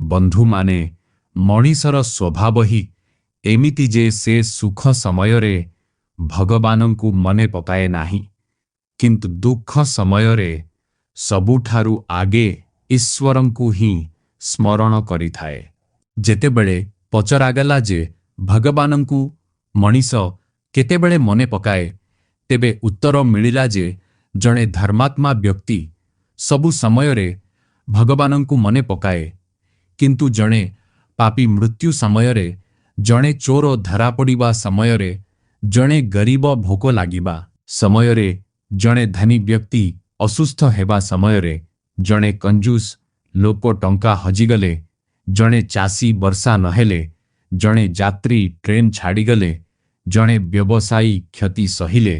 ବନ୍ଧୁମାନେ, ମଣିଷର ସ୍ୱଭାବ ହିଁ ଏମିତି ଯେ ସେ ସୁଖ ସମୟରେ ଭଗବାନଙ୍କୁ ମନେ ପକାଏ ନାହିଁ, କିନ୍ତୁ ଦୁଃଖ ସମୟରେ ସବୁଠାରୁ ଆଗେ ଈଶ୍ୱରଙ୍କୁ ହିଁ ସ୍ମରଣ କରିଥାଏ। ଯେତେବେଳେ ପଚରାଗଲା ଯେ ଭଗବାନଙ୍କୁ ମଣିଷ କେତେବେଳେ ମନେ ପକାଏ, ତେବେ ଉତ୍ତର ମିଳିଲା ଯେ ଜଣେ ଧର୍ମାତ୍ମା ବ୍ୟକ୍ତି ସବୁ ସମୟରେ ଭଗବାନଙ୍କୁ ମନେ ପକାଏ, କିନ୍ତୁ ଜଣେ ପାପୀ ମୃତ୍ୟୁ ସମୟରେ, ଜଣେ ଚୋର ଧରାପଡ଼ିବା ସମୟରେ, ଜଣେ ଗରିବ ଭୋକ ଲାଗିବା ସମୟରେ, ଜଣେ ଧନୀ ବ୍ୟକ୍ତି ଅସୁସ୍ଥ ହେବା ସମୟରେ, ଜଣେ କଞ୍ଜୁସ ଲୋକ ଟଙ୍କା ହଜିଗଲେ, ଜଣେ ଚାଷୀ ବର୍ଷା ନହେଲେ, ଜଣେ ଯାତ୍ରୀ ଟ୍ରେନ୍ ଛାଡ଼ିଗଲେ, ଜଣେ ବ୍ୟବସାୟୀ କ୍ଷତି ସହିଲେ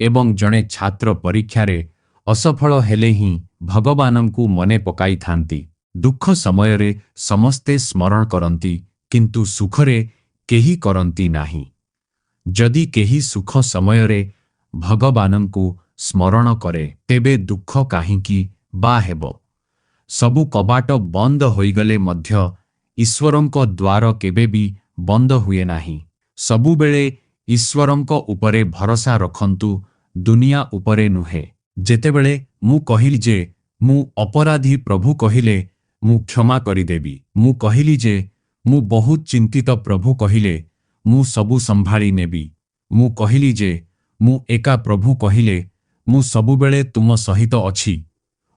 ଏବଂ ଜଣେ ଛାତ୍ର ପରୀକ୍ଷାରେ ଅସଫଳ ହେଲେ ହିଁ ଭଗବାନଙ୍କୁ ମନେ ପକାଇଥାନ୍ତି। ଦୁଃଖ ସମୟରେ ସମସ୍ତେ ସ୍ମରଣ କରନ୍ତି, କିନ୍ତୁ ସୁଖରେ କେହି କରନ୍ତି ନାହିଁ। ଯଦି କେହି ସୁଖ ସମୟରେ ଭଗବାନଙ୍କୁ ସ୍ମରଣ କରେ, ତେବେ ଦୁଃଖ କାହିଁକି ବା ହେବ? ସବୁ କବାଟ ବନ୍ଦ ହୋଇଗଲେ ମଧ୍ୟ ଈଶ୍ୱରଙ୍କ ଦ୍ୱାର କେବେ ବି ବନ୍ଦ ହୁଏ ନାହିଁ। ସବୁବେଳେ ଈଶ୍ୱରଙ୍କ ଉପରେ ଭରସା ରଖନ୍ତୁ, ଦୁନିଆ ଉପରେ ନୁହେଁ। ଯେତେବେଳେ ମୁଁ କହିଲି ଯେ ମୁଁ ଅପରାଧୀ, ପ୍ରଭୁ କହିଲେ, ମୁଁ କ୍ଷମା କରିଦେବି। ମୁଁ କହିଲି ଯେ ମୁଁ ବହୁତ ଚିନ୍ତିତ, ପ୍ରଭୁ କହିଲେ, ମୁଁ ସବୁ ସମ୍ଭାଳି ନେବି। ମୁଁ କହିଲି ଯେ ମୁଁ ଏକା, ପ୍ରଭୁ କହିଲେ, ମୁଁ ସବୁବେଳେ ତୁମ ସହିତ ଅଛି।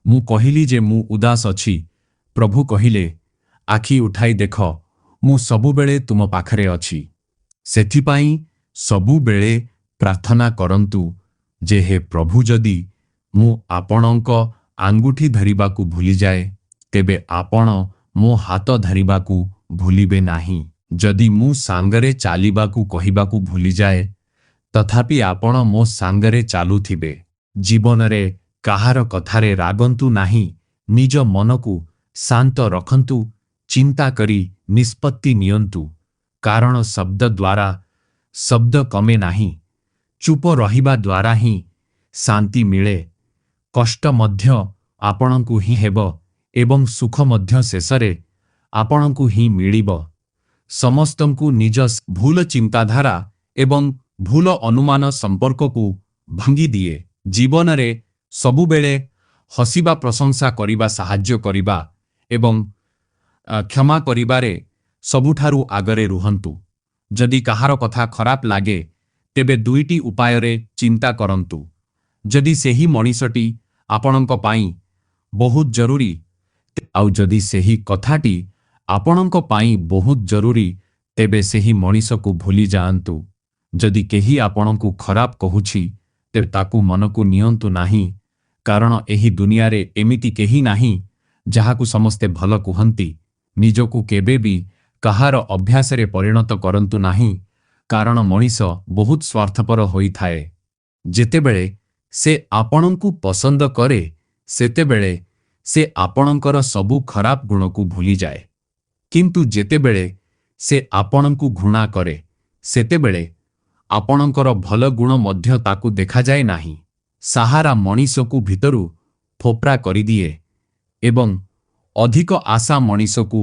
ମୁଁ କହିଲି ଯେ ମୁଁ ଉଦାସ ଅଛି, ପ୍ରଭୁ କହିଲେ, ଆଖି ଉଠାଇ ଦେଖ, ମୁଁ ସବୁବେଳେ ତୁମ ପାଖରେ ଅଛି। ସେଥିପାଇଁ ସବୁବେଳେ ପ୍ରାର୍ଥନା କରନ୍ତୁ ଯେ ହେ ପ୍ରଭୁ, ଯଦି ମୁଁ ଆପଣଙ୍କ ଆଙ୍ଗୁଠି ଧରିବାକୁ ଭୁଲିଯାଏ, ତେବେ ଆପଣ ମୋ ହାତ ଧରିବାକୁ ଭୁଲିବେ ନାହିଁ। ଯଦି ମୁଁ ସାଙ୍ଗରେ ଚାଲିବାକୁ କହିବାକୁ ଭୁଲିଯାଏ, ତଥାପି ଆପଣ ମୋ ସାଙ୍ଗରେ ଚାଲୁଥିବେ। ଜୀବନରେ କାହାର କଥାରେ ରାଗନ୍ତୁ ନାହିଁ। ନିଜ ମନକୁ ଶାନ୍ତ ରଖନ୍ତୁ, ଚିନ୍ତା କରି ନିଷ୍ପତ୍ତି ନିଅନ୍ତୁ, କାରଣ ଶବ୍ଦ ଦ୍ୱାରା ଶବ୍ଦ କମେ ନାହିଁ। ଚୁପ ରହିବା ଦ୍ୱାରା ହିଁ ଶାନ୍ତି ମିଳେ। କଷ୍ଟ ମଧ୍ୟ ଆପଣଙ୍କୁ ହିଁ ହେବ ଏବଂ ସୁଖ ମଧ୍ୟ ଶେଷରେ ଆପଣଙ୍କୁ ହିଁ ମିଳିବ। ସମସ୍ତଙ୍କୁ ନିଜ ଭୁଲ ଚିନ୍ତାଧାରା ଏବଂ ଭୁଲ ଅନୁମାନ ସମ୍ପର୍କକୁ ଭାଙ୍ଗିଦିଏ। ଜୀବନରେ ସବୁବେଳେ ହସିବା, ପ୍ରଶଂସା କରିବା, ସାହାଯ୍ୟ କରିବା ଏବଂ କ୍ଷମା କରିବାରେ ସବୁଠାରୁ ଆଗରେ ରୁହନ୍ତୁ। ଯଦି କାହାର କଥା ଖରାପ ଲାଗେ, ତେବେ ଦୁଇଟି ଉପାୟରେ ଚିନ୍ତା କରନ୍ତୁ। ଯଦି ସେହି ମଣିଷଟି ଆପଣଙ୍କ ପାଇଁ ବହୁତ ଜରୁରୀ, ଆଉ ଯଦି ସେହି କଥାଟି ଆପଣଙ୍କ ପାଇଁ ବହୁତ ଜରୁରୀ, ତେବେ ସେହି ମଣିଷକୁ ଭୁଲି ଯାଆନ୍ତୁ। ଯଦି କେହି ଆପଣଙ୍କୁ ଖରାପ କହୁଛି, ତେବେ ତାକୁ ମନକୁ ନିଅନ୍ତୁ ନାହିଁ, କାରଣ ଏହି ଦୁନିଆରେ ଏମିତି କେହି ନାହିଁ ଯାହାକୁ ସମସ୍ତେ ଭଲ କୁହନ୍ତି। ନିଜକୁ କେବେ ବି କାହାର ଅଭ୍ୟାସରେ ପରିଣତ କରନ୍ତୁ ନାହିଁ, କାରଣ ମଣିଷ ବହୁତ ସ୍ୱାର୍ଥପର ହୋଇଥାଏ। ଯେତେବେଳେ ସେ ଆପଣଙ୍କୁ ପସନ୍ଦ କରେ, ସେତେବେଳେ ସେ ଆପଣଙ୍କର ସବୁ ଖରାପ ଗୁଣକୁ ଭୁଲିଯାଏ, କିନ୍ତୁ ଯେତେବେଳେ ସେ ଆପଣଙ୍କୁ ଘୃଣା କରେ, ସେତେବେଳେ ଆପଣଙ୍କର ଭଲ ଗୁଣ ମଧ୍ୟ ତାକୁ ଦେଖାଯାଏ ନାହିଁ। ସାହାରା ମଣିଷକୁ ଭିତରୁ ଫୋପରା କରିଦିଏ ଏବଂ ଅଧିକ ଆଶା ମଣିଷକୁ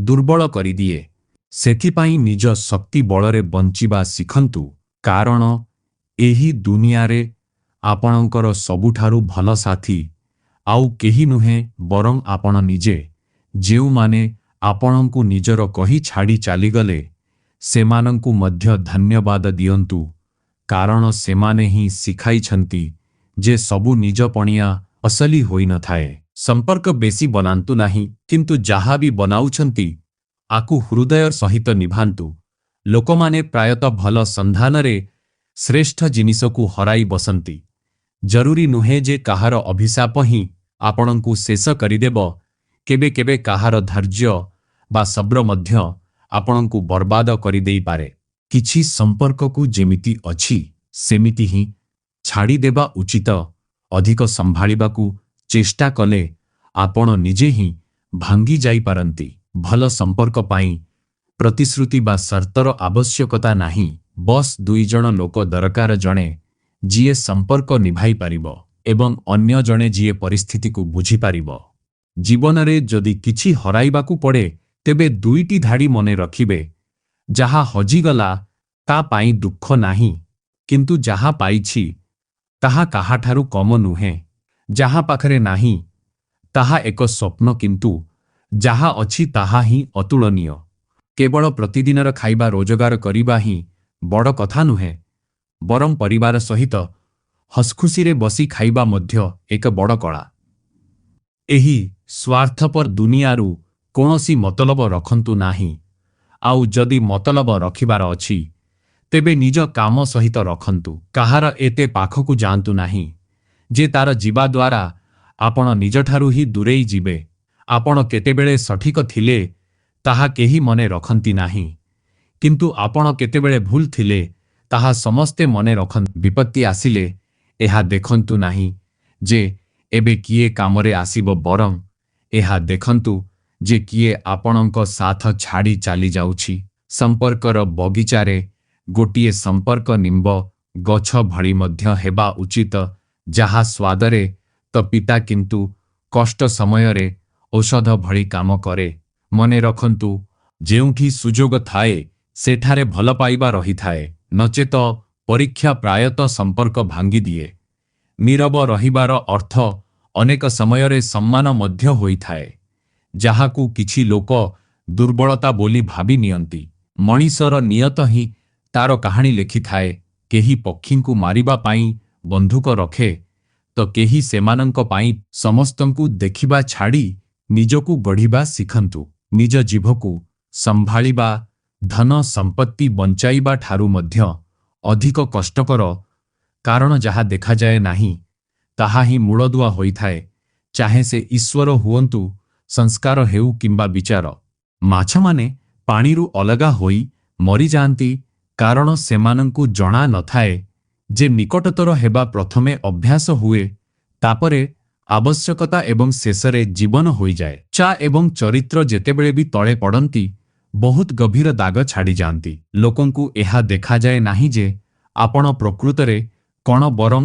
ଦୁର୍ବଳ କରିଦିଏ। ସେଥିପାଇଁ ନିଜ ଶକ୍ତି ବଳରେ ବଞ୍ଚିବା ଶିଖନ୍ତୁ, କାରଣ ଏହି ଦୁନିଆରେ ଆପଣଙ୍କର ସବୁଠାରୁ ଭଲ ସାଥୀ ଆଉ କେହି ନୁହେଁ, ବରଂ ଆପଣ ନିଜେ। ଯେଉଁମାନେ ଆପଣଙ୍କୁ ନିଜର କହି ଛାଡ଼ି ଚାଲିଗଲେ, ସେମାନଙ୍କୁ ମଧ୍ୟ ଧନ୍ୟବାଦ ଦିଅନ୍ତୁ, କାରଣ ସେମାନେ ହିଁ ଶିଖାଇଛନ୍ତି ଯେ ସବୁ ନିଜ ପଣିଆ ଅସଲି ହୋଇନଥାଏ। ସମ୍ପର୍କ ବେଶୀ ବନାନ୍ତୁ ନାହିଁ, କିନ୍ତୁ ଯାହା ବି ବନାଉଛନ୍ତି ଆକୁ ହୃଦୟ ସହିତ ନିଭାନ୍ତୁ। ଲୋକମାନେ ପ୍ରାୟତଃ ଭଲ ସନ୍ଧାନରେ ଶ୍ରେଷ୍ଠ ଜିନିଷକୁ ହରାଇ ବସନ୍ତି। ଜରୁରୀ ନୁହେଁ ଯେ କାହାର ଅଭିଶାପ ହିଁ ଆପଣଙ୍କୁ ଶେଷ କରିଦେବ। କେବେ କେବେ କାହାର ଧୈର୍ଯ୍ୟ ବା ସବ୍ର ମଧ୍ୟ ଆପଣଙ୍କୁ ବର୍ବାଦ କରିଦେଇପାରେ। କିଛି ସମ୍ପର୍କକୁ ଯେମିତି ଅଛି ସେମିତି ହିଁ ଛାଡ଼ିଦେବା ଉଚିତ। ଅଧିକ ସମ୍ଭାଳିବାକୁ ଚେଷ୍ଟା କଲେ ଆପଣ ନିଜେ ହିଁ ଭାଙ୍ଗି ଯାଇପାରନ୍ତି। ଭଲ ସମ୍ପର୍କ ପାଇଁ ପ୍ରତିଶ୍ରୁତି ବା ସର୍ତ୍ତର ଆବଶ୍ୟକତା ନାହିଁ। ବସ୍ ଦୁଇ ଜଣ ଲୋକ ଦରକାର, ଜଣେ ଯିଏ ସମ୍ପର୍କ ନିଭାଇ ପାରିବ ଏବଂ ଅନ୍ୟ ଜଣେ ଯିଏ ପରିସ୍ଥିତିକୁ ବୁଝିପାରିବ। ଜୀବନରେ ଯଦି କିଛି ହରାଇବାକୁ ପଡ଼େ, ତେବେ ଦୁଇଟି ଧାଡ଼ି ମନେ ରଖିବେ, ଯାହା ହଜିଗଲା ତା ପାଇଁ ଦୁଃଖ ନାହିଁ, କିନ୍ତୁ ଯାହା ପାଇଛି ତାହା କାହାଠାରୁ କମ ନୁହେଁ। ଯାହା ପାଖରେ ନାହିଁ ତାହା ଏକ ସ୍ୱପ୍ନ, କିନ୍ତୁ ଯାହା ଅଛି ତାହା ହିଁ ଅତୁଳନୀୟ। କେବଳ ପ୍ରତିଦିନର ଖାଇବା ରୋଜଗାର କରିବା ହିଁ ବଡ଼ କଥା ନୁହେଁ, ବରଂ ପରିବାର ସହିତ ହସଖୁସିରେ ବସି ଖାଇବା ମଧ୍ୟ ଏକ ବଡ଼ କଳା। ଏହି ସ୍ୱାର୍ଥପର ଦୁନିଆରୁ କୌଣସି ମତଲବ ରଖନ୍ତୁ ନାହିଁ, ଆଉ ଯଦି ମତଲବ ରଖିବାର ଅଛି ତେବେ ନିଜ କାମ ସହିତ ରଖନ୍ତୁ। କାହାର ଏତେ ପାଖକୁ ଯାଆନ୍ତୁ ନାହିଁ ଯେ ତାର ଯିବା ଦ୍ୱାରା ଆପଣ ନିଜଠାରୁ ହିଁ ଦୂରେଇ ଯିବେ। ଆପଣ କେତେବେଳେ ସଠିକ ଥିଲେ ତାହା କେହି ମନେ ରଖନ୍ତି ନାହିଁ, କିନ୍ତୁ ଆପଣ କେତେବେଳେ ଭୁଲ ଥିଲେ ତାହା ସମସ୍ତେ ମନେ ରଖନ୍ତି। ବିପତ୍ତି ଆସିଲେ ଏହା ଦେଖନ୍ତୁ ନାହିଁ ଯେ ଏବେ କିଏ କାମରେ ଆସିବ, ବରଂ ଏହା ଦେଖନ୍ତୁ ଯେ କିଏ ଆପଣଙ୍କ ସାଥ ଛାଡ଼ି ଚାଲିଯାଉଛି। ସମ୍ପର୍କର ବଗିଚାରେ ଗୋଟିଏ ସମ୍ପର୍କ ନିମ୍ବ ଗଛ ଭଳି ମଧ୍ୟ ହେବା ଉଚିତ, ଯାହା ସ୍ୱାଦରେ ତ ପିତା କିନ୍ତୁ କଷ୍ଟ ସମୟରେ ଔଷଧ ଭଳି କାମ କରେ। ମନେ ରଖନ୍ତୁ, ଯେଉଁଠି ସୁଯୋଗ ଥାଏ ସେଠାରେ ଭଲ ପାଇବା ରହିଥାଏ, ନଚେତ ପରୀକ୍ଷା ପ୍ରାୟତଃ ସମ୍ପର୍କ ଭାଙ୍ଗିଦିଏ। ନୀରବ ରହିବାର ଅର୍ଥ ଅନେକ ସମୟରେ ସମ୍ମାନ ମଧ୍ୟ ହୋଇଥାଏ, ଯାହାକୁ କିଛି ଲୋକ ଦୁର୍ବଳତା ବୋଲି ଭାବି ନିଅନ୍ତି। ମଣିଷର ନିୟତ ହିଁ ତାର କାହାଣୀ ଲେଖିଥାଏ। କେହି ପକ୍ଷୀଙ୍କୁ ମାରିବା ପାଇଁ ବନ୍ଧୁକ ରଖେ ତ କେହି ସେମାନଙ୍କ ପାଇଁ। ସମସ୍ତଙ୍କୁ ଦେଖିବା ଛାଡ଼ି ନିଜକୁ ଗଢ଼ିବା ଶିଖନ୍ତୁ। ନିଜ ଜିଭକୁ ସମ୍ଭାଳିବା ଧନ ସମ୍ପତ୍ତି ବଞ୍ଚାଇବା ଠାରୁ ମଧ୍ୟ ଅଧିକ କଷ୍ଟକର, କାରଣ ଯାହା ଦେଖାଯାଏ ନାହିଁ ତାହା ହିଁ ମୂଳଦୁଆ ହୋଇଥାଏ, ଚାହେ ସେ ଈଶ୍ୱର ହୁଅନ୍ତୁ, ସଂସ୍କାର ହେଉ କିମ୍ବା ବିଚାର। ମାଛମାନେ ପାଣିରୁ ଅଲଗା ହୋଇ ମରିଯାଆନ୍ତି, କାରଣ ସେମାନଙ୍କୁ ଜଣା ନଥାଏ ଯେ ନିକଟତର ହେବା ପ୍ରଥମେ ଅଭ୍ୟାସ ହୁଏ, ତାପରେ ଆବଶ୍ୟକତା ଏବଂ ଶେଷରେ ଜୀବନ ହୋଇଯାଏ। ଚା ଏବଂ ଚରିତ୍ର ଯେତେବେଳେ ବି ତଳେ ପଡ଼ନ୍ତି, ବହୁତ ଗଭୀର ଦାଗ ଛାଡ଼ିଯାଆନ୍ତି। ଲୋକଙ୍କୁ ଏହା ଦେଖାଯାଏ ନାହିଁ ଯେ ଆପଣ ପ୍ରକୃତରେ କଣ, ବରଂ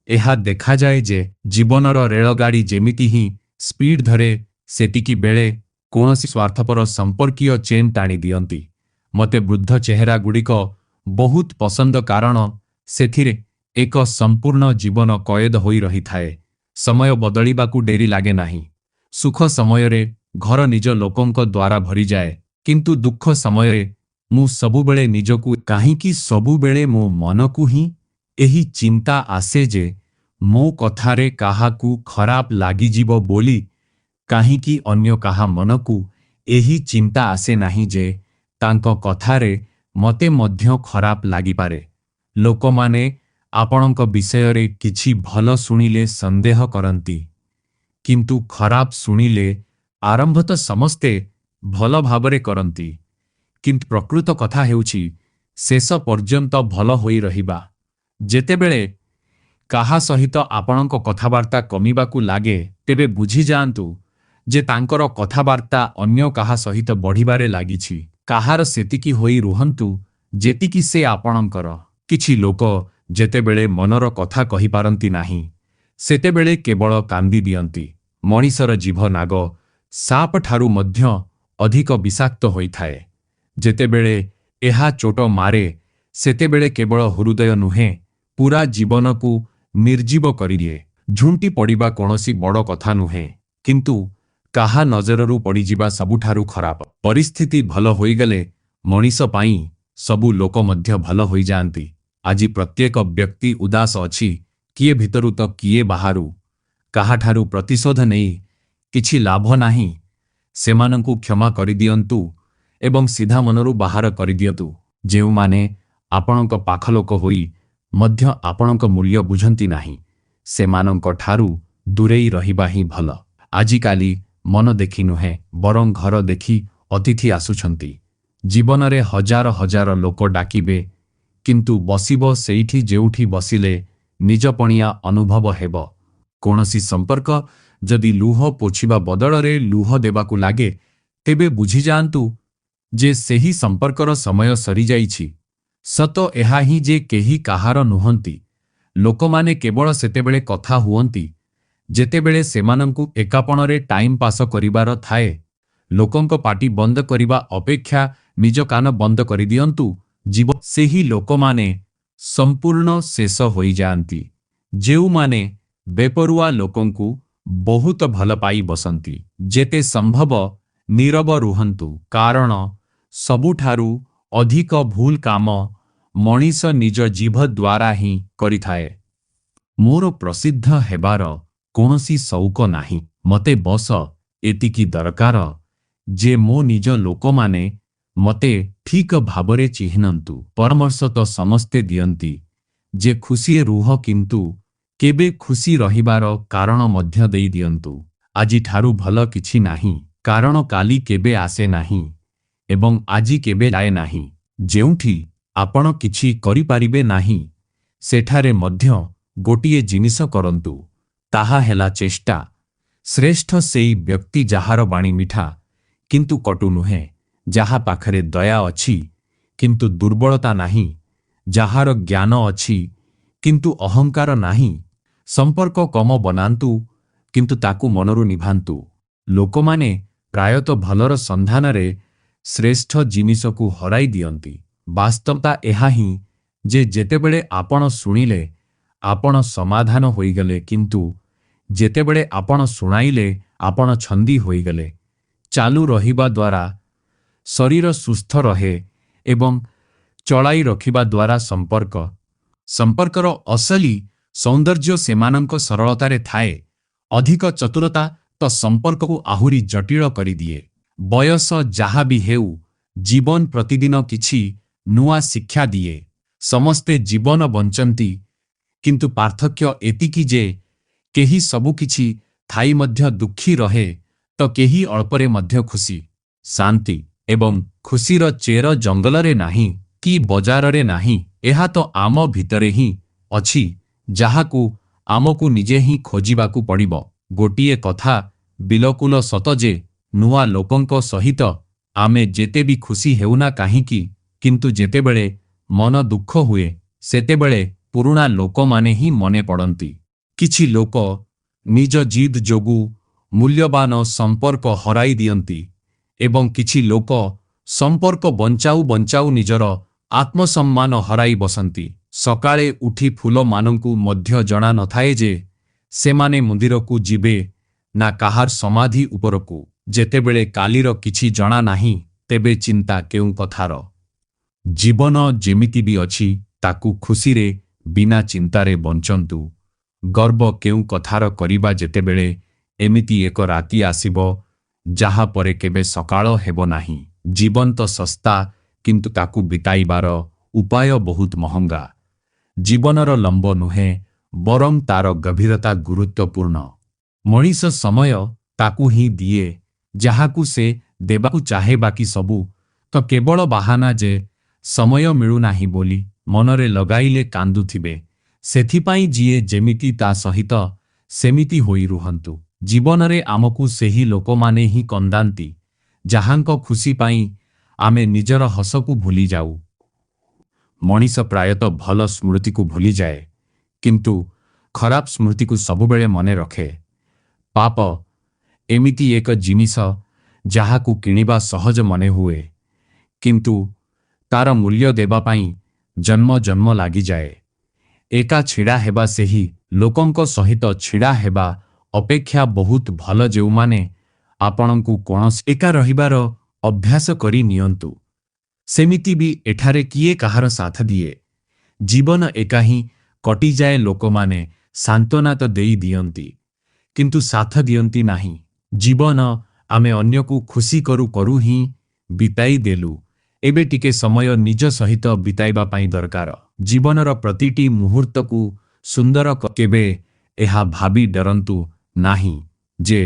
ଏହା ଦେଖାଯାଏ ଯେ ଜୀବନର ରେଳଗାଡ଼ି ଯେମିତି ହିଁ ସ୍ପିଡ୍ ଧରେ, ସେତିକି ବେଳେ କୌଣସି ସ୍ୱାର୍ଥପର ସମ୍ପର୍କୀୟ ଚେନ୍ ଟାଣି ଦିଅନ୍ତି। ମୋତେ ବୃଦ୍ଧ ଚେହେରାଗୁଡ଼ିକ ବହୁତ ପସନ୍ଦ, କାରଣ ସେଥିରେ ଏକ ସମ୍ପୂର୍ଣ୍ଣ ଜୀବନ କଏଦ ହୋଇ ରହିଥାଏ। ସମୟ ବଦଳିବାକୁ ଡେରି ଲାଗେ ନାହିଁ। ସୁଖ ସମୟରେ ଘର ନିଜ ଲୋକଙ୍କ ଦ୍ୱାରା ଭରିଯାଏ, କିନ୍ତୁ ଦୁଃଖ ସମୟରେ ମୁଁ ସବୁବେଳେ ନିଜକୁ। କାହିଁକି ସବୁବେଳେ ମୋ ମନକୁ ହିଁ ଏହି ଚିନ୍ତା ଆସେ ଯେ ମୋ କଥାରେ କାହାକୁ ଖରାପ ଲାଗିଯିବ ବୋଲି? କାହିଁକି ଅନ୍ୟ କାହା ମନକୁ ଏହି ଚିନ୍ତା ଆସେ ନାହିଁ ଯେ ତାଙ୍କ କଥାରେ ମୋତେ ମଧ୍ୟ ଖରାପ ଲାଗିପାରେ? ଲୋକମାନେ ଆପଣଙ୍କ ବିଷୟରେ କିଛି ଭଲ ଶୁଣିଲେ ସନ୍ଦେହ କରନ୍ତି, କିନ୍ତୁ ଖରାପ ଶୁଣିଲେ ଆରମ୍ଭ ତ ସମସ୍ତେ ଭଲ ଭାବରେ କରନ୍ତି। କିନ୍ତୁ ପ୍ରକୃତ କଥା ହେଉଛି ଶେଷ ପର୍ଯ୍ୟନ୍ତ ଭଲ ହୋଇ ରହିବା। ଯେତେବେଳେ କାହା ସହିତ ଆପଣଙ୍କ କଥାବାର୍ତ୍ତା କମିବାକୁ ଲାଗେ, ତେବେ ବୁଝିଯାଆନ୍ତୁ ଯେ ତାଙ୍କର କଥାବାର୍ତ୍ତା ଅନ୍ୟ କାହା ସହିତ ବଢ଼ିବାରେ ଲାଗିଛି। କାହାର ସେତିକି ହୋଇ ରୁହନ୍ତୁ ଯେତିକି ସେ ଆପଣଙ୍କର। କିଛି ଲୋକ ଯେତେବେଳେ ମନର କଥା କହିପାରନ୍ତି ନାହିଁ, ସେତେବେଳେ କେବଳ କାନ୍ଦି ଦିଅନ୍ତି। ମଣିଷର ଜିଭ ନାଗ ସାପଠାରୁ ମଧ୍ୟ ଅଧିକ ବିଷାକ୍ତ ହୋଇଥାଏ। ଯେତେବେଳେ ଏହା ଚୋଟ ମାରେ, ସେତେବେଳେ କେବଳ ହୃଦୟ ନୁହେଁ, ପୂରା ଜୀବନକୁ ନିର୍ଜୀବ କରିଦିଏ। ଝୁଣ୍ଟି ପଡ଼ିବା କୌଣସି ବଡ଼ କଥା ନୁହେଁ, କିନ୍ତୁ କାହା ନଜରରୁ ପଡ଼ିଯିବା ସବୁଠାରୁ ଖରାପ। ପରିସ୍ଥିତି ଭଲ ହୋଇଗଲେ ମଣିଷ ପାଇଁ ସବୁ ଲୋକ ମଧ୍ୟ ଭଲ ହୋଇଯାଆନ୍ତି। ଆଜି ପ୍ରତ୍ୟେକ ବ୍ୟକ୍ତି ଉଦାସ ଅଛି, କିଏ ଭିତରୁ ତ କିଏ ବାହାରୁ। କାହାଠାରୁ ପ୍ରତିଶୋଧ ନେଇ କିଛି ଲାଭ ନାହିଁ। ସେମାନଙ୍କୁ କ୍ଷମା କରିଦିଅନ୍ତୁ ଏବଂ ସିଧା ମନରୁ ବାହାର କରିଦିଅନ୍ତୁ। ଯେଉଁମାନେ ଆପଣଙ୍କ ପାଖ ଲୋକ ହୋଇ ମଧ୍ୟ ଆପଣଙ୍କ ମୂଲ୍ୟ ବୁଝନ୍ତି ନାହିଁ, ସେମାନଙ୍କ ଠାରୁ ଦୂରେଇ ରହିବା ହିଁ ଭଲ। ଆଜିକାଲି ମନ ଦେଖି ନୁହେଁ, ବରଂ ଘର ଦେଖି ଅତିଥି ଆସୁଛନ୍ତି। ଜୀବନରେ ହଜାର ହଜାର ଲୋକ ଡାକିବେ, କିନ୍ତୁ ବସିବ ସେଇଠି ଯେଉଁଠି ବସିଲେ ନିଜପଣିଆ ଅନୁଭବ ହେବ। କୌଣସି ସମ୍ପର୍କ ଯଦି ଲୁହ ପୋଛିବା ବଦଳରେ ଲୁହ ଦେବାକୁ ଲାଗେ, ତେବେ ବୁଝିଯାଆନ୍ତୁ ଯେ ସେହି ସମ୍ପର୍କର ସମୟ ସରିଯାଇଛି। ସତ ଏହା ହିଁ ଯେ କେହି କାହାର ନୁହନ୍ତି। ଲୋକମାନେ କେବଳ ସେତେବେଳେ କଥା ହୁଅନ୍ତି ଯେତେବେଳେ ସେମାନଙ୍କୁ ଏକାପଣରେ ଟାଇମ୍ ପାସ କରିବାର ଥାଏ। ଲୋକଙ୍କ ପାଟି ବନ୍ଦ କରିବା ଅପେକ୍ଷା ନିଜ କାନ ବନ୍ଦ କରିଦିଅନ୍ତୁ। ଜୀବ ସେହି ଲୋକମାନେ ସମ୍ପୂର୍ଣ୍ଣ ଶେଷ ହୋଇଯାଆନ୍ତି, ଯେଉଁମାନେ ବେପରୁଆ ଲୋକଙ୍କୁ ବହୁତ ଭଲ ପାଇ ବସନ୍ତି। ଯେତେ ସମ୍ଭବ ନୀରବ ରୁହନ୍ତୁ, କାରଣ ସବୁଠାରୁ ଅଧିକ ଭୁଲ କାମ ମଣିଷ ନିଜ ଜିଭ ଦ୍ୱାରା ହିଁ କରିଥାଏ। ମୋର ପ୍ରସିଦ୍ଧ ହେବାର କୌଣସି ସଉକ ନାହିଁ। ମତେ ବସ ଏତିକି ଦରକାର ଯେ ମୋ ନିଜ ଲୋକମାନେ ମତେ ଠିକ ଭାବରେ ଚିହ୍ନନ୍ତୁ। ପରାମର୍ଶ ତ ସମସ୍ତେ ଦିଅନ୍ତି ଯେ ଖୁସିରେ ରୁହ, କିନ୍ତୁ କେବେ ଖୁସି ରହିବାର କାରଣ ମଧ୍ୟ ଦେଇ ଦିଅନ୍ତୁ। ଆଜିଠାରୁ ଭଲ କିଛି ନାହିଁ, କାରଣ କାଲି କେବେ ଆସେ ନାହିଁ ଏବଂ ଆଜି କେବେ ଯାଏ ନାହିଁ। ଯେଉଁଠି ଆପଣ କିଛି କରିପାରିବେ ନାହିଁ, ସେଠାରେ ମଧ୍ୟ ଗୋଟିଏ ଜିନିଷ କରନ୍ତୁ, ତାହା ହେଲା ଚେଷ୍ଟା। ଶ୍ରେଷ୍ଠ ସେଇ ବ୍ୟକ୍ତି ଯାହାର ବାଣୀ ମିଠା କିନ୍ତୁ କଟୁ ନୁହେଁ, ଯାହା ପାଖରେ ଦୟା ଅଛି କିନ୍ତୁ ଦୁର୍ବଳତା ନାହିଁ, ଯାହାର ଜ୍ଞାନ ଅଛି କିନ୍ତୁ ଅହଙ୍କାର ନାହିଁ। ସମ୍ପର୍କ କମ ବନାନ୍ତୁ କିନ୍ତୁ ତାକୁ ମନରୁ ନିଭାନ୍ତୁ। ଲୋକମାନେ ପ୍ରାୟତଃ ଭଲର ସନ୍ଧାନରେ ଶ୍ରେଷ୍ଠ ଜିନିଷକୁ ହରାଇ ଦିଅନ୍ତି। ବାସ୍ତବତା ଏହା ହିଁ ଯେ ଯେତେବେଳେ ଆପଣ ଶୁଣିଲେ, ଆପଣ ସମାଧାନ ହୋଇଗଲେ, କିନ୍ତୁ ଯେତେବେଳେ ଆପଣ ଶୁଣାଇଲେ, ଆପଣ ଛନ୍ଦି ହୋଇଗଲେ। ଚାଲୁ ରହିବା ଦ୍ୱାରା ଶରୀର ସୁସ୍ଥ ରହେ ଏବଂ ଚଳାଇ ରଖିବା ଦ୍ୱାରା ସମ୍ପର୍କ। ସମ୍ପର୍କର ଅସଲି ସୌନ୍ଦର୍ଯ୍ୟ ସେମାନଙ୍କ ସରଳତାରେ ଥାଏ। ଅଧିକ ଚତୁରତା ତ ସମ୍ପର୍କକୁ ଆହୁରି ଜଟିଳ କରିଦିଏ। ବୟସ ଯାହା ବି ହେଉ, ଜୀବନ ପ୍ରତିଦିନ କିଛି ନୂଆ ଶିକ୍ଷା ଦିଏ। ସମସ୍ତେ ଜୀବନ ବଞ୍ଚନ୍ତି, କିନ୍ତୁ ପାର୍ଥକ୍ୟ ଏତିକି ଯେ କେହି ସବୁକିଛି ଥାଇ ମଧ୍ୟ ଦୁଃଖୀ ରହେ ତ କେହି ଅଳ୍ପରେ ମଧ୍ୟ ଖୁସି। ଶାନ୍ତି ଏବଂ ଖୁସିର ଚେର ଜଙ୍ଗଲରେ ନାହିଁ କି ବଜାରରେ ନାହିଁ, ଏହା ତ ଆମ ଭିତରେ ହିଁ ଅଛି, ଯାହାକୁ ଆମକୁ ନିଜେ ହିଁ ଖୋଜିବାକୁ ପଡ଼ିବ। ଗୋଟିଏ କଥା ବିଲକୁଲ ସତ ଯେ ନୂଆ ଲୋକଙ୍କ ସହିତ ଆମେ ଯେତେ ବି ଖୁସି ହେଉନା କାହିଁକି, କିନ୍ତୁ ଯେତେବେଳେ ମନ ଦୁଃଖ ହୁଏ, ସେତେବେଳେ ପୁରୁଣା ଲୋକମାନେ ହିଁ ମନେ ପଡ଼ନ୍ତି। କିଛି ଲୋକ ନିଜ ଜିଦ୍ ଯୋଗୁଁ ମୂଲ୍ୟବାନ ସମ୍ପର୍କ ହରାଇ ଦିଅନ୍ତି ଏବଂ କିଛି ଲୋକ ସମ୍ପର୍କ ବଞ୍ଚାଉ ବଞ୍ଚାଉ ନିଜର ଆତ୍ମସମ୍ମାନ ହରାଇ ବସନ୍ତି। ସକାଳେ ଉଠି ଫୁଲମାନଙ୍କୁ ମଧ୍ୟ ଜଣା ନଥାଏ ଯେ ସେମାନେ ମନ୍ଦିରକୁ ଯିବେ ନା କାହାର ସମାଧି ଉପରକୁ। ଯେତେବେଳେ କାଲିର କିଛି ଜଣା ନାହିଁ, ତେବେ ଚିନ୍ତା କେଉଁ କଥାର? ଜୀବନ ଯେମିତି ବି ଅଛି, ତାକୁ ଖୁସିରେ ବିନା ଚିନ୍ତାରେ ବଞ୍ଚନ୍ତୁ। ଗର୍ବ କେଉଁ କଥାର କରିବା ଯେତେବେଳେ ଏମିତି ଏକ ରାତି ଆସିବ ଯାହା ପରେ କେବେ ସକାଳ ହେବ ନାହିଁ। ଜୀବନ ତ ଶସ୍ତା, କିନ୍ତୁ ତାକୁ ବିତାଇବାର ଉପାୟ ବହୁତ ମହଙ୍ଗା। ଜୀବନର ଲମ୍ବ ନୁହେଁ, ବରଂ ତାର ଗଭୀରତା ଗୁରୁତ୍ୱପୂର୍ଣ୍ଣ। ମଣିଷ ସମୟ ତାକୁ ହିଁ ଦିଏ ଯାହାକୁ ସେ ଦେବାକୁ ଚାହେଁ, ବାକି ସବୁ ତ କେବଳ ବାହାନା ଯେ ସମୟ ମିଳୁନାହିଁ ବୋଲି ମନରେ ଲଗାଇଲେ କାନ୍ଦୁଥିବେ। ସେଥିପାଇଁ ଯିଏ ଯେମିତି ତା ସହିତ ସେମିତି ହୋଇ ରୁହନ୍ତୁ। ଜୀବନରେ ଆମକୁ ସେହି ଲୋକମାନେ ହିଁ କନ୍ଦାନ୍ତି ଯାହାଙ୍କ ଖୁସି ପାଇଁ ଆମେ ନିଜର ହସକୁ ଭୁଲିଯାଉ। ମଣିଷ ପ୍ରାୟତଃ ଭଲ ସ୍ମୃତିକୁ ଭୁଲିଯାଏ, କିନ୍ତୁ ଖରାପ ସ୍ମୃତିକୁ ସବୁବେଳେ ମନେ ରଖେ। ପାପ ଏମିତି ଏକ ଜିନିଷ ଯାହାକୁ କିଣିବା ସହଜ ମନେହୁଏ, କିନ୍ତୁ ତାର ମୂଲ୍ୟ ଦେବା ପାଇଁ ଜନ୍ମ ଜନ୍ମ ଲାଗିଯାଏ। ଏକା ଛିଡ଼ା ହେବା ସେହି ଲୋକଙ୍କ ସହିତ ଛିଡ଼ା ହେବା ଅପେକ୍ଷା ବହୁତ ଭଲ ଯେଉଁମାନେ ଆପଣଙ୍କୁ କୌଣସି। ଏକା ରହିବାର ଅଭ୍ୟାସ କରି ନିଅନ୍ତୁ। ସେମିତି ବି ଏଠାରେ କିଏ କାହାର ସାଥ ଦିଏ? ଜୀବନ ଏକା ହିଁ କଟିଯାଏ। ଲୋକମାନେ ସାନ୍ତ୍ୱନା ତ ଦେଇ ଦିଅନ୍ତି, କିନ୍ତୁ ସାଥ ଦିଅନ୍ତି ନାହିଁ। ଜୀବନ ଆମେ ଅନ୍ୟକୁ ଖୁସି କରୁ କରୁ ହିଁ ବିତାଇ ଦେଲୁ। ଏବେ ଟିକେ ସମୟ ନିଜ ସହିତ ବିତାଇବା ପାଇଁ ଦରକାର। ଜୀବନର ପ୍ରତିଟି ମୁହୂର୍ତ୍ତକୁ ସୁନ୍ଦର। କେବେ ଏହା ଭାବି ଡରନ୍ତୁ ନାହିଁ ଯେ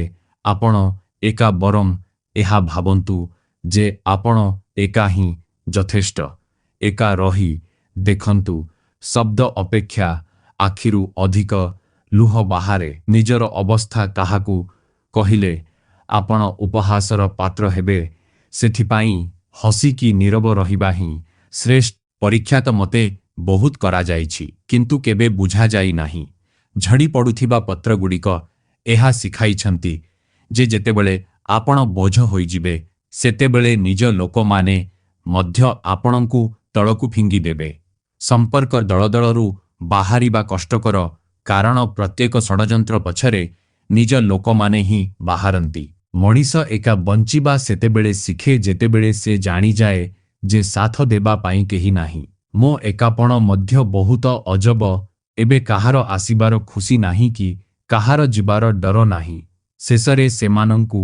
ଆପଣ ଏକା, ବରଂ ଏହା ଭାବନ୍ତୁ ଯେ ଆପଣ ଏକା ହିଁ ଯଥେଷ୍ଟ। ଏକା ରହି ଦେଖନ୍ତୁ, ଶବ୍ଦ ଅପେକ୍ଷା ଆଖିରୁ ଅଧିକ ଲୁହ ବାହାରେ। ନିଜର ଅବସ୍ଥା କାହାକୁ କହିଲେ ଆପଣ ଉପହାସର ପାତ୍ର ହେବେ, ସେଥିପାଇଁ ହସିକି ନୀରବ ରହିବା ହିଁ ଶ୍ରେଷ୍ଠ। ପରୀକ୍ଷା ତ ମୋତେ ବହୁତ କରାଯାଇଛି, କିନ୍ତୁ କେବେ ବୁଝାଯାଇ ନାହିଁ। ଝଡ଼ି ପଡ଼ୁଥିବା ପତ୍ରଗୁଡ଼ିକ ଏହା ଶିଖାଇଛନ୍ତି ଯେ ଯେତେବେଳେ ଆପଣ ବୋଝ ହୋଇଯିବେ, ସେତେବେଳେ ନିଜ ଲୋକମାନେ ମଧ୍ୟ ଆପଣଙ୍କୁ ତଳକୁ ଫିଙ୍ଗିଦେବେ। ସମ୍ପର୍କ ଦଳଦଳରୁ ବାହାରିବା କଷ୍ଟକର, କାରଣ ପ୍ରତ୍ୟେକ ଷଡ଼ଯନ୍ତ୍ର ପଛରେ ନିଜ ଲୋକମାନେ ହିଁ ବାହାରନ୍ତି। ମଣିଷ ଏକା ବଞ୍ଚିବା ସେତେବେଳେ ଶିଖେ ଯେତେବେଳେ ସେ ଜାଣିଯାଏ ଯେ ସାଥ ଦେବା ପାଇଁ କେହି ନାହିଁ। ମୋ ଏକାପଣ ମଧ୍ୟ ବହୁତ ଅଜବ, ଏବେ କାହାର ଆସିବାର ଖୁସି ନାହିଁ କି କାହାର ଯିବାର ଡର ନାହିଁ। ଶେଷରେ ସେମାନଙ୍କୁ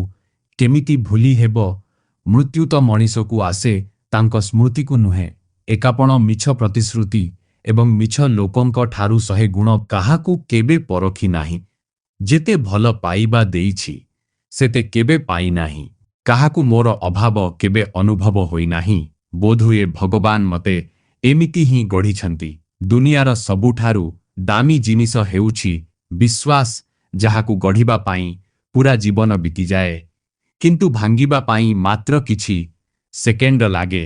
କେମିତି ଭୁଲି ହେବ, ମୃତ୍ୟୁ ତ ମଣିଷକୁ ଆସେ, ତାଙ୍କ ସ୍ମୃତିକୁ ନୁହେଁ। ଏକାପଣ ମିଛ ପ୍ରତିଶ୍ରୁତି ଏବଂ ମିଛ ଲୋକଙ୍କ ଠାରୁ ଶହେ ଗୁଣ। କାହାକୁ କେବେ ପରଖି ନାହିଁ, ଯେତେ ଭଲ ପାଇବା ଦେଇଛି ସେତେ କେବେ ପାଇନାହିଁ। କାହାକୁ ମୋର ଅଭାବ କେବେ ଅନୁଭବ ହୋଇନାହିଁ, ବୋଧହୁଏ ଭଗବାନ ମତେ ଏମିତି ହିଁ ଗଢ଼ିଛନ୍ତି। ଦୁନିଆର ସବୁଠାରୁ ଦାମୀ ଜିନିଷ ହେଉଛି ବିଶ୍ୱାସ, ଯାହାକୁ ଗଢ଼ିବା ପାଇଁ ପୂରା ଜୀବନ ବିତିଯାଏ, କିନ୍ତୁ ଭାଙ୍ଗିବା ପାଇଁ ମାତ୍ର କିଛି ସେକେଣ୍ଡ ଲାଗେ।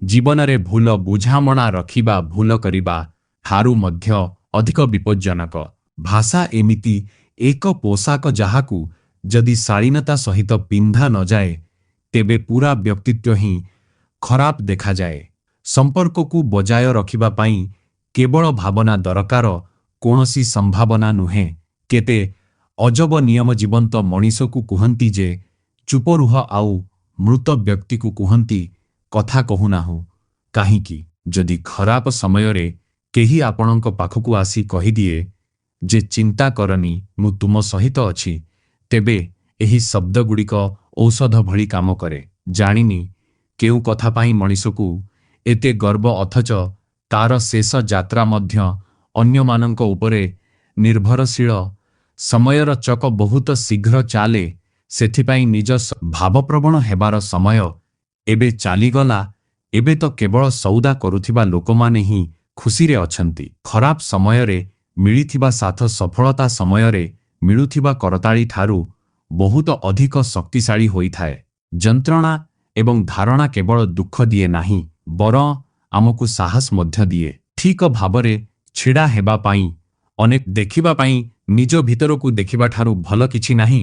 ଜୀବନରେ ଭୁଲ ବୁଝାମଣା ରଖିବା ଭୁଲ କରିବା ଠାରୁ ମଧ୍ୟ ଅଧିକ ବିପଜ୍ଜନକ। ଭାଷା ଏମିତି ଏକ ପୋଷାକ ଯାହାକୁ ଯଦି ଶାଳୀନତା ସହିତ ପିନ୍ଧା ନଯାଏ, ତେବେ ପୂରା ବ୍ୟକ୍ତିତ୍ୱ ହିଁ ଖରାପ ଦେଖାଯାଏ। ସମ୍ପର୍କକୁ ବଜାୟ ରଖିବା ପାଇଁ କେବଳ ଭାବନା ଦରକାର, କୌଣସି ସମ୍ଭାବନା ନୁହେଁ। କେତେ ଅଜବ ନିୟମ, ଜୀବନ୍ତ ମଣିଷକୁ କୁହନ୍ତି ଯେ ଚୁପ ରୁହ, ଆଉ ମୃତ ବ୍ୟକ୍ତିକୁ କୁହନ୍ତି କଥା କହୁନାହୁଁ କାହିଁକି? ଯଦି ଖରାପ ସମୟରେ କେହି ଆପଣଙ୍କ ପାଖକୁ ଆସି କହିଦିଏ ଯେ ଚିନ୍ତା କରନି, ମୁଁ ତୁମ ସହିତ ଅଛି, ତେବେ ଏହି ଶବ୍ଦଗୁଡ଼ିକ ଔଷଧ ଭଳି କାମ କରେ। ଜାଣିନି କେଉଁ କଥା ପାଇଁ ମଣିଷକୁ ଏତେ ଗର୍ବ, ଅଥଚ ତାର ଶେଷ ଯାତ୍ରା ମଧ୍ୟ ଅନ୍ୟମାନଙ୍କ ଉପରେ ନିର୍ଭରଶୀଳ। ସମୟର ଚକ ବହୁତ ଶୀଘ୍ର ଚାଲେ, ସେଥିପାଇଁ ନିଜ ଭାବପ୍ରବଣ ହେବାର ସମୟ ଏବେ ଚାଲିଗଲା। ଏବେ ତ କେବଳ ସଉଦା କରୁଥିବା ଲୋକମାନେ ହିଁ ଖୁସିରେ ଅଛନ୍ତି। ଖରାପ ସମୟରେ ମିଳିଥିବା ସାଥ ସଫଳତା ସମୟରେ ମିଳୁଥିବା କରତାଳି ଠାରୁ ବହୁତ ଅଧିକ ଶକ୍ତିଶାଳୀ ହୋଇଥାଏ। ଯନ୍ତ୍ରଣା ଏବଂ ଧାରଣା କେବଳ ଦୁଃଖ ଦିଏ ନାହିଁ, ବରଂ ଆମକୁ ସାହସ ମଧ୍ୟ ଦିଏ ଠିକ ଭାବରେ ଛିଡ଼ା ହେବା ପାଇଁ। ଅନେକ ଦେଖିବା ପାଇଁ ନିଜ ଭିତରକୁ ଦେଖିବା ଠାରୁ ଭଲ କିଛି ନାହିଁ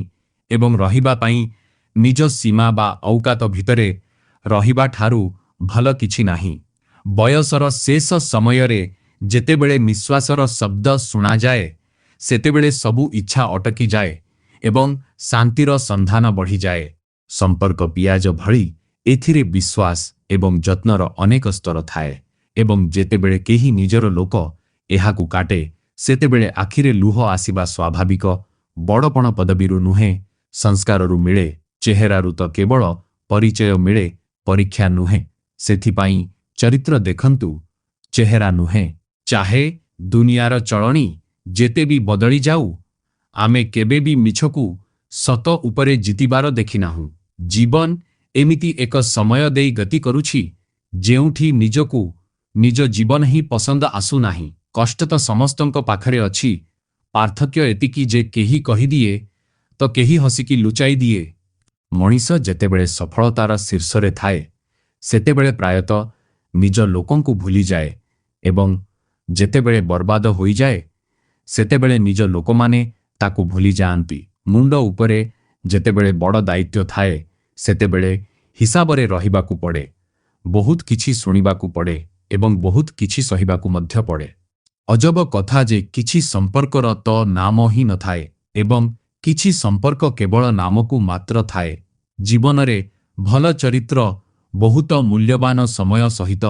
ଏବଂ ରହିବା ପାଇଁ ନିଜ ସୀମା ବା ଔକାତ ଭିତରେ ରହିବା ଠାରୁ ଭଲ କିଛି ନାହିଁ। ବୟସର ଶେଷ ସମୟରେ ଯେତେବେଳେ ନିଶ୍ୱାସର ଶବ୍ଦ ଶୁଣାଯାଏ, ସେତେବେଳେ ସବୁ ଇଚ୍ଛା ଅଟକିଯାଏ ଏବଂ ଶାନ୍ତିର ସନ୍ଧାନ ବଢ଼ିଯାଏ। ସମ୍ପର୍କ ପିଆଜ ଭଳି, ଏଥିରେ ବିଶ୍ୱାସ ଏବଂ ଯତ୍ନର ଅନେକ ସ୍ତର ଥାଏ ଏବଂ ଯେତେବେଳେ କେହି ନିଜର ଲୋକ ଏହାକୁ କାଟେ, ସେତେବେଳେ ଆଖିରେ ଲୁହ ଆସିବା ସ୍ୱାଭାବିକ। ବଡ଼ପଣ ପଦବୀରୁ ନୁହେଁ, ସଂସ୍କାରରୁ ମିଳେ। ଚେହେରାରୁ ତ କେବଳ ପରିଚୟ ମିଳେ, ପରୀକ୍ଷା ନୁହେଁ। ସେଥିପାଇଁ ଚରିତ୍ର ଦେଖନ୍ତୁ, ଚେହେରା ନୁହେଁ। ଚାହେ ଦୁନିଆର ଚଳଣି ଯେତେ ବି ବଦଳି ଯାଉ, ଆମେ କେବେ ବି ମିଛକୁ ସତ ଉପରେ ଜିତିବାର ଦେଖିନାହୁଁ। ଜୀବନ ଏମିତି ଏକ ସମୟ ଦେଇ ଗତି କରୁଛି ଯେଉଁଠି ନିଜକୁ ନିଜ ଜୀବନ ହିଁ ପସନ୍ଦ ଆସୁନାହିଁ। କଷ୍ଟ ତ ସମସ୍ତଙ୍କ ପାଖରେ ଅଛି, ପାର୍ଥକ୍ୟ ଏତିକି ଯେ କେହି କହିଦିଏ ତ କେହି ହସିକି ଲୁଚାଇ ଦିଏ। ମଣିଷ ଯେତେବେଳେ ସଫଳତାର ଶୀର୍ଷରେ ଥାଏ, ସେତେବେଳେ ପ୍ରାୟତଃ ନିଜ ଲୋକଙ୍କୁ ଭୁଲିଯାଏ ଏବଂ ଯେତେବେଳେ ବର୍ବାଦ ହୋଇଯାଏ, ସେତେବେଳେ ନିଜ ଲୋକମାନେ ତାକୁ ଭୁଲିଯାଆନ୍ତି। ମୁଣ୍ଡ ଉପରେ ଯେତେବେଳେ ବଡ଼ ଦାୟିତ୍ୱ ଥାଏ, ସେତେବେଳେ ହିସାବରେ ରହିବାକୁ ପଡ଼େ, ବହୁତ କିଛି ଶୁଣିବାକୁ ପଡ଼େ ଏବଂ ବହୁତ କିଛି ସହିବାକୁ ମଧ୍ୟ ପଡ଼େ। ଅଜବ କଥା ଯେ କିଛି ସମ୍ପର୍କର ତ ନାମ ହିଁ ନଥାଏ ଏବଂ କିଛି ସମ୍ପର୍କ କେବଳ ନାମକୁ ମାତ୍ର ଥାଏ। ଜୀବନରେ ଭଲ ଚରିତ୍ର ବହୁତ ମୂଲ୍ୟବାନ। ସମୟ ସହିତ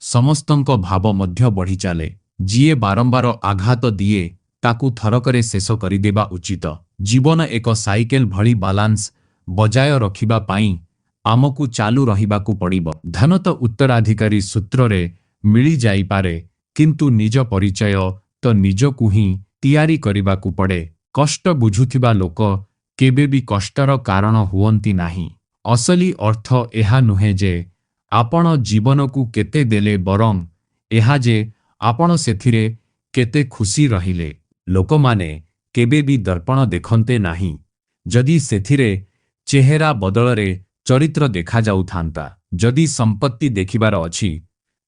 ସମସ୍ତଙ୍କ ଭାବ ମଧ୍ୟ ବଢ଼ିଚାଲେ। ଯିଏ ବାରମ୍ବାର ଆଘାତ ଦିଏ, ତାକୁ ଥରକରେ ଶେଷ କରିଦେବା ଉଚିତ। ଜୀବନ ଏକ ସାଇକେଲ ଭଳି, ବାଲାନ୍ସ ବଜାୟ ରଖିବା ପାଇଁ ଆମକୁ ଚାଲୁ ରହିବାକୁ ପଡ଼ିବ। ଧନ ତ ଉତ୍ତରାଧିକାରୀ ସୂତ୍ରରେ ମିଳିଯାଇପାରେ, କିନ୍ତୁ ନିଜ ପରିଚୟ ତ ନିଜକୁ ହିଁ ତିଆରି କରିବାକୁ ପଡ଼େ। କଷ୍ଟ ବୁଝୁଥିବା ଲୋକ କେବେ ବି କଷ୍ଟର କାରଣ ହୁଅନ୍ତି ନାହିଁ। ଅସଲି ଅର୍ଥ ଏହା ନୁହେଁ ଯେ ଆପଣ ଜୀବନକୁ କେତେ ଦେଲେ, ବରଂ ଏହା ଯେ ଆପଣ ସେଥିରେ କେତେ ଖୁସି ରହିଲେ। ଲୋକମାନେ କେବେ ବି ଦର୍ପଣ ଦେଖନ୍ତେ ନାହିଁ ଯଦି ସେଥିରେ ଚେହେରା ବଦଳରେ ଚରିତ୍ର ଦେଖାଯାଉଥାନ୍ତା। ଯଦି ସମ୍ପତ୍ତି ଦେଖିବାର ଅଛି,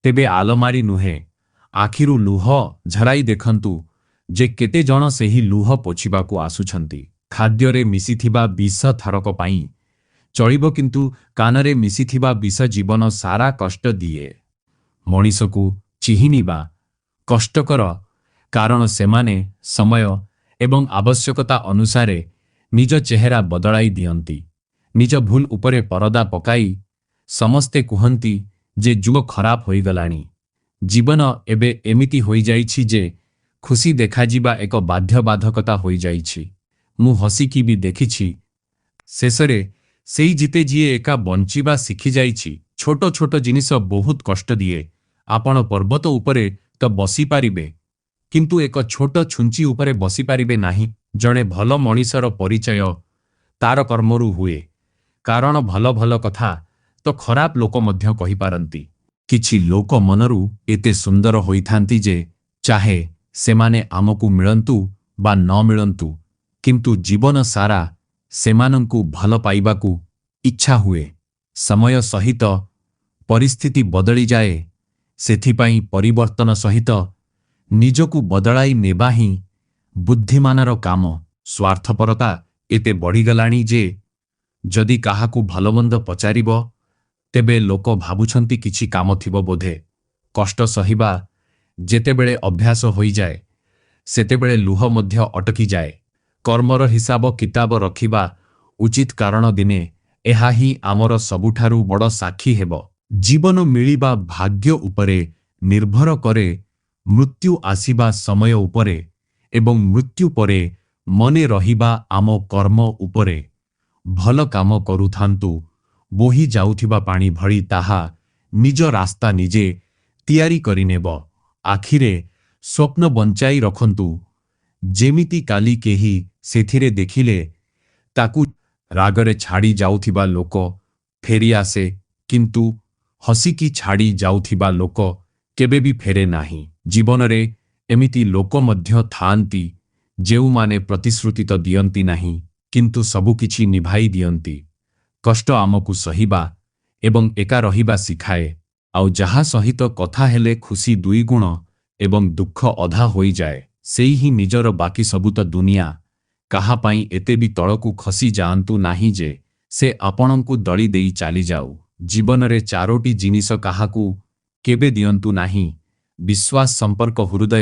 ତେବେ ଆଲମାରି ନୁହେଁ, ଆଖିରୁ ଲୁହ ଝରାଇ ଦେଖନ୍ତୁ ଯେ କେତେ ଜଣ ସେହି ଲୁହ ପୋଛିବାକୁ ଆସୁଛନ୍ତି। ଖାଦ୍ୟରେ ମିଶିଥିବା ବିଷ ଥରକ ପାଇଁ ଚଳିବ, କିନ୍ତୁ କାନରେ ମିଶିଥିବା ବିଷ ଜୀବନ ସାରା କଷ୍ଟ ଦିଏ। ମଣିଷକୁ ଚିହ୍ନିବା କଷ୍ଟକର, କାରଣ ସେମାନେ ସମୟ ଏବଂ ଆବଶ୍ୟକତା ଅନୁସାରେ ନିଜ ଚେହେରା ବଦଳାଇ ଦିଅନ୍ତି। ନିଜ ଭୁଲ ଉପରେ ପରଦା ପକାଇ ସମସ୍ତେ କୁହନ୍ତି ଯେ ଯୁଗ ଖରାପ ହୋଇଗଲାଣି। ଜୀବନ ଏବେ ଏମିତି ହୋଇଯାଇଛି ଯେ ଖୁସି ଦେଖାଯିବା ଏକ ବାଧ୍ୟବାଧକତା ହୋଇଯାଇଛି। ମୁଁ ହସିକି ବି ଦେଖିଛି। ଶେଷରେ ସେଇ ଜିତେ ଯିଏ ଏକା ବଞ୍ଚିବା ଶିଖିଯାଇଛି। ଛୋଟ ଛୋଟ ଜିନିଷ ବହୁତ କଷ୍ଟ ଦିଏ। ଆପଣ ପର୍ବତ ଉପରେ ତ ବସିପାରିବେ, କିନ୍ତୁ ଏକ ଛୋଟ ଛୁଞ୍ଚି ଉପରେ ବସିପାରିବେ ନାହିଁ। ଜଣେ ଭଲ ମଣିଷର ପରିଚୟ ତାର କର୍ମରୁ ହୁଏ, କାରଣ ଭଲ ଭଲ କଥା ତ ଖରାପ ଲୋକ ମଧ୍ୟ କହିପାରନ୍ତି। କିଛି ଲୋକ ମନରୁ ଏତେ ସୁନ୍ଦର ହୋଇଥାନ୍ତି ଯେ ଚାହେ ସେମାନେ ଆମକୁ ମିଳନ୍ତୁ ବା ନ ମିଳନ୍ତୁ, କିନ୍ତୁ ଜୀବନ ସାରା ସେମାନଙ୍କୁ ଭଲ ପାଇବାକୁ ଇଚ୍ଛା ହୁଏ। ସମୟ ସହିତ ପରିସ୍ଥିତି ବଦଳିଯାଏ, ସେଥିପାଇଁ ପରିବର୍ତ୍ତନ ସହିତ ନିଜକୁ ବଦଳାଇ ନେବା ହିଁ ବୁଦ୍ଧିମାନର କାମ। ସ୍ୱାର୍ଥପରତା ଏତେ ବଢ଼ିଗଲାଣି ଯେ ଯଦି କାହାକୁ ଭଲମନ୍ଦ ପଚାରିବ, ତେବେ ଲୋକ ଭାବୁଛନ୍ତି କିଛି କାମ ଥିବ ବୋଧେ। କଷ୍ଟ ସହିବା ଯେତେବେଳେ ଅଭ୍ୟାସ ହୋଇଯାଏ, ସେତେବେଳେ ଲୁହ ମଧ୍ୟ ଅଟକିଯାଏ। କର୍ମର ହିସାବ କିତାବ ରଖିବା ଉଚିତ, କାରଣ ଦିନେ ଏହା ହିଁ ଆମର ସବୁଠାରୁ ବଡ଼ ସାକ୍ଷୀ ହେବ। ଜୀବନ ମିଳିବା ଭାଗ୍ୟ ଉପରେ ନିର୍ଭର କରେ, ମୃତ୍ୟୁ ଆସିବା ସମୟ ଉପରେ ଏବଂ ମୃତ୍ୟୁ ପରେ ମନେ ରହିବା ଆମ କର୍ମ ଉପରେ। ଭଲ କାମ କରୁଥାନ୍ତୁ, ବୋହି ଯାଉଥିବା ପାଣି ଭଳି ତାହା ନିଜ ରାସ୍ତା ନିଜେ ତିଆରି କରିନେବ। ଆଖିରେ ସ୍ୱପ୍ନ ବଞ୍ଚାଇ ରଖନ୍ତୁ, ଯେମିତି କାଲି କେହି ସେଥିରେ ଦେଖିଲେ ତାକୁ। ରାଗରେ ଛାଡ଼ି ଯାଉଥିବା ଲୋକ ଫେରିଆସେ, କିନ୍ତୁ ହସିକି ଛାଡ଼ି ଯାଉଥିବା ଲୋକ କେବେ ବି ଫେରେ ନାହିଁ। ଜୀବନରେ ଏମିତି ଲୋକ ମଧ୍ୟ ଥାଆନ୍ତି ଯେଉଁମାନେ ପ୍ରତିଶ୍ରୁତି ତ ଦିଅନ୍ତି ନାହିଁ, କିନ୍ତୁ ସବୁକିଛି ନିଭାଇ ଦିଅନ୍ତି। କଷ୍ଟ ଆମକୁ ସହିବା ଏବଂ ଏକା ରହିବା ଶିଖାଏ। ଆଉ ଯାହା ସହିତ କଥା ହେଲେ ଖୁସି ଦୁଇଗୁଣ ଏବଂ ଦୁଃଖ ଅଧା ହୋଇଯାଏ, ସେଇ ହିଁ ନିଜର, ବାକି ସବୁ ତ ଦୁନିଆ। କାହା ପାଇଁ ଏତେ ବି ତଳକୁ ଖସି ଯାଆନ୍ତୁ ନାହିଁ ଯେ ସେ ଆପଣଙ୍କୁ ଦଳି ଦେଇ ଚାଲିଯାଉ। ଜୀବନରେ ଚାରୋଟି ଜିନିଷ କାହାକୁ କେବେ ଦିଅନ୍ତୁ ନାହିଁ: ବିଶ୍ୱାସ, ସମ୍ପର୍କ, ହୃଦୟ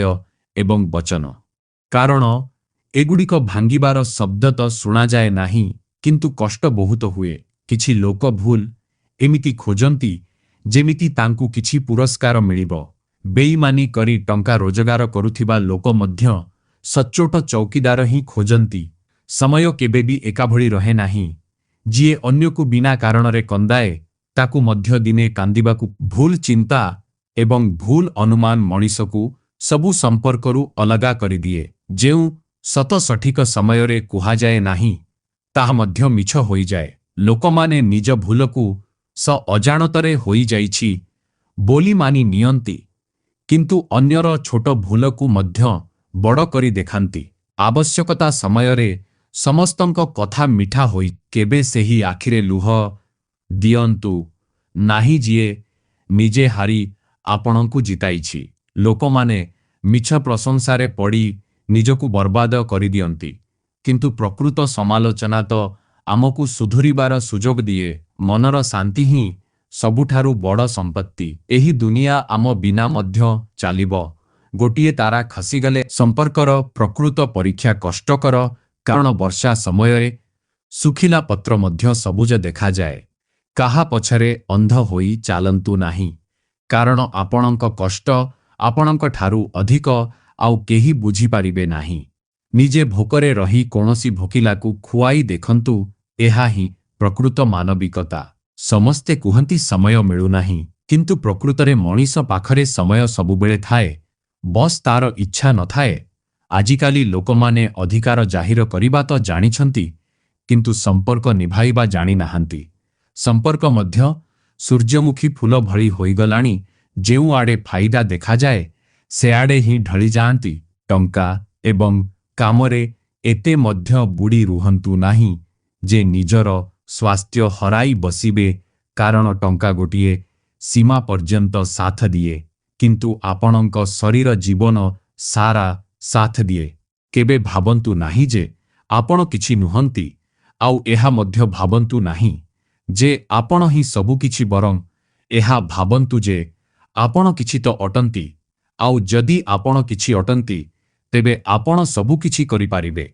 ଏବଂ ବଚନ। କାରଣ ଏଗୁଡ଼ିକ ଭାଙ୍ଗିବାର ଶବ୍ଦ ତ ଶୁଣାଯାଏ ନାହିଁ, କିନ୍ତୁ କଷ୍ଟ ବହୁତ ହୁଏ। କିଛି ଲୋକ ଭୁଲ ଏମିତି ଖୋଜନ୍ତି ଯେମିତି ତାଙ୍କୁ କିଛି ପୁରସ୍କାର ମିଳିବ। ବେଇମାନି କରି ଟଙ୍କା ରୋଜଗାର କରୁଥିବା ଲୋକ ମଧ୍ୟ ସଚ୍ଚୋଟ ଚୌକିଦାର ହିଁ ଖୋଜନ୍ତି। ସମୟ କେବେ ବି ଏକାଭଳି ରହେ ନାହିଁ। ଯିଏ ଅନ୍ୟକୁ ବିନା କାରଣରେ କନ୍ଦାଏ, ତାକୁ ମଧ୍ୟ ଦିନେ କାନ୍ଦିବାକୁ। ଭୁଲ ଚିନ୍ତା ଏବଂ ଭୁଲ ଅନୁମାନ ମଣିଷକୁ ସବୁ ସମ୍ପର୍କରୁ ଅଲଗା କରିଦିଏ। ଯେଉଁ ସତ ସଠିକ ସମୟରେ କୁହାଯାଏ ନାହିଁ, ତାହା ମଧ୍ୟ ମିଛ ହୋଇଯାଏ। ଲୋକମାନେ ନିଜ ଭୁଲକୁ ସ ଅଜାଣତରେ ହୋଇଯାଇଛି ବୋଲି ମାନି ନିଅନ୍ତି, କିନ୍ତୁ ଅନ୍ୟର ଛୋଟ ଭୁଲକୁ ମଧ୍ୟ ବଡ଼ କରି ଦେଖାନ୍ତି। ଆବଶ୍ୟକତା ସମୟରେ ସମସ୍ତଙ୍କ କଥା ମିଠା ହୋଇ। କେବେ ସେହି ଆଖିରେ ଲୁହ ଦିଅନ୍ତୁ ନାହିଁ ଯିଏ ନିଜେ ହାରି ଆପଣଙ୍କୁ ଜିତାଇଛି। ଲୋକମାନେ ମିଛ ପ୍ରଶଂସାରେ ପଡ଼ି ନିଜକୁ ବର୍ବାଦ କରିଦିଅନ୍ତି, କିନ୍ତୁ ପ୍ରକୃତ ସମାଲୋଚନା ତ ଆମକୁ ସୁଧୁରିବାର ସୁଯୋଗ ଦିଏ। ମନର ଶାନ୍ତି ହିଁ ସବୁଠାରୁ ବଡ଼ ସମ୍ପତ୍ତି। ଏହି ଦୁନିଆ ଆମ ବିନା ମଧ୍ୟ ଚାଲିବ, ଗୋଟିଏ ତାରା ଖସିଗଲେ। ସମ୍ପର୍କର ପ୍ରକୃତ ପରୀକ୍ଷା କଷ୍ଟକର, କାରଣ ବର୍ଷା ସମୟରେ ଶୁଖିଲା ପତ୍ର ମଧ୍ୟ ସବୁଜ ଦେଖାଯାଏ। କାହା ପଛରେ ଅନ୍ଧ ହୋଇ ଚାଲନ୍ତୁ ନାହିଁ, କାରଣ ଆପଣଙ୍କ କଷ୍ଟ ଆପଣଙ୍କ ଠାରୁ ଅଧିକ ଆଉ କେହି ବୁଝିପାରିବେ ନାହିଁ। ନିଜେ ଭୋକରେ ରହି କୌଣସି ଭୋକିଲାକୁ ଖୁଆଇ ଦେଖନ୍ତୁ, ଏହା ହିଁ ପ୍ରକୃତ ମାନବିକତା। ସମସ୍ତେ କୁହନ୍ତି ସମୟ ମିଳୁନାହିଁ, କିନ୍ତୁ ପ୍ରକୃତରେ ମଣିଷ ପାଖରେ ସମୟ ସବୁବେଳେ ଥାଏ, ବସ୍ ତାର ଇଚ୍ଛା ନଥାଏ। ଆଜିକାଲି ଲୋକମାନେ ଅଧିକାର ଜାହିର କରିବା ତ ଜାଣିଛନ୍ତି, କିନ୍ତୁ ସମ୍ପର୍କ ନିଭାଇବା ଜାଣିନାହାନ୍ତି। ସମ୍ପର୍କ ମଧ୍ୟ ସୂର୍ଯ୍ୟମୁଖୀ ଫୁଲ ଭଳି ହୋଇଗଲାଣି, ଯେଉଁଆଡ଼େ ଫାଇଦା ଦେଖାଯାଏ ସେଆଡ଼େ ହିଁ ଢଳିଯାଆନ୍ତି। ଟଙ୍କା ଏବଂ କାମରେ ଏତେ ମଧ୍ୟ ବୁଡ଼ି ରୁହନ୍ତୁ ନାହିଁ ଯେ ନିଜର ସ୍ୱାସ୍ଥ୍ୟ ହରାଇ ବସିବେ, କାରଣ ଟଙ୍କା ଗୋଟିଏ ସୀମା ପର୍ଯ୍ୟନ୍ତ ସାଥ ଦିଏ, କିନ୍ତୁ ଆପଣଙ୍କ ଶରୀର ଜୀବନ ସାରା ସାଥ ଦିଏ। କେବେ ଭାବନ୍ତୁ ନାହିଁ ଯେ ଆପଣ କିଛି ନୁହନ୍ତି, ଆଉ ଏହା ମଧ୍ୟ ଭାବନ୍ତୁ ନାହିଁ ଯେ ଆପଣ ହିଁ ସବୁକିଛି, ବରଂ ଏହା ଭାବନ୍ତୁ ଯେ ଆପଣ କିଛି ତ ଅଟନ୍ତି, ଆଉ ଯଦି ଆପଣ କିଛି ଅଟନ୍ତି ତେବେ ଆପଣ ସବୁକିଛି କରିପାରିବେ।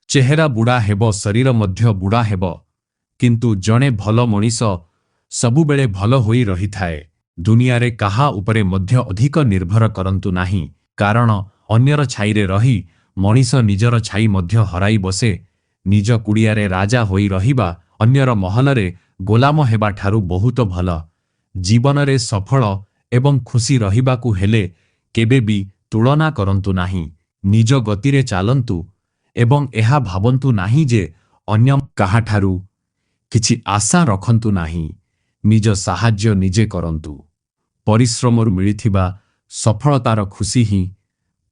ଚେହେରା ବୁଢ଼ା ହେବ, ଶରୀର ମଧ୍ୟ ବୁଢ଼ା ହେବ, କିନ୍ତୁ ଜଣେ ଭଲ ମଣିଷ ସବୁବେଳେ ଭଲ ହୋଇ ରହିଥାଏ। ଦୁନିଆରେ କାହା ଉପରେ ମଧ୍ୟ ଅଧିକ ନିର୍ଭର କରନ୍ତୁ ନାହିଁ, କାରଣ ଅନ୍ୟର ଛାଇରେ ରହି ମଣିଷ ନିଜର ଛାଇ ମଧ୍ୟ ହରାଇ ବସେ। ନିଜ କୁଡ଼ିଆରେ ରାଜା ହୋଇ ରହିବା ଅନ୍ୟର ମହଲରେ ଗୋଲାମ ହେବା ଠାରୁ ବହୁତ ଭଲ। ଜୀବନରେ ସଫଳ ଏବଂ ଖୁସି ରହିବାକୁ ହେଲେ କେବେ ବି ତୁଳନା କରନ୍ତୁ ନାହିଁ। ନିଜ ଗତିରେ ଚାଲନ୍ତୁ ଏବଂ ଏହା ଭାବନ୍ତୁ ନାହିଁ ଯେ ଅନ୍ୟ କାହାଠାରୁ କିଛି ଆଶା ରଖନ୍ତୁ ନାହିଁ। ନିଜ ସାହାଯ୍ୟ ନିଜେ କରନ୍ତୁ। ପରିଶ୍ରମରୁ ମିଳିଥିବା ସଫଳତାର ଖୁସି ହିଁ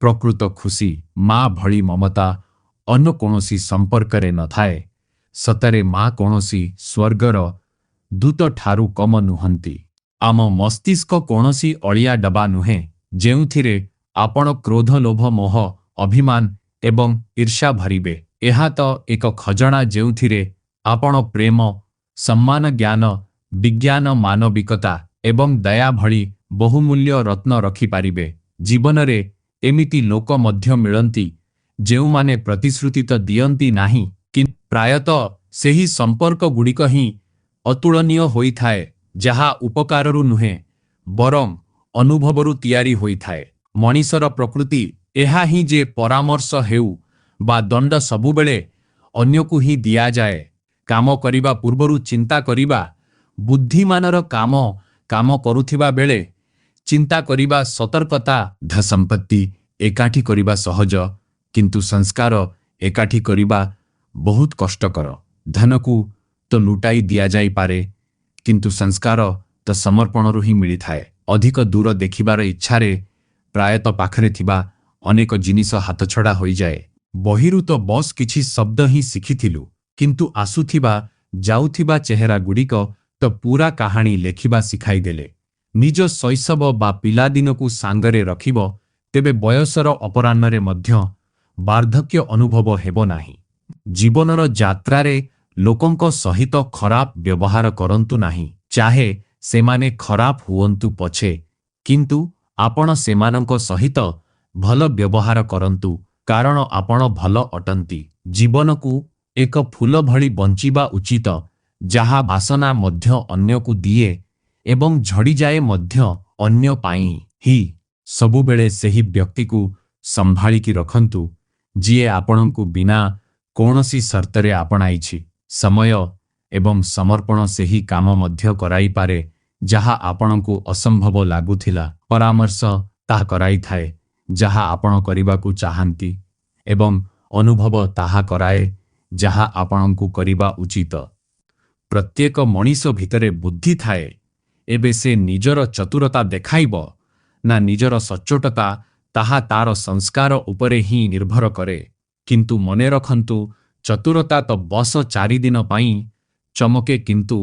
ପ୍ରକୃତ ଖୁସି। ମା ଭଳି ମମତା ଅନ୍ୟ କୌଣସି ସମ୍ପର୍କରେ ନଥାଏ। ସତରେ ମା କୌଣସି ସ୍ୱର୍ଗର ଦୂତ ଠାରୁ କମ ନୁହନ୍ତି। ଆମ ମସ୍ତିଷ୍କ କୌଣସି ଅଳିଆ ଡବା ନୁହେଁ, ଯେଉଁଥିରେ ଆପଣ କ୍ରୋଧ, ଲୋଭ, ମୋହ, ଅଭିମାନ ଏବଂ ଈର୍ଷା ଭରିବେ। ଏହା ତ ଏକ ଖଜଣା ଯେଉଁଥିରେ ଆପଣ ପ୍ରେମ, ସମ୍ମାନ, ଜ୍ଞାନ, ବିଜ୍ଞାନ, ମାନବିକତା ଏବଂ ଦୟା ଭଳି ବହୁମୂଲ୍ୟ ରତ୍ନ ରଖିପାରିବେ। ଜୀବନରେ ଏମିତି ଲୋକ ମଧ୍ୟ ମିଳନ୍ତି ଯେଉଁମାନେ ପ୍ରତିଶ୍ରୁତି ତ ଦିଅନ୍ତି ନାହିଁ, କିନ୍ତୁ ପ୍ରାୟତଃ ସେହି ସମ୍ପର୍କଗୁଡ଼ିକ ହିଁ ଅତୁଳନୀୟ ହୋଇଥାଏ ଯାହା ଉପକାରରୁ ନୁହେଁ ବରଂ ଅନୁଭବରୁ ତିଆରି ହୋଇଥାଏ। ମଣିଷର ପ୍ରକୃତି ଏହା ହିଁ ଯେ ପରାମର୍ଶ ହେଉ ବା ଦଣ୍ଡ, ସବୁବେଳେ ଅନ୍ୟକୁ ହିଁ ଦିଆଯାଏ। କାମ କରିବା ପୂର୍ବରୁ ଚିନ୍ତା କରିବା ବୁଦ୍ଧିମାନର କାମ, କାମ କରୁଥିବା ବେଳେ ଚିନ୍ତା କରିବା ସତର୍କତା। ସମ୍ପତ୍ତି ଏକାଠି କରିବା ସହଜ, କିନ୍ତୁ ସଂସ୍କାର ଏକାଠି କରିବା ବହୁତ କଷ୍ଟକର। ଧନକୁ ତ ଲୁଟାଇ ଦିଆଯାଇପାରେ, କିନ୍ତୁ ସଂସ୍କାର ତ ସମର୍ପଣରୁ ହିଁ ମିଳିଥାଏ। ଅଧିକ ଦୂର ଦେଖିବାର ଇଚ୍ଛାରେ ପ୍ରାୟତଃ ପାଖରେ ଥିବା ଅନେକ ଜିନିଷ ହାତଛଡ଼ା ହୋଇଯାଏ। ବହିରୁ ତ ବସ୍ କିଛି ଶବ୍ଦ ହିଁ ଶିଖିଥିଲୁ, କିନ୍ତୁ ଆସୁଥିବା ଯାଉଥିବା ଚେହେରା ଗୁଡ଼ିକ ତ ପୁରା କାହାଣୀ ଲେଖିବା ଶିଖାଇଦେଲେ। ନିଜ ଶୈଶବ ବା ପିଲାଦିନକୁ ସାଙ୍ଗରେ ରଖିବ ତେବେ ବୟସର ଅପରାହ୍ନରେ ମଧ୍ୟ ବାର୍ଦ୍ଧକ୍ୟ ଅନୁଭବ ହେବ ନାହିଁ। ଜୀବନର ଯାତ୍ରାରେ ଲୋକଙ୍କ ସହିତ ଖରାପ ବ୍ୟବହାର କରନ୍ତୁ ନାହିଁ। ଚାହେ ସେମାନେ ଖରାପ ହୁଅନ୍ତୁ ପଛେ, କିନ୍ତୁ ଆପଣ ସେମାନଙ୍କ ସହିତ ଭଲ ବ୍ୟବହାର କରନ୍ତୁ, କାରଣ ଆପଣ ଭଲ ଅଟନ୍ତି। ଜୀବନକୁ ଏକ ଫୁଲ ଭଳି ବଞ୍ଚିବା ଉଚିତ, ଯାହା ବାସନା ମଧ୍ୟ ଅନ୍ୟକୁ ଦିଏ ଏବଂ ଝଡ଼ିଯାଏ ମଧ୍ୟ ଅନ୍ୟ ପାଇଁ ହିଁ। ସବୁବେଳେ ସେହି ବ୍ୟକ୍ତିକୁ ସମ୍ଭାଳିକି ରଖନ୍ତୁ ଯିଏ ଆପଣଙ୍କୁ ବିନା କୌଣସି ସର୍ତ୍ତରେ ଆପଣାଇଛି। ସମୟ ଏବଂ ସମର୍ପଣ ସେହି କାମ ମଧ୍ୟ କରାଇପାରେ ଯାହା ଆପଣଙ୍କୁ ଅସମ୍ଭବ ଲାଗୁଥିଲା। ପରାମର୍ଶ ତାହା କରାଇଥାଏ ଯାହା ଆପଣ କରିବାକୁ ଚାହାନ୍ତି ଏବଂ ଅନୁଭବ ତାହା କରାଏ ଯାହା ଆପଣଙ୍କୁ କରିବା ଉଚିତ। ପ୍ରତ୍ୟେକ ମଣିଷ ଭିତରେ ବୁଦ୍ଧି ଥାଏ। ଏବେ ସେ ନିଜର ଚତୁରତା ଦେଖାଇବ ନା ନିଜର ସଚ୍ଚୋଟତା, ତାହା ତାର ସଂସ୍କାର ଉପରେ ହିଁ ନିର୍ଭର କରେ। କିନ୍ତୁ ମନେ ରଖନ୍ତୁ, ଚତୁରତା ତ ବସ ଚାରିଦିନ ପାଇଁ ଚମକେ, କିନ୍ତୁ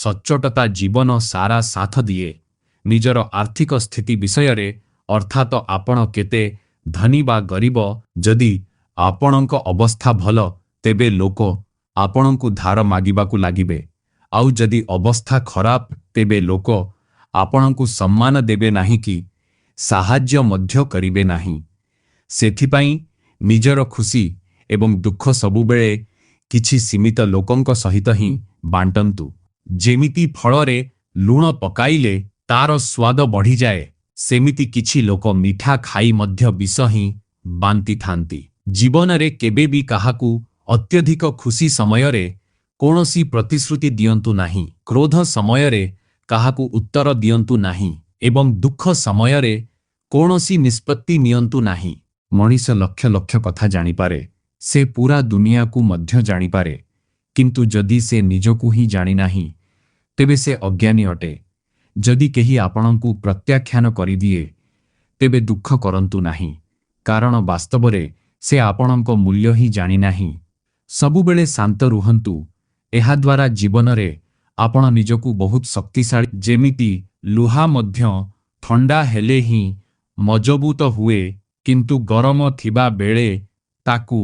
ସଚ୍ଚୋଟତା ଜୀବନ ସାରା ସାଥ ଦିଏ। ନିଜର ଆର୍ଥିକ ସ୍ଥିତି ବିଷୟରେ, ଅର୍ଥାତ ଆପଣ କେତେ ଧନୀ ବା ଗରିବ, ଯଦି ଆପଣଙ୍କ ଅବସ୍ଥା ଭଲ ତେବେ ଲୋକ ଆପଣଙ୍କୁ ଧାର ମାଗିବାକୁ ଲାଗିବେ, ଆଉ ଯଦି ଅବସ୍ଥା ଖରାପ ତେବେ ଲୋକ ଆପଣଙ୍କୁ ସମ୍ମାନ ଦେବେ ନାହିଁ କି ସାହାଯ୍ୟ ମଧ୍ୟ କରିବେ ନାହିଁ। ସେଥିପାଇଁ ନିଜର ଖୁସି ଏବଂ ଦୁଃଖ ସବୁବେଳେ କିଛି ସୀମିତ ଲୋକଙ୍କ ସହିତ ହିଁ ବାଣ୍ଟନ୍ତୁ। ଯେମିତି ଫଳରେ ଲୁଣ ପକାଇଲେ ତାର ସ୍ୱାଦ ବଢ଼ିଯାଏ, ସେମିତି କିଛି ଲୋକ ମିଠା ଖାଇ ମଧ୍ୟ ବିଷ ହିଁ ବାଣ୍ଟିଥାନ୍ତି। ଜୀବନରେ କେବେ ବି କାହାକୁ ଅତ୍ୟଧିକ ଖୁସି ସମୟରେ କୌଣସି ପ୍ରତିଶ୍ରୁତି ଦିଅନ୍ତୁ ନାହିଁ, କ୍ରୋଧ ସମୟରେ କାହାକୁ ଉତ୍ତର ଦିଅନ୍ତୁ ନାହିଁ ଏବଂ ଦୁଃଖ ସମୟରେ କୌଣସି ନିଷ୍ପତ୍ତି ନିଅନ୍ତୁ ନାହିଁ। ମଣିଷ ଲକ୍ଷ ଲକ୍ଷ କଥା ଜାଣିପାରେ, ସେ ପୁରା ଦୁନିଆକୁ ମଧ୍ୟ ଜାଣିପାରେ, କିନ୍ତୁ ଯଦି ସେ ନିଜକୁ ହିଁ ଜାଣିନାହିଁ ତେବେ ସେ ଅଜ୍ଞାନୀ ଅଟେ। ଯଦି କେହି ଆପଣଙ୍କୁ ପ୍ରତ୍ୟାଖ୍ୟାନ କରିଦିଏ ତେବେ ଦୁଃଖ କରନ୍ତୁ ନାହିଁ, କାରଣ ବାସ୍ତବରେ ସେ ଆପଣଙ୍କ ମୂଲ୍ୟ ହିଁ ଜାଣିନାହିଁ। ସବୁବେଳେ ଶାନ୍ତ ରୁହନ୍ତୁ, ଏହାଦ୍ୱାରା ଜୀବନରେ ଆପଣ ନିଜକୁ ବହୁତ ଶକ୍ତିଶାଳୀ। ଯେମିତି ଲୁହା ମଧ୍ୟ ଥଣ୍ଡା ହେଲେ ହିଁ ମଜବୁତ ହୁଏ, କିନ୍ତୁ ଗରମ ଥିବା ବେଳେ ତାକୁ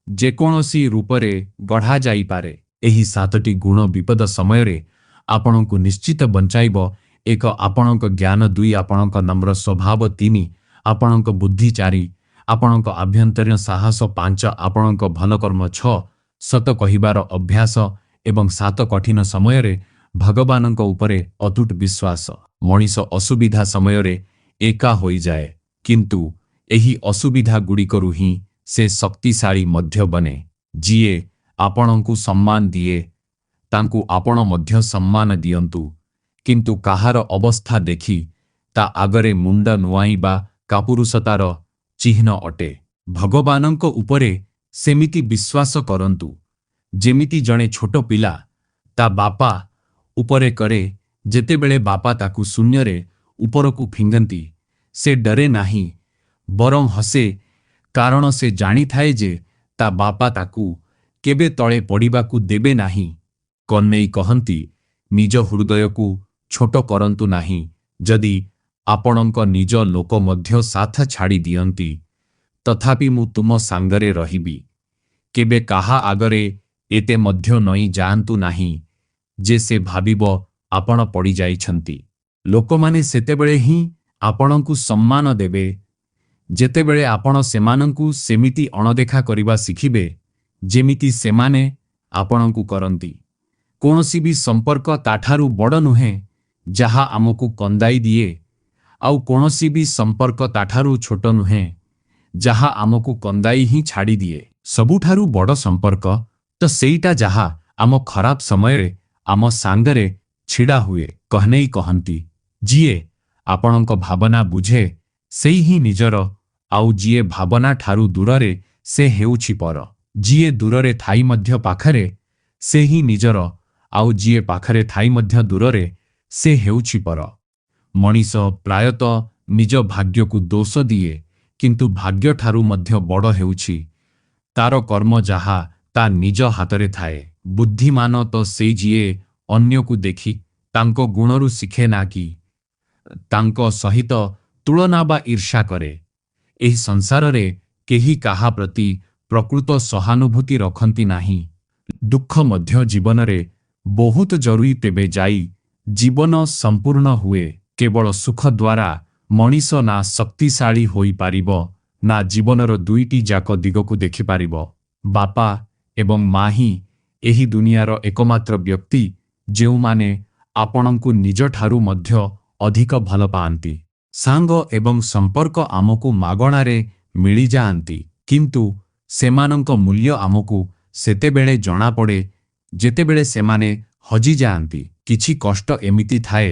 ଯେକୌଣସି ରୂପରେ ଗଢ଼ାଯାଇପାରେ। ଏହି ସାତଟି ଗୁଣ ବିପଦ ସମୟରେ ଆପଣଙ୍କୁ ନିଶ୍ଚିତ ବଞ୍ଚାଇବ। 1, ଆପଣଙ୍କ ଜ୍ଞାନ। 2, ଆପଣଙ୍କ ନମ୍ର ସ୍ୱଭାବ। 3, ଆପଣଙ୍କ ବୁଦ୍ଧି। 4, ଆପଣଙ୍କ ଆଭ୍ୟନ୍ତରୀଣ ସାହସ। 5, ଆପଣଙ୍କ ଭଲ କର୍ମ। 6, ସତ କହିବାର ଅଭ୍ୟାସ ଏବଂ 7, କଠିନ ସମୟରେ ଭଗବାନଙ୍କ ଉପରେ ଅତୁଟ ବିଶ୍ୱାସ। ମଣିଷ ଅସୁବିଧା ସମୟରେ ଏକା ହୋଇଯାଏ, କିନ୍ତୁ ଏହି ଅସୁବିଧା ଗୁଡ଼ିକରୁ ହିଁ ସେ ଶକ୍ତିଶାଳୀ ମଧ୍ୟ ବନେ। ଯିଏ ଆପଣଙ୍କୁ ସମ୍ମାନ ଦିଏ, ତାଙ୍କୁ ଆପଣ ମଧ୍ୟ ସମ୍ମାନ ଦିଅନ୍ତୁ, କିନ୍ତୁ କାହାର ଅବସ୍ଥା ଦେଖି ତା ଆଗରେ ମୁଣ୍ଡ ନୁଆଇଁବା କାପୁରୁଷତାର ଚିହ୍ନ ଅଟେ। ଭଗବାନଙ୍କ ଉପରେ ସେମିତି ବିଶ୍ୱାସ କରନ୍ତୁ, ଯେମିତି ଜଣେ ଛୋଟ ପିଲା ତା ବାପା ଉପରେ କରେ। ଯେତେବେଳେ ବାପା ତାକୁ ଶୂନ୍ୟରେ ଉପରକୁ ଫିଙ୍ଗନ୍ତି, ସେ ଡରେ ନାହିଁ, ବରଂ ହସେ, କାରଣ ସେ ଜାଣିଥାଏ ଯେ ତା ବାପା ତାକୁ କେବେ ତଳେ ପଡ଼ିବାକୁ ଦେବେ ନାହିଁ। କହ୍ନେଇ କହନ୍ତି, ନିଜ ହୃଦୟକୁ ଛୋଟ କରନ୍ତୁ ନାହିଁ। ଯଦି ଆପଣଙ୍କ ନିଜ ଲୋକ ମଧ୍ୟ ସାଥ ଛାଡ଼ି ଦିଅନ୍ତି, ତଥାପି ମୁଁ ତୁମ ସାଙ୍ଗରେ ରହିବି। କେବେ କାହା ଆଗରେ ଏତେ ମଧ୍ୟ ନଇଁ ଯାଆନ୍ତୁ ନାହିଁ ଯେ ସେ ଭାବିବ ଆପଣ ପଡ଼ିଯାଇଛନ୍ତି। ଲୋକମାନେ ସେତେବେଳେ ହିଁ ଆପଣଙ୍କୁ ସମ୍ମାନ ଦେବେ, ଯେତେବେଳେ ଆପଣ ସେମାନଙ୍କୁ ସେମିତି ଅଣଦେଖା କରିବା ଶିଖିବେ, ଯେମିତି ସେମାନେ ଆପଣଙ୍କୁ କରନ୍ତି। କୌଣସି ବି ସମ୍ପର୍କ ତାଠାରୁ ବଡ଼ ନୁହେଁ ଯାହା ଆମକୁ କନ୍ଦାଇ ଦିଏ, ଆଉ କୌଣସି ବି ସମ୍ପର୍କ ତାଠାରୁ ଛୋଟ ନୁହେଁ ଯାହା ଆମକୁ କନ୍ଦାଇ ହିଁ ଛାଡ଼ିଦିଏ। ସବୁଠାରୁ ବଡ଼ ସମ୍ପର୍କ ତ ସେଇଟା ଯାହା ଆମ ଖରାପ ସମୟରେ ଆମ ସାଙ୍ଗରେ ଛିଡ଼ା ହୁଏ। କହ୍ନେଇ କହନ୍ତି, ଯିଏ ଆପଣଙ୍କ ଭାବନା ବୁଝେ ସେଇ ହିଁ ନିଜର, ଆଉ ଯିଏ ଭାବନା ଠାରୁ ଦୂରରେ ସେ ହେଉଛି ପର। ଯିଏ ଦୂରରେ ଥାଇ ମଧ୍ୟ ପାଖରେ ସେ ହିଁ ନିଜର, ଆଉ ଯିଏ ପାଖରେ ଥାଇ ମଧ୍ୟ ଦୂରରେ ସେ ହେଉଛି ପର। ମଣିଷ ପ୍ରାୟତଃ ନିଜ ଭାଗ୍ୟକୁ ଦୋଷ ଦିଏ, କିନ୍ତୁ ଭାଗ୍ୟଠାରୁ ମଧ୍ୟ ବଡ଼ ହେଉଛି ତାର କର୍ମ, ଯାହା ତା ନିଜ ହାତରେ ଥାଏ। ବୁଦ୍ଧିମାନ ତ ସେଇ ଯିଏ ଅନ୍ୟକୁ ଦେଖି ତାଙ୍କ ଗୁଣରୁ ଶିଖେ, ନା କି ତାଙ୍କ ସହିତ ତୁଳନା ବା ଈର୍ଷା କରେ। ଏହି ସଂସାରରେ କେହି କାହା ପ୍ରତି ପ୍ରକୃତ ସହାନୁଭୂତି ରଖନ୍ତି ନାହିଁ। ଦୁଃଖ ମଧ୍ୟ ଜୀବନରେ ବହୁତ ଜରୁରୀ, ତେବେ ଯାଇ ଜୀବନ ସମ୍ପୂର୍ଣ୍ଣ ହୁଏ। କେବଳ ସୁଖ ଦ୍ୱାରା ମଣିଷ ନା ଶକ୍ତିଶାଳୀ ହୋଇପାରିବ, ନା ଜୀବନର ଦୁଇଟି ଯାକ ଦିଗକୁ ଦେଖିପାରିବ। ବାପା ଏବଂ ମା ହିଁ ଏହି ଦୁନିଆର ଏକମାତ୍ର ବ୍ୟକ୍ତି ଯେଉଁମାନେ ଆପଣଙ୍କୁ ନିଜଠାରୁ ମଧ୍ୟ ଅଧିକ ଭଲ ପାଆନ୍ତି। ସାଙ୍ଗ ଏବଂ ସମ୍ପର୍କ ଆମକୁ ମାଗଣାରେ ମିଳିଯାଆନ୍ତି, କିନ୍ତୁ ସେମାନଙ୍କ ମୂଲ୍ୟ ଆମକୁ ସେତେବେଳେ ଜଣାପଡ଼େ ଯେତେବେଳେ ସେମାନେ ହଜିଯାଆନ୍ତି। କିଛି କଷ୍ଟ ଏମିତି ଥାଏ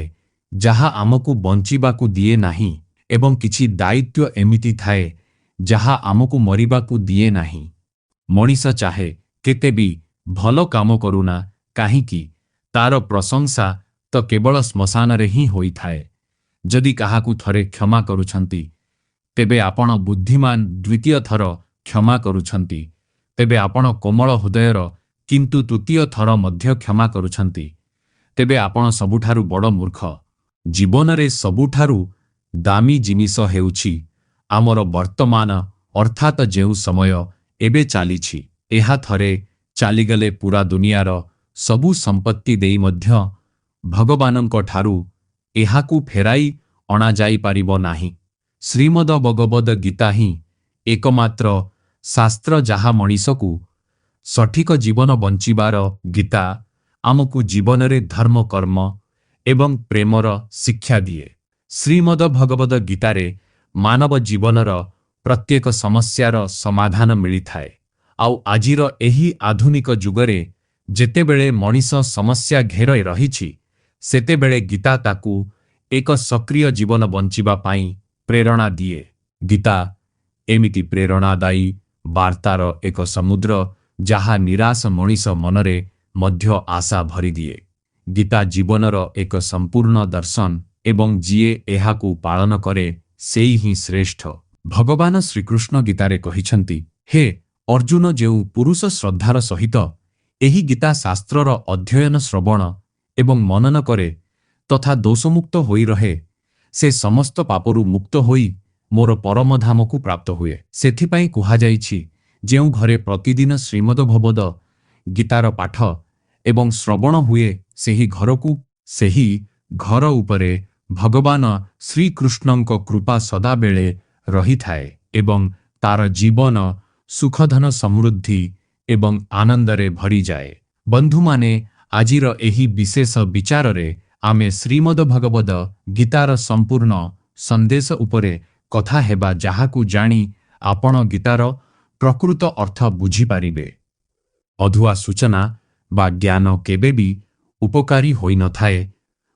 ଯାହା ଆମକୁ ବଞ୍ଚିବାକୁ ଦିଏ ନାହିଁ ଏବଂ କିଛି ଦାୟିତ୍ୱ ଏମିତି ଥାଏ ଯାହା ଆମକୁ ମରିବାକୁ ଦିଏ ନାହିଁ। ମଣିଷ ଚାହେ କେତେ ବି ଭଲ କାମ କରୁନା କାହିଁକି, ତାର ପ୍ରଶଂସା ତ କେବଳ ଶ୍ମଶାନରେ ହିଁ ହୋଇଥାଏ। ଯଦି କାହାକୁ ଥରେ କ୍ଷମା କରୁଛନ୍ତି, ତେବେ ଆପଣ ବୁଦ୍ଧିମାନ। ଦ୍ୱିତୀୟ ଥର କ୍ଷମା କରୁଛନ୍ତି, ତେବେ ଆପଣ କୋମଳ ହୃଦୟର, କିନ୍ତୁ ତୃତୀୟ ଥର ମଧ୍ୟ କ୍ଷମା କରୁଛନ୍ତି, ତେବେ ଆପଣ ସବୁଠାରୁ ବଡ଼ ମୂର୍ଖ। ଜୀବନରେ ସବୁଠାରୁ ଦାମୀ ଜିନିଷ ହେଉଛି ଆମର ବର୍ତ୍ତମାନ, ଅର୍ଥାତ ଯେଉଁ ସମୟ ଏବେ ଚାଲିଛି। ଏହା ଥରେ ଚାଲିଗଲେ ପୁରା ଦୁନିଆର ସବୁ ସମ୍ପତ୍ତି ଦେଇ ମଧ୍ୟ ଭଗବାନଙ୍କ ଠାରୁ ଏହାକୁ ଫେରାଇ ଅଣାଯାଇପାରିବ ନାହିଁ। ଶ୍ରୀମଦ ଭଗବଦ ଗୀତା ହିଁ ଏକମାତ୍ର ଶାସ୍ତ୍ର ଯାହା ମଣିଷକୁ ସଠିକ ଜୀବନ ବଞ୍ଚିବାର। ଗୀତା ଆମକୁ ଜୀବନରେ ଧର୍ମ, କର୍ମ ଏବଂ ପ୍ରେମର ଶିକ୍ଷା ଦିଏ। ଶ୍ରୀମଦ ଭଗବଦ ଗୀତାରେ ମାନବ ଜୀବନର ପ୍ରତ୍ୟେକ ସମସ୍ୟାର ସମାଧାନ ମିଳିଥାଏ। ଆଉ ଆଜିର ଏହି ଆଧୁନିକ ଯୁଗରେ ଯେତେବେଳେ ମଣିଷ ସମସ୍ୟା ଘେରରେ ରହିଛି, ସେତେବେଳେ ଗୀତା ତାକୁ ଏକ ସକ୍ରିୟ ଜୀବନ ବଞ୍ଚିବା ପାଇଁ ପ୍ରେରଣା ଦିଏ। ଗୀତା ଏମିତି ପ୍ରେରଣାଦାୟୀ ବାର୍ତ୍ତାର ଏକ ସମୁଦ୍ର ଯାହା ନିରାଶ ମଣିଷ ମନରେ ମଧ୍ୟ ଆଶା ଭରିଦିଏ। ଗୀତା ଜୀବନର ଏକ ସମ୍ପୂର୍ଣ୍ଣ ଦର୍ଶନ ଏବଂ ଯିଏ ଏହାକୁ ପାଳନ କରେ ସେଇ ହିଁ ଶ୍ରେଷ୍ଠ। ଭଗବାନ ଶ୍ରୀକୃଷ୍ଣ ଗୀତାରେ କହିଛନ୍ତି, ହେ ଅର୍ଜୁନ, ଯେଉଁ ପୁରୁଷ ଶ୍ରଦ୍ଧାର ସହିତ ଏହି ଗୀତା ଶାସ୍ତ୍ରର ଅଧ୍ୟୟନ, ଶ୍ରବଣ ଏବଂ ମନନ କରେ ତଥା ଦୋଷମୁକ୍ତ ହୋଇ ରହେ, ସେ ସମସ୍ତ ପାପରୁ ମୁକ୍ତ ହୋଇ ମୋର ପରମଧାମକୁ ପ୍ରାପ୍ତ ହୁଏ। ସେଥିପାଇଁ କୁହାଯାଇଛି, ଯେଉଁ ଘରେ ପ୍ରତିଦିନ ଶ୍ରୀମଦ ଭଗବଦ ଗୀତାର ପାଠ ଏବଂ ଶ୍ରବଣ ହୁଏ, ସେହି ଘରକୁ ସେହି ଘର ଉପରେ ଭଗବାନ ଶ୍ରୀକୃଷ୍ଣଙ୍କ କୃପା ସଦାବେଳେ ରହିଥାଏ ଏବଂ ତାର ଜୀବନ ସୁଖଧନ ସମୃଦ୍ଧି ଏବଂ ଆନନ୍ଦରେ ଭରିଯାଏ। ବନ୍ଧୁମାନେ, ଆଜିର ଏହି ବିଶେଷ ବିଚାରରେ ଆମେ ଶ୍ରୀମଦ ଭଗବଦ ଗୀତାର ସମ୍ପୂର୍ଣ୍ଣ ସନ୍ଦେଶ ଉପରେ କଥା ହେବା, ଯାହାକୁ ଜାଣି ଆପଣ ଗୀତାର ପ୍ରକୃତ ଅର୍ଥ ବୁଝିପାରିବେ। ଅଧୁଆ ସୂଚନା ବା ଜ୍ଞାନ କେବେ ବି ଉପକାରୀ ହୋଇନଥାଏ,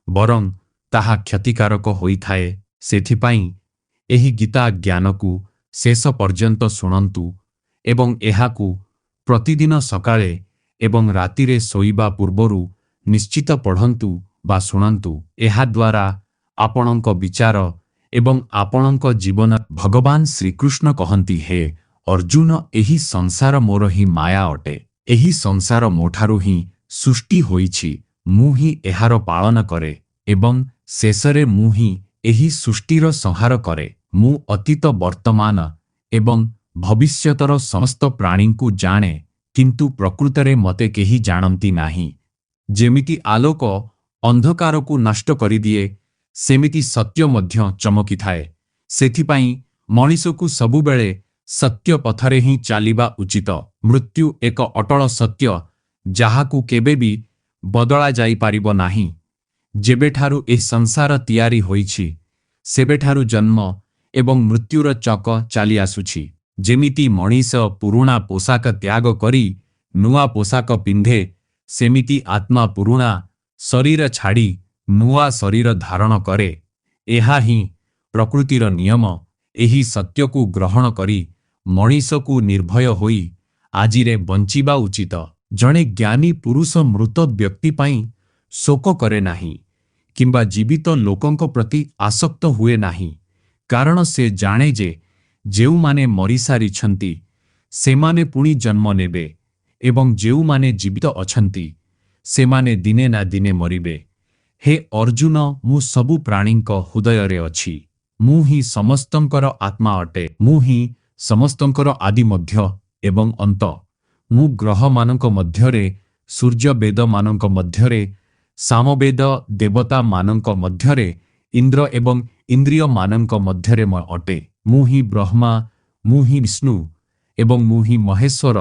ବରଂ ତାହା କ୍ଷତିକାରକ ହୋଇଥାଏ। ସେଥିପାଇଁ ଏହି ଗୀତା ଜ୍ଞାନକୁ ଶେଷ ପର୍ଯ୍ୟନ୍ତ ଶୁଣନ୍ତୁ ଏବଂ ଏହାକୁ ପ୍ରତିଦିନ ସକାଳେ ଏବଂ ରାତିରେ ଶୋଇବା ପୂର୍ବରୁ ନିଶ୍ଚିତ ପଢ଼ନ୍ତୁ ବା ଶୁଣନ୍ତୁ। ଏହାଦ୍ୱାରା ଆପଣଙ୍କ ବିଚାର ଏବଂ ଆପଣଙ୍କ ଜୀବନ। ଭଗବାନ ଶ୍ରୀକୃଷ୍ଣ କହନ୍ତି, ହେ ଅର୍ଜୁନ, ଏହି ସଂସାର ମୋର ହିଁ ମାୟା ଅଟେ। ଏହି ସଂସାର ମୋଠାରୁ ହିଁ ସୃଷ୍ଟି ହୋଇଛି। ମୁଁ ହିଁ ଏହାର ପାଳନ କରେ ଏବଂ ଶେଷରେ ମୁଁ ହିଁ ଏହି ସୃଷ୍ଟିର ସଂହାର କରେ। ମୁଁ ଅତୀତ, ବର୍ତ୍ତମାନ ଏବଂ ଭବିଷ୍ୟତର ସମସ୍ତ ପ୍ରାଣୀଙ୍କୁ ଜାଣେ, କିନ୍ତୁ ପ୍ରକୃତରେ ମୋତେ କେହି ଜାଣନ୍ତି ନାହିଁ। ଯେମିତି ଆଲୋକ ଅନ୍ଧକାରକୁ ନଷ୍ଟ କରିଦିଏ, ସେମିତି ସତ୍ୟ ମଧ୍ୟ ଚମକିଥାଏ। ସେଥିପାଇଁ ମଣିଷକୁ ସବୁବେଳେ ସତ୍ୟ ପଥରେ ହିଁ ଚାଲିବା ଉଚିତ। ମୃତ୍ୟୁ ଏକ ଅଟଳ ସତ୍ୟ, ଯାହାକୁ କେବେ ବି ବଦଳା ଯାଇପାରିବ ନାହିଁ। ଯେବେଠାରୁ ଏ ସଂସାର ତିଆରି ହୋଇଛି, ସେବେଠାରୁ ଜନ୍ମ ଏବଂ ମୃତ୍ୟୁର ଚକ ଚାଲି ଆସୁଛି। ଯେମିତି ମଣିଷ ପୁରୁଣା ପୋଷାକ ତ୍ୟାଗ କରି ନୂଆ ପୋଷାକ ପିନ୍ଧେ, ସେମିତି ଆତ୍ମା ପୁରୁଣା ଶରୀର ଛାଡ଼ି ନୂଆ ଶରୀର ଧାରଣ କରେ। ଏହା ହିଁ ପ୍ରକୃତିର ନିୟମ। ଏହି ସତ୍ୟକୁ ଗ୍ରହଣ କରି ମଣିଷକୁ ନିର୍ଭୟ ହୋଇ ଆଜିରେ ବଞ୍ଚିବା ଉଚିତ। ଜଣେ ଜ୍ଞାନୀ ପୁରୁଷ ମୃତ ବ୍ୟକ୍ତି ପାଇଁ ଶୋକ କରେ ନାହିଁ କିମ୍ବା ଜୀବିତ ଲୋକଙ୍କ ପ୍ରତି ଆସକ୍ତ ହୁଏ ନାହିଁ, କାରଣ ସେ ଜାଣେ ଯେ ଯେଉଁମାନେ ମରିସାରିଛନ୍ତି ସେମାନେ ପୁଣି ଜନ୍ମ ନେବେ ଏବଂ ଯେଉଁମାନେ ଜୀବିତ ଅଛନ୍ତି ସେମାନେ ଦିନେ ନା ଦିନେ ମରିବେ। ହେ ଅର୍ଜୁନ, ମୁଁ ସବୁ ପ୍ରାଣୀଙ୍କ ହୃଦୟରେ ଅଛି। ମୁଁ ହିଁ ସମସ୍ତଙ୍କର ଆତ୍ମା ଅଟେ। ମୁଁ ହିଁ ସମସ୍ତଙ୍କର ଆଦି, ମଧ୍ୟ ଏବଂ ଅନ୍ତ। ମୁଁ ଗ୍ରହମାନଙ୍କ ମଧ୍ୟରେ ସୂର୍ଯ୍ୟ, ବେଦମାନଙ୍କ ମଧ୍ୟରେ ସାମବେଦ, ଦେବତାମାନଙ୍କ ମଧ୍ୟରେ ଇନ୍ଦ୍ର ଏବଂ ଇନ୍ଦ୍ରିୟମାନଙ୍କ ମଧ୍ୟରେ ମୁଁ ଅଟେ। ମୁଁ ହିଁ ବ୍ରହ୍ମା, ମୁଁ ହିଁ ବିଷ୍ଣୁ ଏବଂ ମୁଁ ହିଁ ମହେଶ୍ୱର।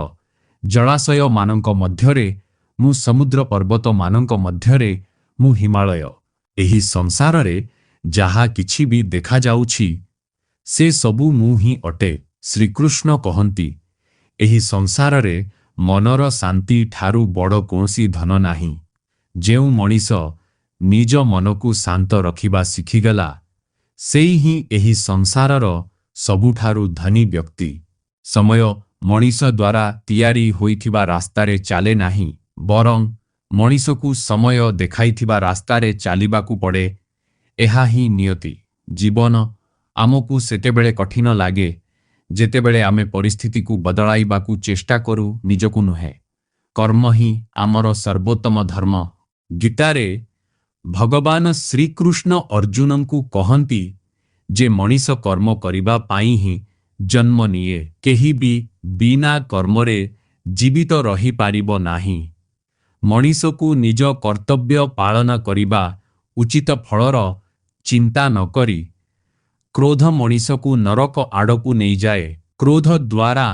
ଜଳାଶୟମାନଙ୍କ ମଧ୍ୟରେ ମୁଁ ସମୁଦ୍ର, ପର୍ବତମାନଙ୍କ ମଧ୍ୟରେ ମୁଁ ହିମାଳୟ। ଏହି ସଂସାରରେ ଯାହା କିଛି ବି ଦେଖାଯାଉଛି, ସେ ସବୁ ମୁଁ ହିଁ ଅଟେ। ଶ୍ରୀକୃଷ୍ଣ କହନ୍ତି, ଏହି ସଂସାରରେ ମନର ଶାନ୍ତି ଠାରୁ ବଡ଼ କୌଣସି ଧନ ନାହିଁ। ଯେଉଁ ମଣିଷ ନିଜ ମନକୁ ଶାନ୍ତ ରଖିବା ଶିଖିଗଲା, ସେଇ ହିଁ ଏହି ସଂସାରର ସବୁଠାରୁ ଧନୀ ବ୍ୟକ୍ତି। ସମୟ ମଣିଷ ଦ୍ୱାରା ତିଆରି ହୋଇଥିବା ରାସ୍ତାରେ ଚାଲେ ନାହିଁ, ବରଂ ମଣିଷକୁ ସମୟ ଦେଖାଇଥିବା ରାସ୍ତାରେ ଚାଲିବାକୁ ପଡ଼େ। ଏହା ହିଁ ନିୟତି। ଜୀବନ ଆମକୁ ସେତେବେଳେ କଠିନ ଲାଗେ, ଯେତେବେଳେ ଆମେ ପରିସ୍ଥିତିକୁ ବଦଳାଇବାକୁ ଚେଷ୍ଟା କରୁ, ନିଜକୁ ନୁହେଁ। କର୍ମ ହିଁ ଆମର ସର୍ବୋତ୍ତମ ଧର୍ମ। ଗୀତାରେ ଭଗବାନ ଶ୍ରୀକୃଷ୍ଣ ଅର୍ଜୁନଙ୍କୁ କହନ୍ତି ଯେ ମଣିଷ କର୍ମ କରିବା ପାଇଁ ହିଁ ଜନ୍ମ ନିଏ। କେହି ବି ବିନା କର୍ମରେ ଜୀବିତ ରହିପାରିବ ନାହିଁ। ମଣିଷକୁ ନିଜ କର୍ତ୍ତବ୍ୟ ପାଳନ କରିବା ଉଚିତ, ଫଳର ଚିନ୍ତା ନ କରି। କ୍ରୋଧ ମଣିଷକୁ ନରକ ଆଡ଼କୁ ନେଇଯାଏ। କ୍ରୋଧ ଦ୍ୱାରା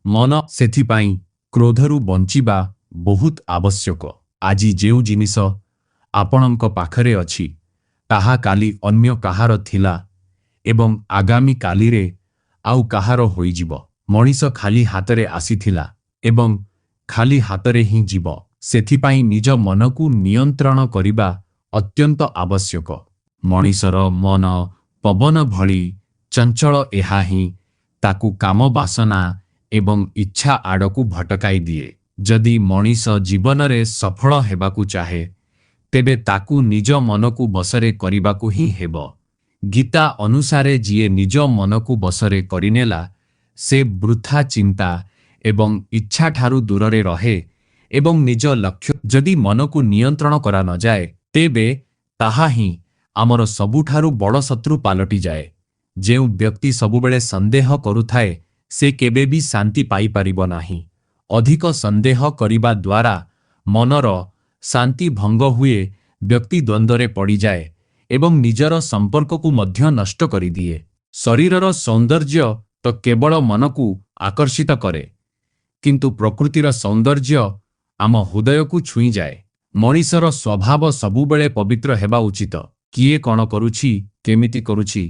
ମନ, ସେଥିପାଇଁ କ୍ରୋଧରୁ ବଞ୍ଚିବା ବହୁତ ଆବଶ୍ୟକ। ଆଜି ଯେଉଁ ଜିନିଷ ଆପଣଙ୍କ ପାଖରେ ଅଛି, ତାହା କାଲି ଅନ୍ୟ କାହାର ଥିଲା ଏବଂ ଆଗାମୀ କାଲିରେ ଆଉ କାହାର ହୋଇଯିବ। ମଣିଷ ଖାଲି ହାତରେ ଆସିଥିଲା ଏବଂ ଖାଲି ହାତରେ ହିଁ ଯିବ। ସେଥିପାଇଁ ନିଜ ମନକୁ ନିୟନ୍ତ୍ରଣ କରିବା ଅତ୍ୟନ୍ତ ଆବଶ୍ୟକ। ମଣିଷର ମନ ପବନ ଭଳି ଚଞ୍ଚଳ। ଏହା ହିଁ ତାକୁ କାମ ବାସନା ଏବଂ ଇଚ୍ଛା ଆଡ଼କୁ ଭଟକାଇ ଦିଏ। ଯଦି ମଣିଷ ଜୀବନରେ ସଫଳ ହେବାକୁ ଚାହେଁ, ତେବେ ତାକୁ ନିଜ ମନକୁ ବଶରେ କରିବାକୁ ହିଁ ହେବ। ଗୀତା ଅନୁସାରେ ଯିଏ ନିଜ ମନକୁ ବଶରେ କରିନେଲା, ସେ ବୃଥା ଚିନ୍ତା ଏବଂ ଇଚ୍ଛାଠାରୁ ଦୂରରେ ରହେ ଏବଂ ନିଜ ଲକ୍ଷ୍ୟ। ଯଦି ମନକୁ ନିୟନ୍ତ୍ରଣ କରା ନଯାଏ, ତେବେ ତାହା ହିଁ ଆମର ସବୁଠାରୁ ବଡ଼ ଶତ୍ରୁ ପାଲଟିଯାଏ। ଯେଉଁ ବ୍ୟକ୍ତି ସବୁବେଳେ ସନ୍ଦେହ କରୁଥାଏ, ସେ କେବେ ବି ଶାନ୍ତି ପାଇପାରିବ ନାହିଁ। ଅଧିକ ସନ୍ଦେହ କରିବା ଦ୍ୱାରା ମନର ଶାନ୍ତି ଭଙ୍ଗ ହୁଏ, ବ୍ୟକ୍ତି ଦ୍ୱନ୍ଦ୍ୱରେ ପଡ଼ିଯାଏ ଏବଂ ନିଜର ସମ୍ପର୍କକୁ ମଧ୍ୟ ନଷ୍ଟ କରିଦିଏ। ଶରୀରର ସୌନ୍ଦର୍ଯ୍ୟ ତ କେବଳ ମନକୁ ଆକର୍ଷିତ କରେ, କିନ୍ତୁ ପ୍ରକୃତିର ସୌନ୍ଦର୍ଯ୍ୟ ଆମ ହୃଦୟକୁ ଛୁଇଁଯାଏ। ମଣିଷର ସ୍ୱଭାବ ସବୁବେଳେ ପବିତ୍ର ହେବା ଉଚିତ। କିଏ କ'ଣ କରୁଛି, କେମିତି କରୁଛି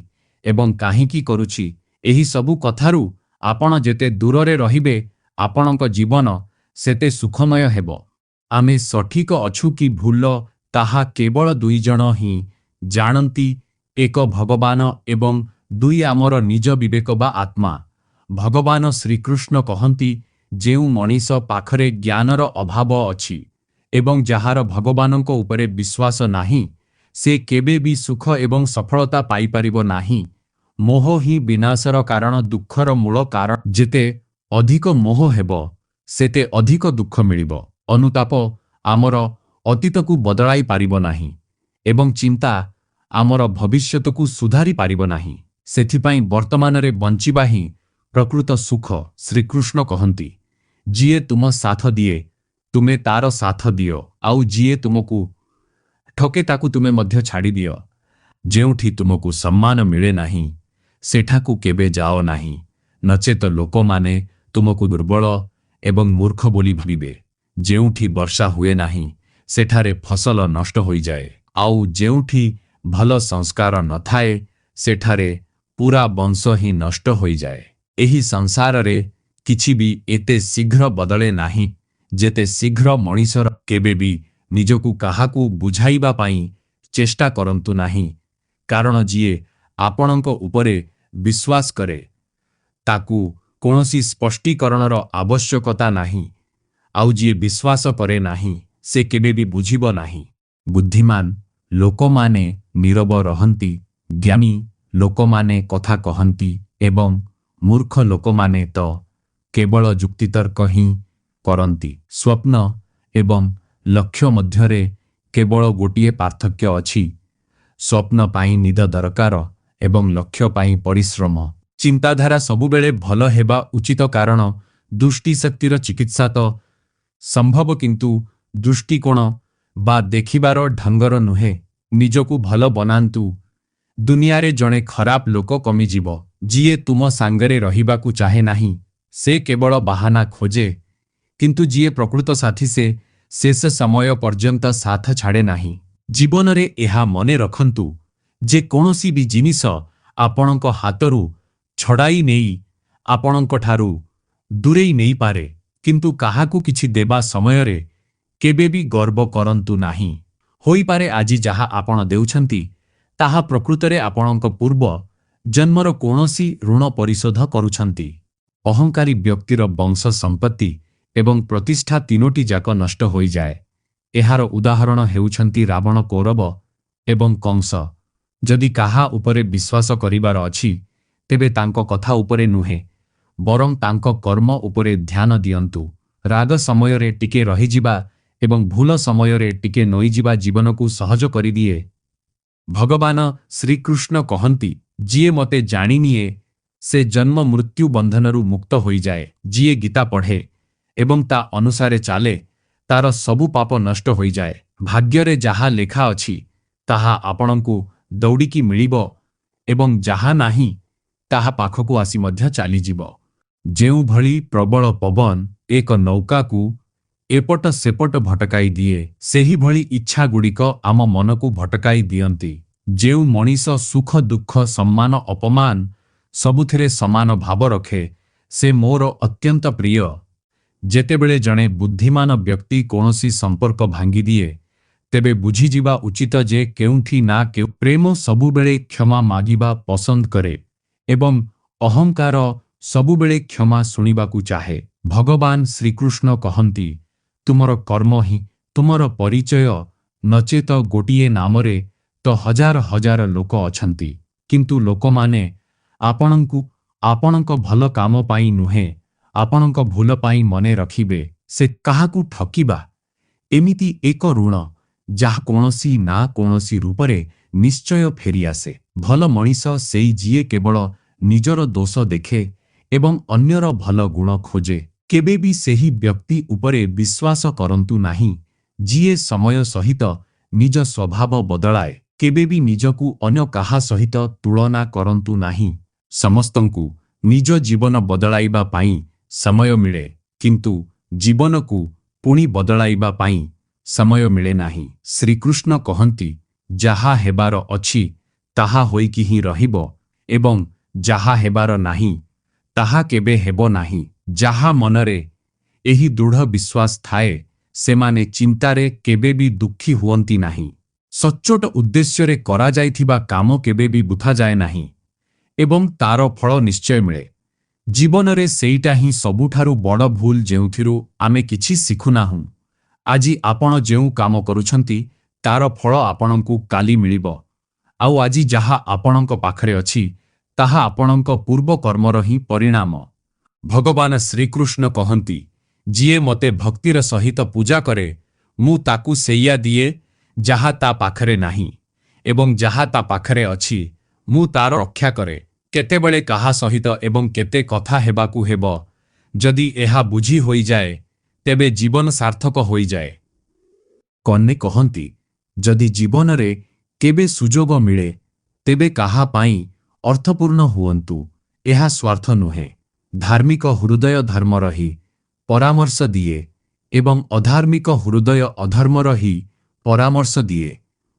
ଏବଂ କାହିଁକି କରୁଛି, ଏହି ସବୁ କଥାରୁ ଆପଣ ଯେତେ ଦୂରରେ ରହିବେ, ଆପଣଙ୍କ ଜୀବନ ସେତେ ସୁଖମୟ ହେବ। ଆମେ ସଠିକ ଅଛୁ କି ଭୁଲ, ତାହା କେବଳ ଦୁଇଜଣ ହିଁ ଜାଣନ୍ତି, ଏକ ଭଗବାନ ଏବଂ ଦୁଇ ଆମର ନିଜ ବିବେକ ବା ଆତ୍ମା। ଭଗବାନ ଶ୍ରୀକୃଷ୍ଣ କହନ୍ତି, ଯେଉଁ ମଣିଷ ପାଖରେ ଜ୍ଞାନର ଅଭାବ ଅଛି ଏବଂ ଯାହାର ଭଗବାନଙ୍କ ଉପରେ ବିଶ୍ୱାସ ନାହିଁ, ସେ କେବେ ବି ସୁଖ ଏବଂ ସଫଳତା ପାଇପାରିବ ନାହିଁ। ମୋହ ହିଁ ବିନାଶର କାରଣ, ଦୁଃଖର ମୂଳ କାରଣ। ଯେତେ ଅଧିକ ମୋହ ହେବ, ସେତେ ଅଧିକ ଦୁଃଖ ମିଳିବ। ଅନୁତାପ ଆମର ଅତୀତକୁ ବଦଳାଇ ପାରିବ ନାହିଁ ଏବଂ ଚିନ୍ତା ଆମର ଭବିଷ୍ୟତକୁ ସୁଧାରି ପାରିବ ନାହିଁ। ସେଥିପାଇଁ ବର୍ତ୍ତମାନରେ ବଞ୍ଚିବା ହିଁ ପ୍ରକୃତ ସୁଖ। ଶ୍ରୀକୃଷ୍ଣ କହନ୍ତି, ଯିଏ ତୁମ ସାଥ ଦିଏ ତୁମେ ତାର ସାଥ ଦିଅ, ଆଉ ଯିଏ ତୁମକୁ ଠକେ ତାକୁ ତୁମେ ମଧ୍ୟ ଛାଡ଼ିଦିଅ। ଯେଉଁଠି ତୁମକୁ ସମ୍ମାନ ମିଳେ ନାହିଁ, ସେଠାକୁ କେବେ ଯାଅ ନାହିଁ, ନଚେତ ଲୋକମାନେ ତୁମକୁ ଦୁର୍ବଳ ଏବଂ ମୂର୍ଖ ବୋଲି ଭାବିବେ। ଯେଉଁଠି ବର୍ଷା ହୁଏ ନାହିଁ, ସେଠାରେ ଫସଲ ନଷ୍ଟ ହୋଇଯାଏ, ଆଉ ଯେଉଁଠି ଭଲ ସଂସ୍କାର ନଥାଏ, ସେଠାରେ ପୁରା ବଂଶ ହିଁ ନଷ୍ଟ ହୋଇଯାଏ। ଏହି ସଂସାରରେ କିଛି ବି ଏତେ ଶୀଘ୍ର ବଦଳେ ନାହିଁ ଯେତେ ଶୀଘ୍ର ମଣିଷର। କେବେ ବି ନିଜକୁ କାହାକୁ ବୁଝାଇବା ପାଇଁ ଚେଷ୍ଟା କରନ୍ତୁ ନାହିଁ, କାରଣ ଯିଏ ଆପଣଙ୍କ ଉପରେ ବିଶ୍ୱାସ କରେ ତାକୁ କୌଣସି ସ୍ପଷ୍ଟୀକରଣର ଆବଶ୍ୟକତା ନାହିଁ, ଆଉ ଯିଏ ବିଶ୍ୱାସ କରେ ନାହିଁ ସେ କେବେ ବି ବୁଝିବ ନାହିଁ। ବୁଦ୍ଧିମାନ ଲୋକମାନେ ନୀରବ ରହନ୍ତି, ଜ୍ଞାନୀ ଲୋକମାନେ କଥା କହନ୍ତି ଏବଂ ମୂର୍ଖ ଲୋକମାନେ ତ କେବଳ ଯୁକ୍ତିତର୍କ ହିଁ କରନ୍ତି। ସ୍ୱପ୍ନ ଏବଂ ଲକ୍ଷ୍ୟ ମଧ୍ୟରେ କେବଳ ଗୋଟିଏ ପାର୍ଥକ୍ୟ ଅଛି। ସ୍ୱପ୍ନ ପାଇଁ ନିଦ ଦରକାର ଏବଂ ଲକ୍ଷ୍ୟ ପାଇଁ ପରିଶ୍ରମ। ଚିନ୍ତାଧାରା ସବୁବେଳେ ଭଲ ହେବା ଉଚିତ, କାରଣ ଦୃଷ୍ଟିଶକ୍ତିର ଚିକିତ୍ସା ତ ସମ୍ଭବ, କିନ୍ତୁ ଦୃଷ୍ଟିକୋଣ ବା ଦେଖିବାର ଢଙ୍ଗର ନୁହେଁ। ନିଜକୁ ଭଲ ବନାନ୍ତୁ, ଦୁନିଆରେ ଜଣେ ଖରାପ ଲୋକ କମିଯିବ। ଯିଏ ତୁମ ସାଙ୍ଗରେ ରହିବାକୁ ଚାହେଁ ନାହିଁ ସେ କେବଳ ବାହାନା ଖୋଜେ, କିନ୍ତୁ ଯିଏ ପ୍ରକୃତ ସାଥୀ ସେ ଶେଷ ସମୟ ପର୍ଯ୍ୟନ୍ତ ସାଥ ଛାଡ଼େ ନାହିଁ। ଜୀବନରେ ଏହା ମନେ ରଖନ୍ତୁ ଯେ କୌଣସି ବି ଜିନିଷ ଆପଣଙ୍କ ହାତରୁ ଛଡ଼ାଇ ନେଇ ଆପଣଙ୍କଠାରୁ ଦୂରେଇ ନେଇପାରେ, କିନ୍ତୁ କାହାକୁ କିଛି ଦେବା ସମୟରେ କେବେ ବି ଗର୍ବ କରନ୍ତୁ ନାହିଁ। ହୋଇପାରେ ଆଜି ଯାହା ଆପଣ ଦେଉଛନ୍ତି ତାହା ପ୍ରକୃତରେ ଆପଣଙ୍କ ପୂର୍ବ ଜନ୍ମର କୌଣସି ଋଣ ପରିଶୋଧ କରୁଛନ୍ତି। ଅହଙ୍କାରୀ ବ୍ୟକ୍ତିର ବଂଶ, ସମ୍ପତ୍ତି ଏବଂ ପ୍ରତିଷ୍ଠା ତିନୋଟି ଯାକ ନଷ୍ଟ ହୋଇଯାଏ। ଏହାର ଉଦାହରଣ ହେଉଛନ୍ତି ରାବଣ, କୌରବ ଏବଂ କଂସ। ଯଦି କାହା ଉପରେ ବିଶ୍ୱାସ କରିବାର ଅଛି, ତେବେ ତାଙ୍କ କଥା ଉପରେ ନୁହେଁ, ବରଂ ତାଙ୍କ କର୍ମ ଉପରେ ଧ୍ୟାନ ଦିଅନ୍ତୁ। ରାଗ ସମୟରେ ଟିକେ ରହିଯିବା ଏବଂ ଭୁଲ ସମୟରେ ଟିକେ ନଇଯିବା ଜୀବନକୁ ସହଜ କରିଦିଏ। ଭଗବାନ ଶ୍ରୀକୃଷ୍ଣ କହନ୍ତି, ଯିଏ ମୋତେ ଜାଣିନିଏ ସେ ଜନ୍ମ ମୃତ୍ୟୁ ବନ୍ଧନରୁ ମୁକ୍ତ ହୋଇଯାଏ। ଯିଏ ଗୀତା ପଢ଼େ ଏବଂ ତା ଅନୁସାରେ ଚାଲେ, ତାର ସବୁ ପାପ ନଷ୍ଟ ହୋଇଯାଏ। ଭାଗ୍ୟରେ ଯାହା ଲେଖା ଅଛି ତାହା ଆପଣଙ୍କୁ ଦୌଡ଼ିକି ମିଳିବ ଏବଂ ଯାହା ନାହିଁ ତାହା ପାଖକୁ ଆସି ମଧ୍ୟ ଚାଲିଯିବ। ଯେଉଁଭଳି ପ୍ରବଳ ପବନ ଏକ ନୌକାକୁ ଏପଟ ସେପଟ ଭଟକାଇ ଦିଏ, ସେହିଭଳି ଇଚ୍ଛାଗୁଡ଼ିକ ଆମ ମନକୁ ଭଟକାଇ ଦିଅନ୍ତି। ଯେଉଁ ମଣିଷ ସୁଖ ଦୁଃଖ, ସମ୍ମାନ ଅପମାନ ସବୁଥିରେ ସମାନ ଭାବ ରଖେ, ସେ ମୋର ଅତ୍ୟନ୍ତ ପ୍ରିୟ। ଯେତେବେଳେ ଜଣେ ବୁଦ୍ଧିମାନ ବ୍ୟକ୍ତି କୌଣସି ସମ୍ପର୍କ ଭାଙ୍ଗିଦିଏ, ତେବେ ବୁଝିଯିବା ଉଚିତ ଯେ କେଉଁଠି ନା କେଉଁ। ପ୍ରେମ ସବୁବେଳେ କ୍ଷମା ମାଗିବା ପସନ୍ଦ କରେ ଏବଂ ଅହଙ୍କାର ସବୁବେଳେ କ୍ଷମା ଶୁଣିବାକୁ ଚାହେଁ। ଭଗବାନ ଶ୍ରୀକୃଷ୍ଣ କହନ୍ତି, ତୁମର କର୍ମ ହିଁ ତୁମର ପରିଚୟ, ନଚେତ ଗୋଟିଏ ନାମରେ ତ ହଜାର ହଜାର ଲୋକ ଅଛନ୍ତି, କିନ୍ତୁ ଲୋକମାନେ ଆପଣଙ୍କୁ ଆପଣଙ୍କ ଭଲ କାମ ପାଇଁ ନୁହେଁ, ଆପଣଙ୍କ ଭୁଲ ପାଇଁ ମନେ ରଖିବେ। ସେ କାହାକୁ ଠକିବା ଏମିତି ଏକ ଋଣ ଯାହା କୌଣସି ନା କୌଣସି ରୂପରେ ନିଶ୍ଚୟ ଫେରିଆସେ। ଭଲ ମଣିଷ ସେଇ ଯିଏ କେବଳ ନିଜର ଦୋଷ ଦେଖେ ଏବଂ ଅନ୍ୟର ଭଲ ଗୁଣ ଖୋଜେ। କେବେ ବି ସେହି ବ୍ୟକ୍ତି ଉପରେ ବିଶ୍ୱାସ କରନ୍ତୁ ନାହିଁ ଯିଏ ସମୟ ସହିତ ନିଜ ସ୍ୱଭାବ ବଦଳାଏ। କେବେବି ନିଜକୁ ଅନ୍ୟ କାହା ସହିତ ତୁଳନା କରନ୍ତୁ ନାହିଁ। ସମସ୍ତଙ୍କୁ ନିଜ ଜୀବନ ବଦଳାଇବା ପାଇଁ ସମୟ ମିଳେ, କିନ୍ତୁ ଜୀବନକୁ ପୁଣି ବଦଳାଇବା ପାଇଁ ସମୟ ମିଳେ ନାହିଁ। ଶ୍ରୀକୃଷ୍ଣ କହନ୍ତି, ଯାହା ହେବାର ଅଛି ତାହା ହୋଇକି ହିଁ ରହିବ ଏବଂ ଯାହା ହେବାର ନାହିଁ ତାହା କେବେ ହେବ ନାହିଁ। ଯାହା ମନରେ ଏହି ଦୃଢ଼ ବିଶ୍ୱାସ ଥାଏ, ସେମାନେ ଚିନ୍ତାରେ କେବେ ବି ଦୁଃଖୀ ହୁଅନ୍ତି ନାହିଁ। ସଚ୍ଚୋଟ ଉଦ୍ଦେଶ୍ୟରେ କରାଯାଇଥିବା କାମ କେବେ ବି ବୃଥା ଯାଏ ନାହିଁ ଏବଂ ତାର ଫଳ ନିଶ୍ଚୟ ମିଳେ। ଜୀବନରେ ସେଇଟା ହିଁ ସବୁଠାରୁ ବଡ଼ ଭୁଲ ଯେଉଁଥିରୁ ଆମେ କିଛି ଶିଖୁନାହୁଁ। ଆଜି ଆପଣ ଯେଉଁ କାମ କରୁଛନ୍ତି, ତାର ଫଳ ଆପଣଙ୍କୁ କାଲି ମିଳିବ। ଆଉ ଆଜି ଯାହା ଆପଣଙ୍କ ପାଖରେ ଅଛି, ତାହା ଆପଣଙ୍କ ପୂର୍ବ କର୍ମର ହିଁ ପରିଣାମ। ଭଗବାନ ଶ୍ରୀକୃଷ୍ଣ କହନ୍ତି, ଯିଏ ମୋତେ ଭକ୍ତିର ସହିତ ପୂଜା କରେ, ମୁଁ ତାକୁ ସେଇଆ ଦିଏ ଯାହା ତା ପାଖରେ ନାହିଁ ଏବଂ ଯାହା ତା ପାଖରେ ଅଛି ମୁଁ ତାର ରକ୍ଷା କରେ। କେତେବେଳେ କାହା ସହିତ ଏବଂ କେତେ କଥା ହେବାକୁ ହେବ, ଯଦି ଏହା ବୁଝି ହୋଇଯାଏ, ତେବେ ଜୀବନ ସାର୍ଥକ ହୋଇଯାଏ। କନ୍ନେ କହନ୍ତି, ଯଦି ଜୀବନରେ କେବେ ସୁଯୋଗ ମିଳେ, ତେବେ କାହା ପାଇଁ ଅର୍ଥପୂର୍ଣ୍ଣ ହୁଅନ୍ତୁ, ଏହା ସ୍ୱାର୍ଥ ନୁହେଁ। ଧାର୍ମିକ ହୃଦୟ ଧର୍ମର ହିଁ ପରାମର୍ଶ ଦିଏ ଏବଂ ଅଧାର୍ମିକ ହୃଦୟ ଅଧର୍ମର ହିଁ ପରାମର୍ଶ ଦିଏ।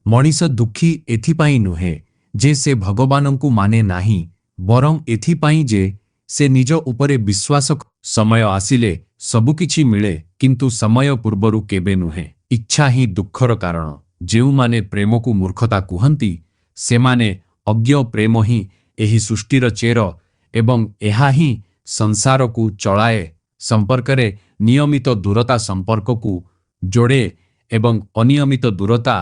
ମଣିଷ ଦୁଃଖୀ ଏଥିପାଇଁ ନୁହେଁ ଯେ ସେ ଭଗବାନଙ୍କୁ ମାନେ ନାହିଁ, ବରଂ ଏଥିପାଇଁ ଯେ ସେ ନିଜ ଉପରେ ବିଶ୍ୱାସ। ସମୟ ଆସିଲେ ସବୁକିଛି ମିଳେ, କିନ୍ତୁ ସମୟ ପୂର୍ବରୁ କେବେ ନୁହେଁ। ଇଚ୍ଛା ହିଁ ଦୁଃଖର କାରଣ। ଯେଉଁମାନେ ପ୍ରେମକୁ ମୂର୍ଖତା କୁହନ୍ତି, ସେମାନେ ଅଜ୍ଞ। ପ୍ରେମ ହିଁ ଏହି ସୃଷ୍ଟିର ଚେର ଏବଂ ଏହା ହିଁ ସଂସାରକୁ ଚଳାଏ। ସମ୍ପର୍କରେ ନିୟମିତ ଦୂରତା ସମ୍ପର୍କକୁ ଯୋଡ଼େ ଏବଂ ଅନିୟମିତ ଦୂରତା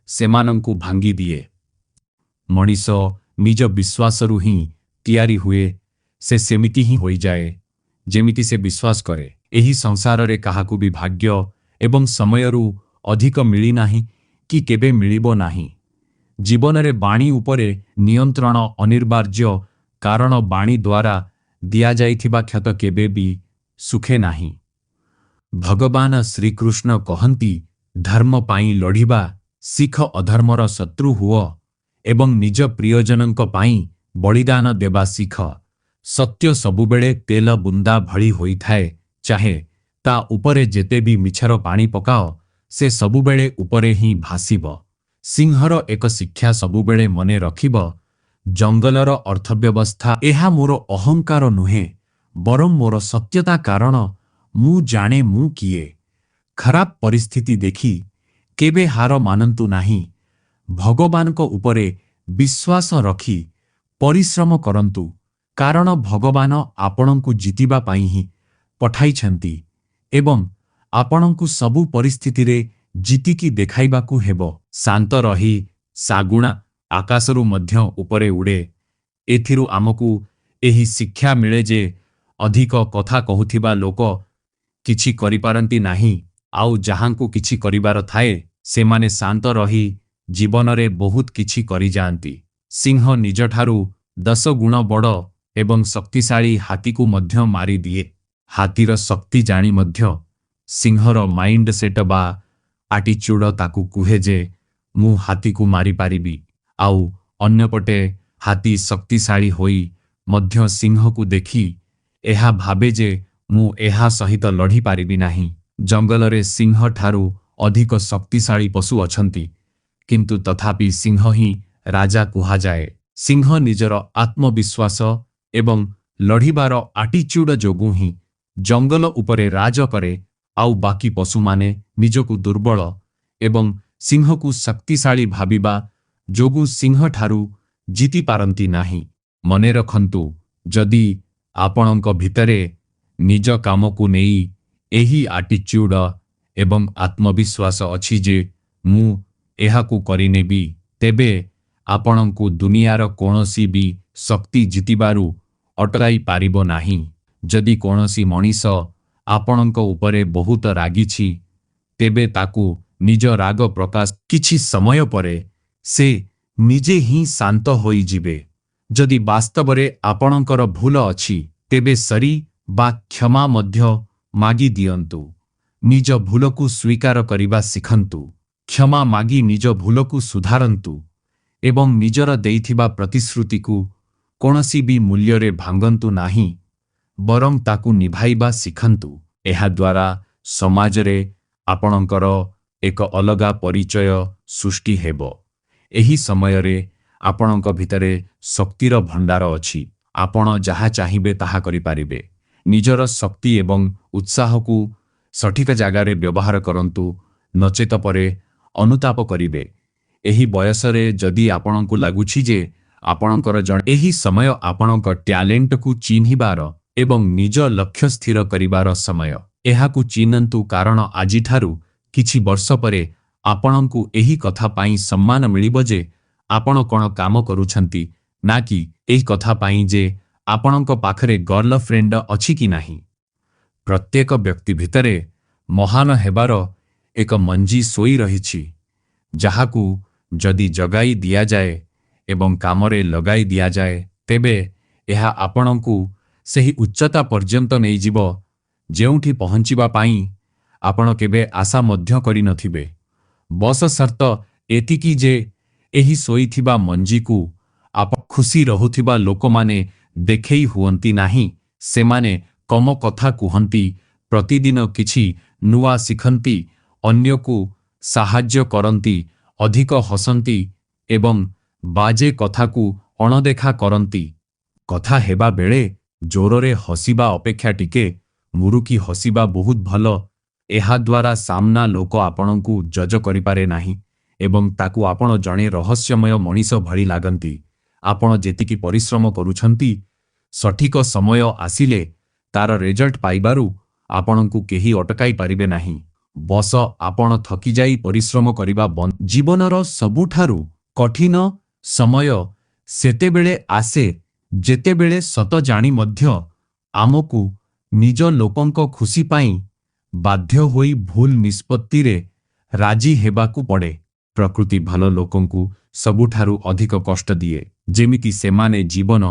ସେମାନଙ୍କୁ ଭାଙ୍ଗିଦିଏ। ମଣିଷ ନିଜ ବିଶ୍ୱାସରୁ ହିଁ ତିଆରି ହୁଏ। ସେ ସେମିତି ହିଁ ହୋଇଯାଏ ଯେମିତି ସେ ବିଶ୍ୱାସ କରେ। ଏହି ସଂସାରରେ କାହାକୁ ବି ଭାଗ୍ୟ ଏବଂ ସମୟରୁ ଅଧିକ ମିଳିନାହିଁ କି କେବେ ମିଳିବ ନାହିଁ। ଜୀବନରେ ବାଣୀ ଉପରେ ନିୟନ୍ତ୍ରଣ ଅନିବାର୍ଯ୍ୟ, କାରଣ ବାଣୀ ଦ୍ୱାରା ଦିଆଯାଇଥିବା କ୍ଷତ କେବେ ବି ଶୁଖେ ନାହିଁ। ଭଗବାନ ଶ୍ରୀକୃଷ୍ଣ କହନ୍ତି, ଧର୍ମ ପାଇଁ ଲଢ଼ିବା ଶିଖ, ଅଧର୍ମର ଶତ୍ରୁ ହୁଅ ଏବଂ ନିଜ ପ୍ରିୟଜନଙ୍କ ପାଇଁ ବଳିଦାନ ଦେବା ଶିଖ। ସତ୍ୟ ସବୁବେଳେ ତେଲ ବୁନ୍ଦା ଭଳି ହୋଇଥାଏ, ଚାହେ ତା ଉପରେ ଯେତେ ବି ମିଛର ପାଣି ପକାଅ, ସେ ସବୁବେଳେ ଉପରେ ହିଁ ଭାସିବ। ସିଂହର ଏକ ଶିକ୍ଷା ସବୁବେଳେ ମନେ ରଖିବ, ଜଙ୍ଗଲର ଅର୍ଥବ୍ୟବସ୍ଥା। ଏହା ମୋର ଅହଙ୍କାର ନୁହେଁ, ବରଂ ମୋର ସତ୍ୟତା, କାରଣ ମୁଁ ଜାଣେ ମୁଁ କିଏ। ଖରାପ ପରିସ୍ଥିତି ଦେଖି କେବେ ହାର ମାନନ୍ତୁ ନାହିଁ। ଭଗବାନଙ୍କ ଉପରେ ବିଶ୍ୱାସ ରଖି ପରିଶ୍ରମ କରନ୍ତୁ, କାରଣ ଭଗବାନ ଆପଣଙ୍କୁ ଜିତିବା ପାଇଁ ହିଁ ପଠାଇଛନ୍ତି ଏବଂ ଆପଣଙ୍କୁ ସବୁ ପରିସ୍ଥିତିରେ ଜିତିକି ଦେଖାଇବାକୁ ହେବ। ଶାନ୍ତ ରହି ଶାଗୁଣା ଆକାଶରୁ ମଧ୍ୟ ଉପରେ ଉଡ଼େ। ଏଥିରୁ ଆମକୁ ଏହି ଶିକ୍ଷା ମିଳେ ଯେ ଅଧିକ କଥା କହୁଥିବା ଲୋକ କିଛି କରିପାରନ୍ତି ନାହିଁ, ଆଉ ଯାହାଙ୍କୁ କିଛି କରିବାର ଥାଏ, ସେମାନେ ଶାନ୍ତ ରହି ଜୀବନରେ ବହୁତ କିଛି କରିଯାଆନ୍ତି। ସିଂହ ନିଜଠାରୁ 10 ଗୁଣ ବଡ଼ ଏବଂ ଶକ୍ତିଶାଳୀ ହାତୀକୁ ମଧ୍ୟ ମାରିଦିଏ। ହାତୀର ଶକ୍ତି ଜାଣି ମଧ୍ୟ ସିଂହର ମାଇଣ୍ଡ ସେଟ୍ ବା ଆଟିଚ୍ୟୁଡ ତାକୁ କୁହେ ଯେ ମୁଁ ହାତୀକୁ ମାରିପାରିବି। ଆଉ ଅନ୍ୟପଟେ ହାତୀ ଶକ୍ତିଶାଳୀ ହୋଇ ମଧ୍ୟ ସିଂହକୁ ଦେଖି ଏହା ଭାବେ ଯେ ମୁଁ ଏହା ସହିତ ଲଢ଼ିପାରିବି ନାହିଁ। ଜଙ୍ଗଲରେ ସିଂହଠାରୁ ଅଧିକ ଶକ୍ତିଶାଳୀ ପଶୁ ଅଛନ୍ତି, କିନ୍ତୁ ତଥାପି ସିଂହ ହିଁ ରାଜା କୁହାଯାଏ। ସିଂହ ନିଜର ଆତ୍ମବିଶ୍ୱାସ ଏବଂ ଲଢ଼ିବାର ଆଟିଚ୍ୟୁଡ ଯୋଗୁଁ ହିଁ ଜଙ୍ଗଲ ଉପରେ ରାଜ କରେ, ଆଉ ବାକି ପଶୁମାନେ ନିଜକୁ ଦୁର୍ବଳ ଏବଂ ସିଂହକୁ ଶକ୍ତିଶାଳୀ ଭାବିବା ଯୋଗୁଁ ସିଂହଠାରୁ ଜିତି ପାରନ୍ତି ନାହିଁ। ମନେ ରଖନ୍ତୁ, ଯଦି ଆପଣଙ୍କ ଭିତରେ ନିଜ କାମକୁ ନେଇ ଏହି ଆଟିଚ୍ୟୁଡ ଏବଂ ଆତ୍ମବିଶ୍ୱାସ ଅଛି ଯେ ମୁଁ ଏହାକୁ କରିନେବି, ତେବେ ଆପଣଙ୍କୁ ଦୁନିଆର କୌଣସି ବି ଶକ୍ତି ଜିତିବାରୁ ଅଟକାଇ ପାରିବ ନାହିଁ। ଯଦି କୌଣସି ମଣିଷ ଆପଣଙ୍କ ଉପରେ ବହୁତ ରାଗିଛି, ତେବେ ତାକୁ ନିଜ ରାଗ ପ୍ରକାଶ, କିଛି ସମୟ ପରେ ସେ ନିଜେ ହିଁ ଶାନ୍ତ ହୋଇଯିବେ। ଯଦି ବାସ୍ତବରେ ଆପଣଙ୍କର ଭୁଲ ଅଛି, ତେବେ ସରି ବା କ୍ଷମା ମଧ୍ୟ ମାଗି ଦିଅନ୍ତୁ। ନିଜ ଭୁଲକୁ ସ୍ୱୀକାର କରିବା ଶିଖନ୍ତୁ। କ୍ଷମା ମାଗି ନିଜ ଭୁଲକୁ ସୁଧାରନ୍ତୁ ଏବଂ ନିଜର ଦେଇଥିବା ପ୍ରତିଶ୍ରୁତିକୁ କୌଣସି ବି ମୂଲ୍ୟରେ ଭାଙ୍ଗନ୍ତୁ ନାହିଁ, ବରଂ ତାକୁ ନିଭାଇବା ଶିଖନ୍ତୁ। ଏହାଦ୍ୱାରା ସମାଜରେ ଆପଣଙ୍କର ଏକ ଅଲଗା ପରିଚୟ ସୃଷ୍ଟି ହେବ। ଏହି ସମୟରେ ଆପଣଙ୍କ ଭିତରେ ଶକ୍ତିର ଭଣ୍ଡାର ଅଛି। ଆପଣ ଯାହା ଚାହିଁବେ ତାହା କରିପାରିବେ। ନିଜର ଶକ୍ତି ଏବଂ ଉତ୍ସାହକୁ ସଠିକ ଜାଗାରେ ବ୍ୟବହାର କରନ୍ତୁ, ନଚେତ ପରେ ଅନୁତାପ କରିବେ। ଏହି ବୟସରେ ଯଦି ଆପଣଙ୍କୁ ଲାଗୁଛି ଯେ ଆପଣଙ୍କର ଜଣେ, ଏହି ସମୟ ଆପଣଙ୍କ ଟ୍ୟାଲେଣ୍ଟକୁ ଚିହ୍ନିବାର ଏବଂ ନିଜ ଲକ୍ଷ୍ୟ ସ୍ଥିର କରିବାର ସମୟ। ଏହାକୁ ଚିହ୍ନନ୍ତୁ, କାରଣ ଆଜିଠାରୁ କିଛି ବର୍ଷ ପରେ ଆପଣଙ୍କୁ ଏହି କଥା ପାଇଁ ସମ୍ମାନ ମିଳିବ ଯେ ଆପଣ କ'ଣ କାମ କରୁଛନ୍ତି, ନା କି ଏହି କଥା ପାଇଁ ଯେ ଆପଣଙ୍କ ପାଖରେ ଗର୍ଲଫ୍ରେଣ୍ଡ ଅଛି କି ନାହିଁ। ପ୍ରତ୍ୟେକ ବ୍ୟକ୍ତି ଭିତରେ ମହାନ ହେବାର ଏକ ମଞ୍ଜି ଶୋଇ ରହିଛି, ଯାହାକୁ ଯଦି ଜଗାଇ ଦିଆଯାଏ ଏବଂ କାମରେ ଲଗାଇ ଦିଆଯାଏ, ତେବେ ଏହା ଆପଣଙ୍କୁ ସେହି ଉଚ୍ଚତା ପର୍ଯ୍ୟନ୍ତ ନେଇଯିବ ଯେଉଁଠି ପହଞ୍ଚିବା ପାଇଁ ଆପଣ କେବେ ଆଶା ମଧ୍ୟ କରିନଥିବେ। ବସ ସର୍ତ୍ତ ଏତିକି ଯେ ଏହି ଶୋଇଥିବା ମଞ୍ଜିକୁ ଆପଣ। ଖୁସି ରହୁଥିବା ଲୋକମାନେ ଦେଖେଇ ହୁଅନ୍ତି ନାହିଁ। ସେମାନେ କମ କଥା କୁହନ୍ତି, ପ୍ରତିଦିନ କିଛି ନୂଆ ଶିଖନ୍ତି, ଅନ୍ୟକୁ ସାହାଯ୍ୟ କରନ୍ତି, ଅଧିକ ହସନ୍ତି ଏବଂ ବାଜେ କଥାକୁ ଅଣଦେଖା କରନ୍ତି। କଥା ହେବା ବେଳେ ଜୋରରେ ହସିବା ଅପେକ୍ଷା ଟିକେ ମୁରୁକି ହସିବା ବହୁତ ଭଲ। ଏହାଦ୍ୱାରା ସାମ୍ନା ଲୋକ ଆପଣଙ୍କୁ ଜଜ କରିପାରେ ନାହିଁ ଏବଂ ତାକୁ ଆପଣ ଜଣେ ରହସ୍ୟମୟ ମଣିଷ ଭଳି ଲାଗନ୍ତି। ଆପଣ ଯେତିକି ପରିଶ୍ରମ କରୁଛନ୍ତି, ସଠିକ ସମୟ ଆସିଲେ ତାର ରେଜଲ୍ଟ ପାଇବାରୁ ଆପଣଙ୍କୁ କେହି ଅଟକାଇ ପାରିବେ ନାହିଁ। ବସ ଆପଣ ଥକିଯାଇ ପରିଶ୍ରମ କରିବା ବନ୍ଦ। ଜୀବନର ସବୁଠାରୁ କଠିନ ସମୟ ସେତେବେଳେ ଆସେ ଯେତେବେଳେ ସତ ଜାଣି ମଧ୍ୟ ଆମକୁ ନିଜ ଲୋକଙ୍କ ଖୁସି ପାଇଁ ବାଧ୍ୟ ହୋଇ ଭୁଲ ନିଷ୍ପତ୍ତିରେ ରାଜି ହେବାକୁ ପଡ଼େ। ପ୍ରକୃତି ଭଲ ଲୋକଙ୍କୁ ସବୁଠାରୁ ଅଧିକ କଷ୍ଟ ଦିଏ, ଯେମିତି ସେମାନେ ଜୀବନ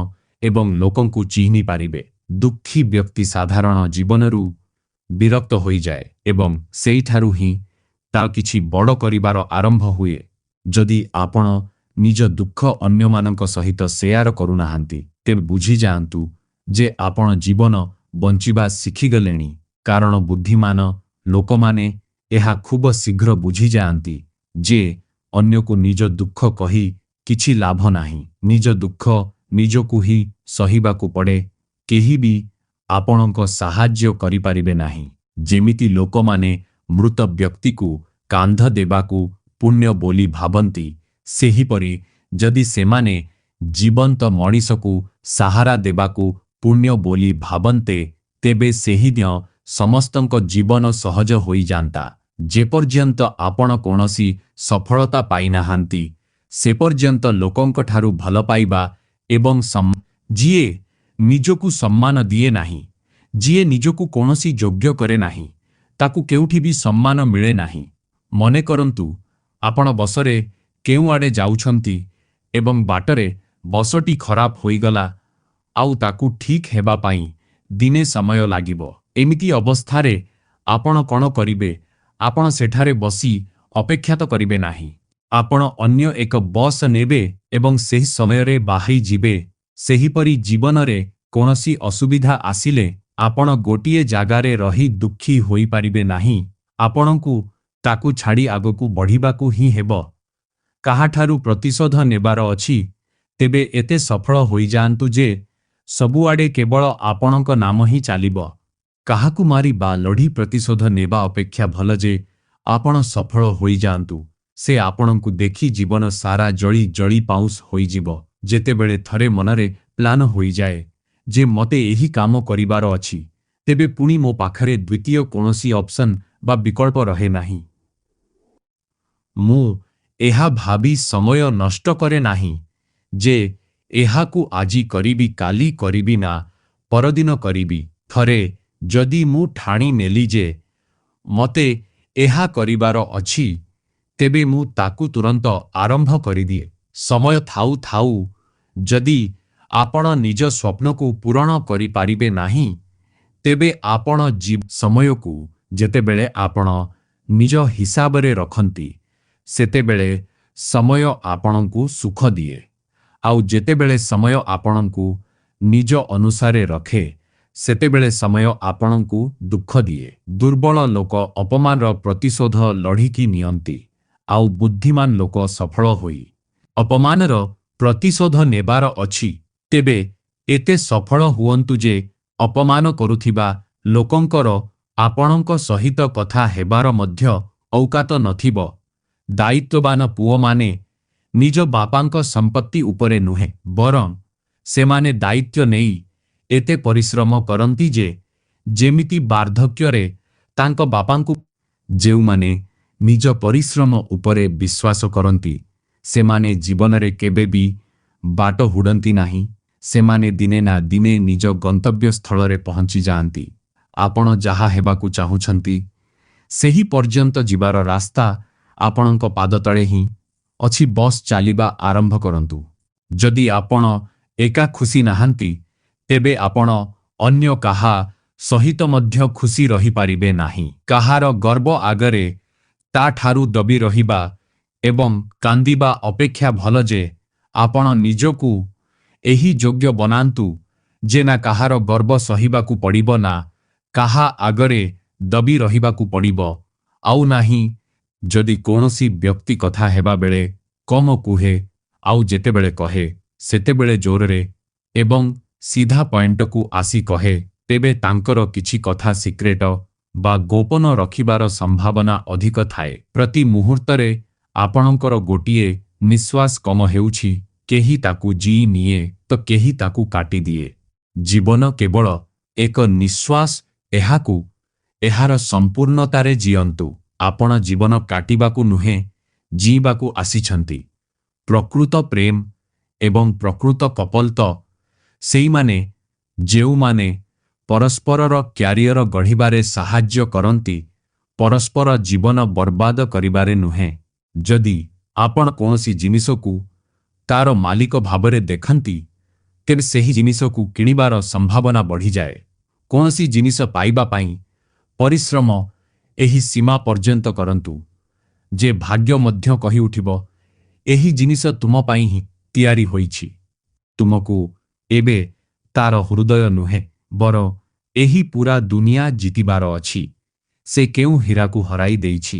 ଏବଂ ଲୋକଙ୍କୁ ଚିହ୍ନି ପାରିବେ। ଦୁଃଖୀ ବ୍ୟକ୍ତି ସାଧାରଣ ଜୀବନରୁ ବିରକ୍ତ ହୋଇଯାଏ ଏବଂ ସେଇଠାରୁ ହିଁ ତା କିଛି ବଡ଼ କରିବାର ଆରମ୍ଭ ହୁଏ। ଯଦି ଆପଣ ନିଜ ଦୁଃଖ ଅନ୍ୟମାନଙ୍କ ସହିତ ସେୟାର କରୁନାହାନ୍ତି, ତେବେ ବୁଝିଯାଆନ୍ତୁ ଯେ ଆପଣ ଜୀବନ ବଞ୍ଚିବା ଶିଖିଗଲେଣି, କାରଣ ବୁଦ୍ଧିମାନ ଲୋକମାନେ ଏହା ଖୁବ ଶୀଘ୍ର ବୁଝିଯାଆନ୍ତି ଯେ ଅନ୍ୟକୁ ନିଜ ଦୁଃଖ କହି କିଛି ଲାଭ ନାହିଁ। ନିଜ ଦୁଃଖ ନିଜକୁ ହିଁ ସହିବାକୁ ପଡ଼େ, କେହି ବି ଆପଣଙ୍କ ସାହାଯ୍ୟ କରିପାରିବେ ନାହିଁ। ଯେମିତି ଲୋକମାନେ ମୃତ ବ୍ୟକ୍ତିକୁ କାନ୍ଧ ଦେବାକୁ ପୁଣ୍ୟ ବୋଲି ଭାବନ୍ତି, ସେହିପରି ଯଦି ସେମାନେ ଜୀବନ୍ତ ମଣିଷକୁ ସାହାରା ଦେବାକୁ ପୁଣ୍ୟ ବୋଲି ଭାବନ୍ତେ, ତେବେ ସେହିଦିନ ସମସ୍ତଙ୍କ ଜୀବନ ସହଜ ହୋଇଯାନ୍ତା। ଯେପର୍ଯ୍ୟନ୍ତ ଆପଣ କୌଣସି ସଫଳତା ପାଇନାହାନ୍ତି, ସେପର୍ଯ୍ୟନ୍ତ ଲୋକଙ୍କଠାରୁ ଭଲ ପାଇବା ଏବଂ ଯିଏ ନିଜକୁ ସମ୍ମାନ ଦିଏ ନାହିଁ, ଯିଏ ନିଜକୁ କୌଣସି ଯୋଗ୍ୟ କରେ ନାହିଁ, ତାକୁ କେଉଁଠି ବି ସମ୍ମାନ ମିଳେ ନାହିଁ। ମନେ କରନ୍ତୁ, ଆପଣ ବସରେ କେଉଁଆଡ଼େ ଯାଉଛନ୍ତି ଏବଂ ବାଟରେ ବସଟି ଖରାପ ହୋଇଗଲା ଆଉ ତାକୁ ଠିକ୍ ହେବା ପାଇଁ ଦିନେ ସମୟ ଲାଗିବ। ଏମିତି ଅବସ୍ଥାରେ ଆପଣ କ'ଣ କରିବେ? ଆପଣ ସେଠାରେ ବସି ଅପେକ୍ଷା ତ କରିବେ ନାହିଁ। ଆପଣ ଅନ୍ୟ ଏକ ବସ୍ ନେବେ ଏବଂ ସେହି ସମୟରେ ବାହାରି ଯିବେ। ସେହିପରି ଜୀବନରେ କୌଣସି ଅସୁବିଧା ଆସିଲେ ଆପଣ ଗୋଟିଏ ଜାଗାରେ ରହି ଦୁଃଖୀ ହୋଇପାରିବେ ନାହିଁ। ଆପଣଙ୍କୁ ତାକୁ ଛାଡ଼ି ଆଗକୁ ବଢ଼ିବାକୁ ହିଁ ହେବ। କାହାଠାରୁ ପ୍ରତିଶୋଧ ନେବାର ଅଛି, ତେବେ ଏତେ ସଫଳ ହୋଇଯାଆନ୍ତୁ ଯେ ସବୁଆଡ଼େ କେବଳ ଆପଣଙ୍କ ନାମ ହିଁ ଚାଲିବ। କାହାକୁ ମାରି ବା ଲଢ଼ି ପ୍ରତିଶୋଧ ନେବା ଅପେକ୍ଷା ଭଲ ଯେ ଆପଣ ସଫଳ ହୋଇଯାଆନ୍ତୁ, ସେ ଆପଣଙ୍କୁ ଦେଖି ଜୀବନ ସାରା ଜଳି ଜଳି ପାଉଁଶ ହୋଇଯିବ। ଯେତେବେଳେ ଥରେ ମନରେ ପ୍ଲାନ ହୋଇଯାଏ ଯେ ମୋତେ ଏହି କାମ କରିବାର ଅଛି, ତେବେ ପୁଣି ମୋ ପାଖରେ ଦ୍ୱିତୀୟ କୌଣସି ଅପସନ୍ ବା ବିକଳ୍ପ ରହେ ନାହିଁ। ମୁଁ ଏହା ଭାବି ସମୟ ନଷ୍ଟ କରେ ନାହିଁ ଯେ ଏହାକୁ ଆଜି କରିବି, କାଲି କରିବି ନା ପରଦିନ କରିବି। ଥରେ ଯଦି ମୁଁ ଠାଣି ନେଲି ଯେ ମୋତେ ଏହା କରିବାର ଅଛି, ତେବେ ମୁଁ ତାକୁ ତୁରନ୍ତ ଆରମ୍ଭ କରିଦିଏ। ସମୟ ଥାଉ ଥାଉ ଯଦି ଆପଣ ନିଜ ସ୍ୱପ୍ନକୁ ପୂରଣ କରିପାରିବେ ନାହିଁ, ତେବେ ଆପଣ ସମୟକୁ ଯେତେବେଳେ ଆପଣ ନିଜ ହିସାବରେ ରଖନ୍ତି, ସେତେବେଳେ ସମୟ ଆପଣଙ୍କୁ ସୁଖ ଦିଏ। ଆଉ ଯେତେବେଳେ ସମୟ ଆପଣଙ୍କୁ ନିଜ ଅନୁସାରେ ରଖେ, ସେତେବେଳେ ସମୟ ଆପଣଙ୍କୁ ଦୁଃଖ ଦିଏ। ଦୁର୍ବଳ ଲୋକ ଅପମାନର ପ୍ରତିଶୋଧ ଲଢ଼ିକି ନିଅନ୍ତି, ଆଉ ବୁଦ୍ଧିମାନ ଲୋକ ସଫଳ ହୋଇ। ଅପମାନର ପ୍ରତିଶୋଧ ନେବାର ଅଛି, ତେବେ ଏତେ ସଫଳ ହୁଅନ୍ତୁ ଯେ ଅପମାନ କରୁଥିବା ଲୋକଙ୍କର ଆପଣଙ୍କ ସହିତ କଥା ହେବାର ମଧ୍ୟ ଔକାତ ନଥିବ। ଦାୟିତ୍ୱବାନ ପୁଅମାନେ ନିଜ ବାପାଙ୍କ ସମ୍ପତ୍ତି ଉପରେ ନୁହେଁ, ବରଂ ସେମାନେ ଦାୟିତ୍ୱ ନେଇ ଏତେ ପରିଶ୍ରମ କରନ୍ତି ଯେ ଯେମିତି ବାର୍ଦ୍ଧକ୍ୟରେ ତାଙ୍କ ବାପାଙ୍କୁ। ଯେଉଁମାନେ ନିଜ ପରିଶ୍ରମ ଉପରେ ବିଶ୍ୱାସ କରନ୍ତି, ସେମାନେ ଜୀବନରେ କେବେ ବି ବାଟ ହୁଡ଼ନ୍ତି ନାହିଁ। ସେମାନେ ଦିନେ ନା ଦିନେ ନିଜ ଗନ୍ତବ୍ୟସ୍ଥଳରେ ପହଞ୍ଚିଯାଆନ୍ତି। ଆପଣ ଯାହା ହେବାକୁ ଚାହୁଁଛନ୍ତି, ସେହି ପର୍ଯ୍ୟନ୍ତ ଯିବାର ରାସ୍ତା ଆପଣଙ୍କ ପାଦ ତଳେ ହିଁ ଅଛି, ବସ୍ ଚାଲିବା ଆରମ୍ଭ କରନ୍ତୁ। ଯଦି ଆପଣ ଏକା ଖୁସି ନାହାନ୍ତି, ତେବେ ଆପଣ ଅନ୍ୟ କାହା ସହିତ ମଧ୍ୟ ଖୁସି ରହିପାରିବେ ନାହିଁ। କାହାର ଗର୍ବ ଆଗରେ ତାଠାରୁ ଦବି ରହିବା ଏବଂ କାନ୍ଦିବା ଅପେକ୍ଷା ଭଲ ଯେ ଆପଣ ନିଜକୁ ଏହି ଯୋଗ୍ୟ ବନାନ୍ତୁ ଯେ ନା କାହାର ଗର୍ବ ସହିବାକୁ ପଡ଼ିବ, ନା କାହା ଆଗରେ ଦବି ରହିବାକୁ ପଡ଼ିବ, ଆଉ ନାହିଁ। ଯଦି କୌଣସି ବ୍ୟକ୍ତି କଥା ହେବାବେଳେ କମ କୁହେ, ଆଉ ଯେତେବେଳେ କହେ ସେତେବେଳେ ଜୋରରେ ଏବଂ ସିଧା ପଏଣ୍ଟକୁ ଆସି କହେ, ତେବେ ତାଙ୍କର କିଛି କଥା ସିକ୍ରେଟ ବା ଗୋପନ ରଖିବାର ସମ୍ଭାବନା ଅଧିକ ଥାଏ। ପ୍ରତି ମୁହୂର୍ତ୍ତରେ ଆପଣଙ୍କର ଗୋଟିଏ ନିଶ୍ୱାସ କମ ହେଉଛି। କେହି ତାକୁ ଜିଇ ନିଏ ତ କେହି ତାକୁ କାଟିଦିଏ। ଜୀବନ କେବଳ ଏକ ନିଶ୍ୱାସ, ଏହାକୁ ଏହାର ସମ୍ପୂର୍ଣ୍ଣତାରେ ଜିଅନ୍ତୁ। ଆପଣ ଜୀବନ କାଟିବାକୁ ନୁହେଁ, ଜିଇବାକୁ ଆସିଛନ୍ତି। ପ୍ରକୃତ ପ୍ରେମ ଏବଂ ପ୍ରକୃତ କପଲ ତ ସେଇମାନେ ଯେଉଁମାନେ ପରସ୍ପରର କ୍ୟାରିୟର ଗଢ଼ିବାରେ ସାହାଯ୍ୟ କରନ୍ତି, ପରସ୍ପର ଜୀବନ ବର୍ବାଦ କରିବାରେ ନୁହେଁ। ଯଦି ଆପଣ କୌଣସି ଜିନିଷକୁ ତାର ମାଲିକ ଭାବରେ ଦେଖନ୍ତି, ତେବେ ସେହି ଜିନିଷକୁ କିଣିବାର ସମ୍ଭାବନା ବଢ଼ିଯାଏ। କୌଣସି ଜିନିଷ ପାଇବା ପାଇଁ ପରିଶ୍ରମ ଏହି ସୀମା ପର୍ଯ୍ୟନ୍ତ କରନ୍ତୁ ଯେ ଭାଗ୍ୟ ମଧ୍ୟ କହିଉଠିବ, ଏହି ଜିନିଷ ତୁମ ପାଇଁ ହିଁ ତିଆରି ହୋଇଛି। ତୁମକୁ ଏବେ ତାର ହୃଦୟ ନୁହେଁ, ବରଂ ଏହି ପୁରା ଦୁନିଆ ଜିତିବାର ଅଛି। ସେ କେଉଁ ହୀରାକୁ ହରାଇ ଦେଇଛି,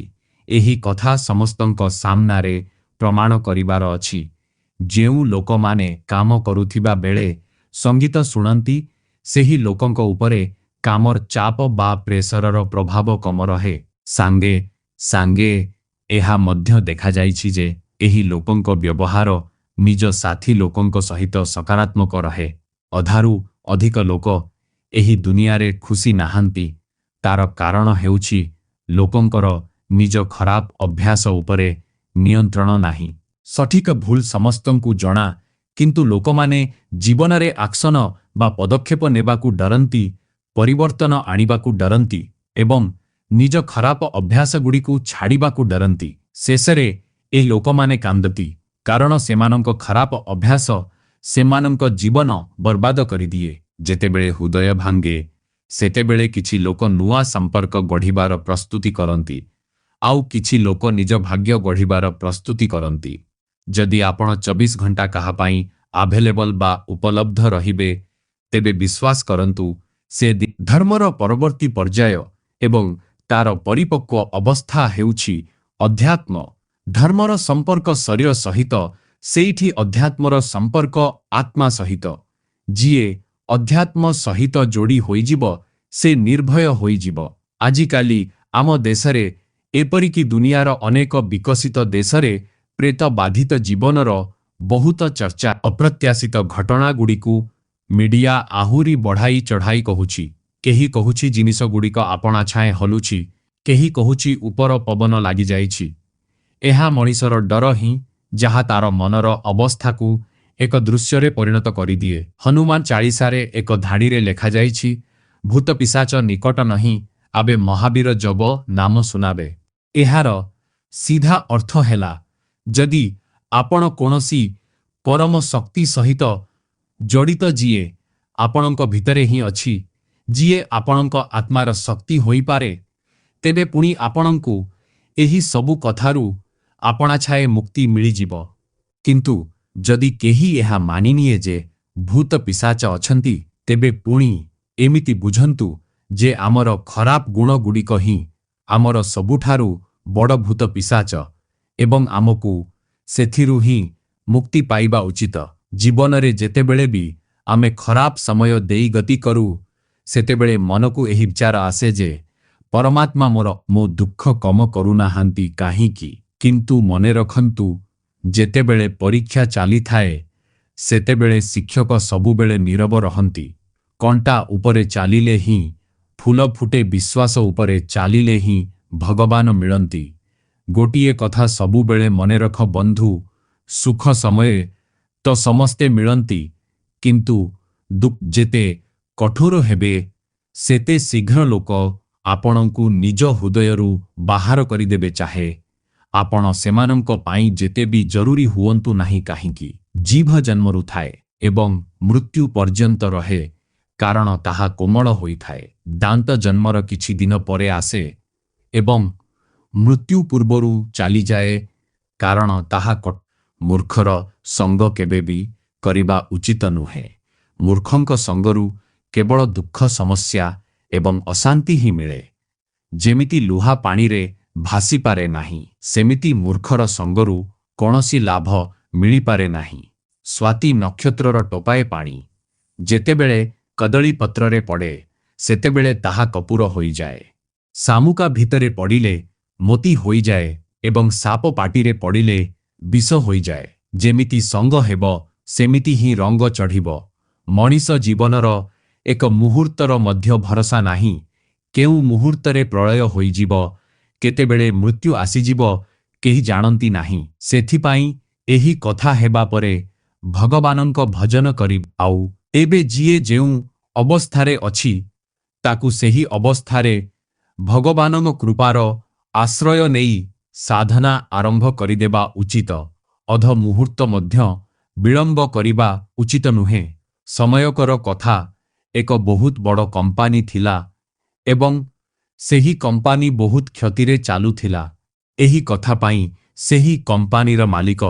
ଏହି କଥା ସମସ୍ତଙ୍କ ସାମ୍ନାରେ ପ୍ରମାଣ କରିବାର ଅଛି। ଯେଉଁ ଲୋକମାନେ କାମ କରୁଥିବା ବେଳେ ସଙ୍ଗୀତ ଶୁଣନ୍ତି, ସେହି ଲୋକଙ୍କ ଉପରେ କାମର ଚାପ ବା ପ୍ରେସରର ପ୍ରଭାବ କମ ରହେ। ସାଙ୍ଗେ ସାଙ୍ଗେ ଏହା ମଧ୍ୟ ଦେଖାଯାଇଛି ଯେ ଏହି ଲୋକଙ୍କ ବ୍ୟବହାର ନିଜ ସାଥୀ ଲୋକଙ୍କ ସହିତ ସକାରାତ୍ମକ ରହେ। ଅଧାରୁ ଅଧିକ ଲୋକ ଏହି ଦୁନିଆରେ ଖୁସି ନାହାନ୍ତି, ତାର କାରଣ ହେଉଛି ଲୋକଙ୍କର ନିଜ ଖରାପ ଅଭ୍ୟାସ ଉପରେ ନିୟନ୍ତ୍ରଣ ନାହିଁ। ସଠିକ ଭୁଲ ସମସ୍ତଙ୍କୁ ଜଣା, କିନ୍ତୁ ଲୋକମାନେ ଜୀବନରେ ଆକ୍ସନ ବା ପଦକ୍ଷେପ ନେବାକୁ ଡରନ୍ତି, ପରିବର୍ତ୍ତନ ଆଣିବାକୁ ଡରନ୍ତି ଏବଂ ନିଜ ଖରାପ ଅଭ୍ୟାସଗୁଡ଼ିକୁ ଛାଡ଼ିବାକୁ ଡରନ୍ତି। ଶେଷରେ ଏ ଲୋକମାନେ କାନ୍ଦନ୍ତି, କାରଣ ସେମାନଙ୍କ ଖରାପ ଅଭ୍ୟାସ ସେମାନଙ୍କ ଜୀବନ ବର୍ବାଦ କରିଦିଏ। ଯେତେବେଳେ ହୃଦୟ ଭାଙ୍ଗେ, ସେତେବେଳେ କିଛି ଲୋକ ନୂଆ ସମ୍ପର୍କ ଗଢ଼ିବାର ପ୍ରସ୍ତୁତି କରନ୍ତି, ଆଉ କିଛି ଲୋକ ନିଜ ଭାଗ୍ୟ ଗଢ଼ିବାର ପ୍ରସ୍ତୁତି କରନ୍ତି। ଯଦି ଆପଣ 24 ଘଣ୍ଟା କାହା ପାଇଁ ଆଭେଲେବଲ ବା ଉପଲବ୍ଧ ରହିବେ, ତେବେ ବିଶ୍ୱାସ କରନ୍ତୁ ସେ ଧର୍ମର ପରବର୍ତ୍ତୀ ପର୍ଯ୍ୟାୟ ଏବଂ ତାର ପରିପକ୍ୱ ଅବସ୍ଥା ହେଉଛି ଅଧ୍ୟାତ୍ମ। ଧର୍ମର ସମ୍ପର୍କ ଶରୀର ସହିତ, ସେଇଠି ଅଧ୍ୟାତ୍ମର ସମ୍ପର୍କ ଆତ୍ମା ସହିତ। ଯିଏ ଅଧ୍ୟାତ୍ମ ସହିତ ଯୋଡ଼ି ହୋଇଯିବ, ସେ ନିର୍ଭୟ ହୋଇଯିବ। ଆଜିକାଲି ଆମ ଦେଶରେ, ଏପରିକି ଦୁନିଆର ଅନେକ ବିକଶିତ ଦେଶରେ ପ୍ରେତ ବାଧିତ ଜୀବନର ବହୁତ ଚର୍ଚ୍ଚା। ଅପ୍ରତ୍ୟାଶିତ ଘଟଣାଗୁଡ଼ିକୁ ମିଡିଆ ଆହୁରି ବଢ଼ାଇ ଚଢ଼ାଇ କହୁଛି। କେହି କହୁଛି ଜିନିଷଗୁଡ଼ିକ ଆପଣାଛାଏଁ ହଲୁଛି, କେହି କହୁଛି ଉପର ପବନ ଲାଗିଯାଇଛି। ଏହା ମଣିଷର ଡର ହିଁ, ଯାହା ତାର ମନର ଅବସ୍ଥାକୁ ଏକ ଦୃଶ୍ୟରେ ପରିଣତ କରିଦିଏ। ହନୁମାନ ଚାଳିଶାରେ ଏକ ଧାଡ଼ିରେ ଲେଖାଯାଇଛି, ଭୂତ ପିଶାଚ ନିକଟ ନହିଁ ଆବେ, ମହାବୀର ଜବ ନାମ ଶୁନାବେ। ଏହାର ସିଧା ଅର୍ଥ ହେଲା, ଯଦି ଆପଣ କୌଣସି ପରମ ଶକ୍ତି ସହିତ ଜଡ଼ିତ, ଯିଏ ଆପଣଙ୍କ ଭିତରେ ହିଁ ଅଛି, ଯିଏ ଆପଣଙ୍କ ଆତ୍ମାର ଶକ୍ତି ହୋଇପାରେ, ତେବେ ପୁଣି ଆପଣଙ୍କୁ ଏହି ସବୁ କଥାରୁ ଆପଣାଛାଏ ମୁକ୍ତି ମିଳିଯିବ। କିନ୍ତୁ ଯଦି କେହି ଏହା ମାନିନିଏ ଯେ ଭୂତ ପିଶାଚ ଅଛନ୍ତି ତେବେ ପୁଣି ଏମିତି ବୁଝନ୍ତୁ ଯେ ଆମର ଖରାପ ଗୁଣ ଗୁଡ଼ିକ ହିଁ ଆମର ସବୁଠାରୁ ବଡ଼ ଭୂତ ପିଶାଚ ଏବଂ ଆମକୁ ସେଥିରୁ ହିଁ ମୁକ୍ତି ପାଇବା ଉଚିତ। ଜୀବନରେ ଯେତେବେଳେ ବି ଆମେ ଖରାପ ସମୟ ଦେଇ ଗତି କରୁ ସେତେବେଳେ ମନକୁ ଏହି ବିଚାର ଆସେ ଯେ ପରମାତ୍ମା ମୋର ମୋ ଦୁଃଖ କମ କରୁନାହାନ୍ତି କାହିଁକି? କିନ୍ତୁ ମନେ ରଖନ୍ତୁ, ଯେତେବେଳେ ପରୀକ୍ଷା ଚାଲିଥାଏ ସେତେବେଳେ ଶିକ୍ଷକ ସବୁବେଳେ ନୀରବ ରହନ୍ତି। କଣ୍ଟା ଉପରେ ଚାଲିଲେ ହିଁ ଫୁଲ ଫୁଟେ, ବିଶ୍ୱାସ ଉପରେ ଚାଲିଲେ ହିଁ ଭଗବାନ ମିଳନ୍ତି। ଗୋଟିଏ କଥା ସବୁବେଳେ ମନେ ରଖ ବନ୍ଧୁ, ସୁଖ ସମୟରେ ତ ସମସ୍ତେ ମିଳନ୍ତି, କିନ୍ତୁ ଯେତେ କଠୋର ହେବେ ସେତେ ଶୀଘ୍ର ଲୋକ ଆପଣଙ୍କୁ ନିଜ ହୃଦୟରୁ ବାହାର କରିଦେବେ, ଚାହେ ଆପଣ ସେମାନଙ୍କ ପାଇଁ ଯେତେ ବି ଜରୁରୀ ହୁଅନ୍ତୁ ନାହିଁ କାହିଁକି। ଜିଭ ଜନ୍ମରୁ ଥାଏ ଏବଂ ମୃତ୍ୟୁ ପର୍ଯ୍ୟନ୍ତ ରହେ, କାରଣ ତାହା କୋମଳ ହୋଇଥାଏ। ଦାନ୍ତ ଜନ୍ମର କିଛି ଦିନ ପରେ ଆସେ ଏବଂ ମୃତ୍ୟୁ ପୂର୍ବରୁ ଚାଲିଯାଏ, କାରଣ ତାହା। ମୂର୍ଖର ସଙ୍ଗ କେବେ ବି କରିବା ଉଚିତ ନୁହେଁ। ମୂର୍ଖଙ୍କ ସଙ୍ଗରୁ କେବଳ ଦୁଃଖ, ସମସ୍ୟା ଏବଂ ଅଶାନ୍ତି ହିଁ ମିଳେ। ଯେମିତି ଲୁହା ପାଣିରେ ଭାସିପାରେ ନାହିଁ, ସେମିତି ମୂର୍ଖର ସଙ୍ଗରୁ କୌଣସି ଲାଭ ମିଳିପାରେ ନାହିଁ। ସ୍ୱାତି ନକ୍ଷତ୍ରର ଟୋପାଏ ପାଣି ଯେତେବେଳେ କଦଳୀ ପତ୍ରରେ ପଡ଼େ ସେତେବେଳେ ତାହା କପୁର ହୋଇଯାଏ। ଶାମୁକା ଭିତରେ ପଡ଼ିଲେ ମୋତି ହୋଇଯାଏ ଏବଂ ସାପ ପାଟିରେ ପଡ଼ିଲେ ବିଷ ହୋଇଯାଏ। ଯେମିତି ସଙ୍ଗ ହେବ ସେମିତି ହିଁ ରଙ୍ଗ ଚଢ଼ିବ। ମଣିଷ ଜୀବନର ଏକ ମୁହୂର୍ତ୍ତର ମଧ୍ୟ ଭରସା ନାହିଁ। କେଉଁ ମୁହୂର୍ତ୍ତରେ ପ୍ରଳୟ ହୋଇଯିବ, କେତେବେଳେ ମୃତ୍ୟୁ ଆସିଯିବ, କେହି ଜାଣନ୍ତି ନାହିଁ। ସେଥିପାଇଁ ଏହି କଥା ହେବା ପରେ ଭଗବାନଙ୍କ ଭଜନ କରି ଆଉ ଏବେ ଯିଏ ଯେଉଁ ଅବସ୍ଥାରେ ଅଛି ତାକୁ ସେହି ଅବସ୍ଥାରେ ଭଗବାନଙ୍କ କୃପାର ଆଶ୍ରୟ ନେଇ ସାଧନା ଆରମ୍ଭ କରିଦେବା ଉଚିତ। ଅଧ ମୁହୂର୍ତ୍ତ ମଧ୍ୟ ବିଳମ୍ବ କରିବା ଉଚିତ ନୁହେଁ। ସମୟକର କଥା, ଏକ ବହୁତ ବଡ଼ କମ୍ପାନୀ ଥିଲା ଏବଂ ସେହି କମ୍ପାନୀ ବହୁତ କ୍ଷତିରେ ଚାଲୁଥିଲା। ଏହି କଥା ପାଇଁ ସେହି କମ୍ପାନୀର ମାଲିକ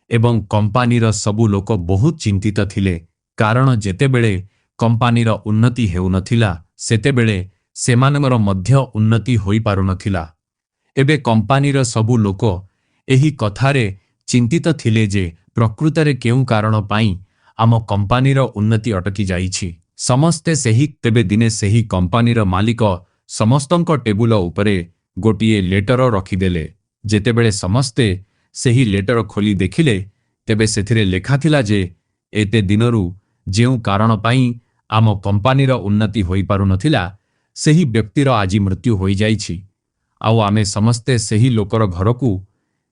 ଏବଂ କମ୍ପାନୀର ସବୁ ଲୋକ ବହୁତ ଚିନ୍ତିତ ଥିଲେ, କାରଣ ଯେତେବେଳେ କମ୍ପାନୀର ଉନ୍ନତି ହେଉନଥିଲା ସେତେବେଳେ ସେମାନଙ୍କର ମଧ୍ୟ ଉନ୍ନତି ହୋଇପାରୁନଥିଲା। ଏବେ କମ୍ପାନୀର ସବୁ ଲୋକ ଏହି କଥାରେ ଚିନ୍ତିତ ଥିଲେ ଯେ ପ୍ରକୃତରେ କେଉଁ କାରଣ ପାଇଁ ଆମ କମ୍ପାନୀର ଉନ୍ନତି ଅଟକି ଯାଇଛି। ସମସ୍ତେ ସେହି ତେବେ ଦିନେ ସେହି କମ୍ପାନୀର ମାଲିକ ସମସ୍ତଙ୍କ ଟେବୁଲ ଉପରେ ଗୋଟିଏ ଲେଟର ରଖିଦେଲେ। ଯେତେବେଳେ ସମସ୍ତେ ସେହି ଲେଟର ଖୋଲି ଦେଖିଲେ ତେବେ ସେଥିରେ ଲେଖାଥିଲା ଯେ ଏତେ ଦିନରୁ ଯେଉଁ କାରଣ ପାଇଁ ଆମ କମ୍ପାନୀର ଉନ୍ନତି ହୋଇପାରୁନଥିଲା ସେହି ବ୍ୟକ୍ତିର ଆଜି ମୃତ୍ୟୁ ହୋଇଯାଇଛି, ଆଉ ଆମେ ସମସ୍ତେ ସେହି ଲୋକର ଘରକୁ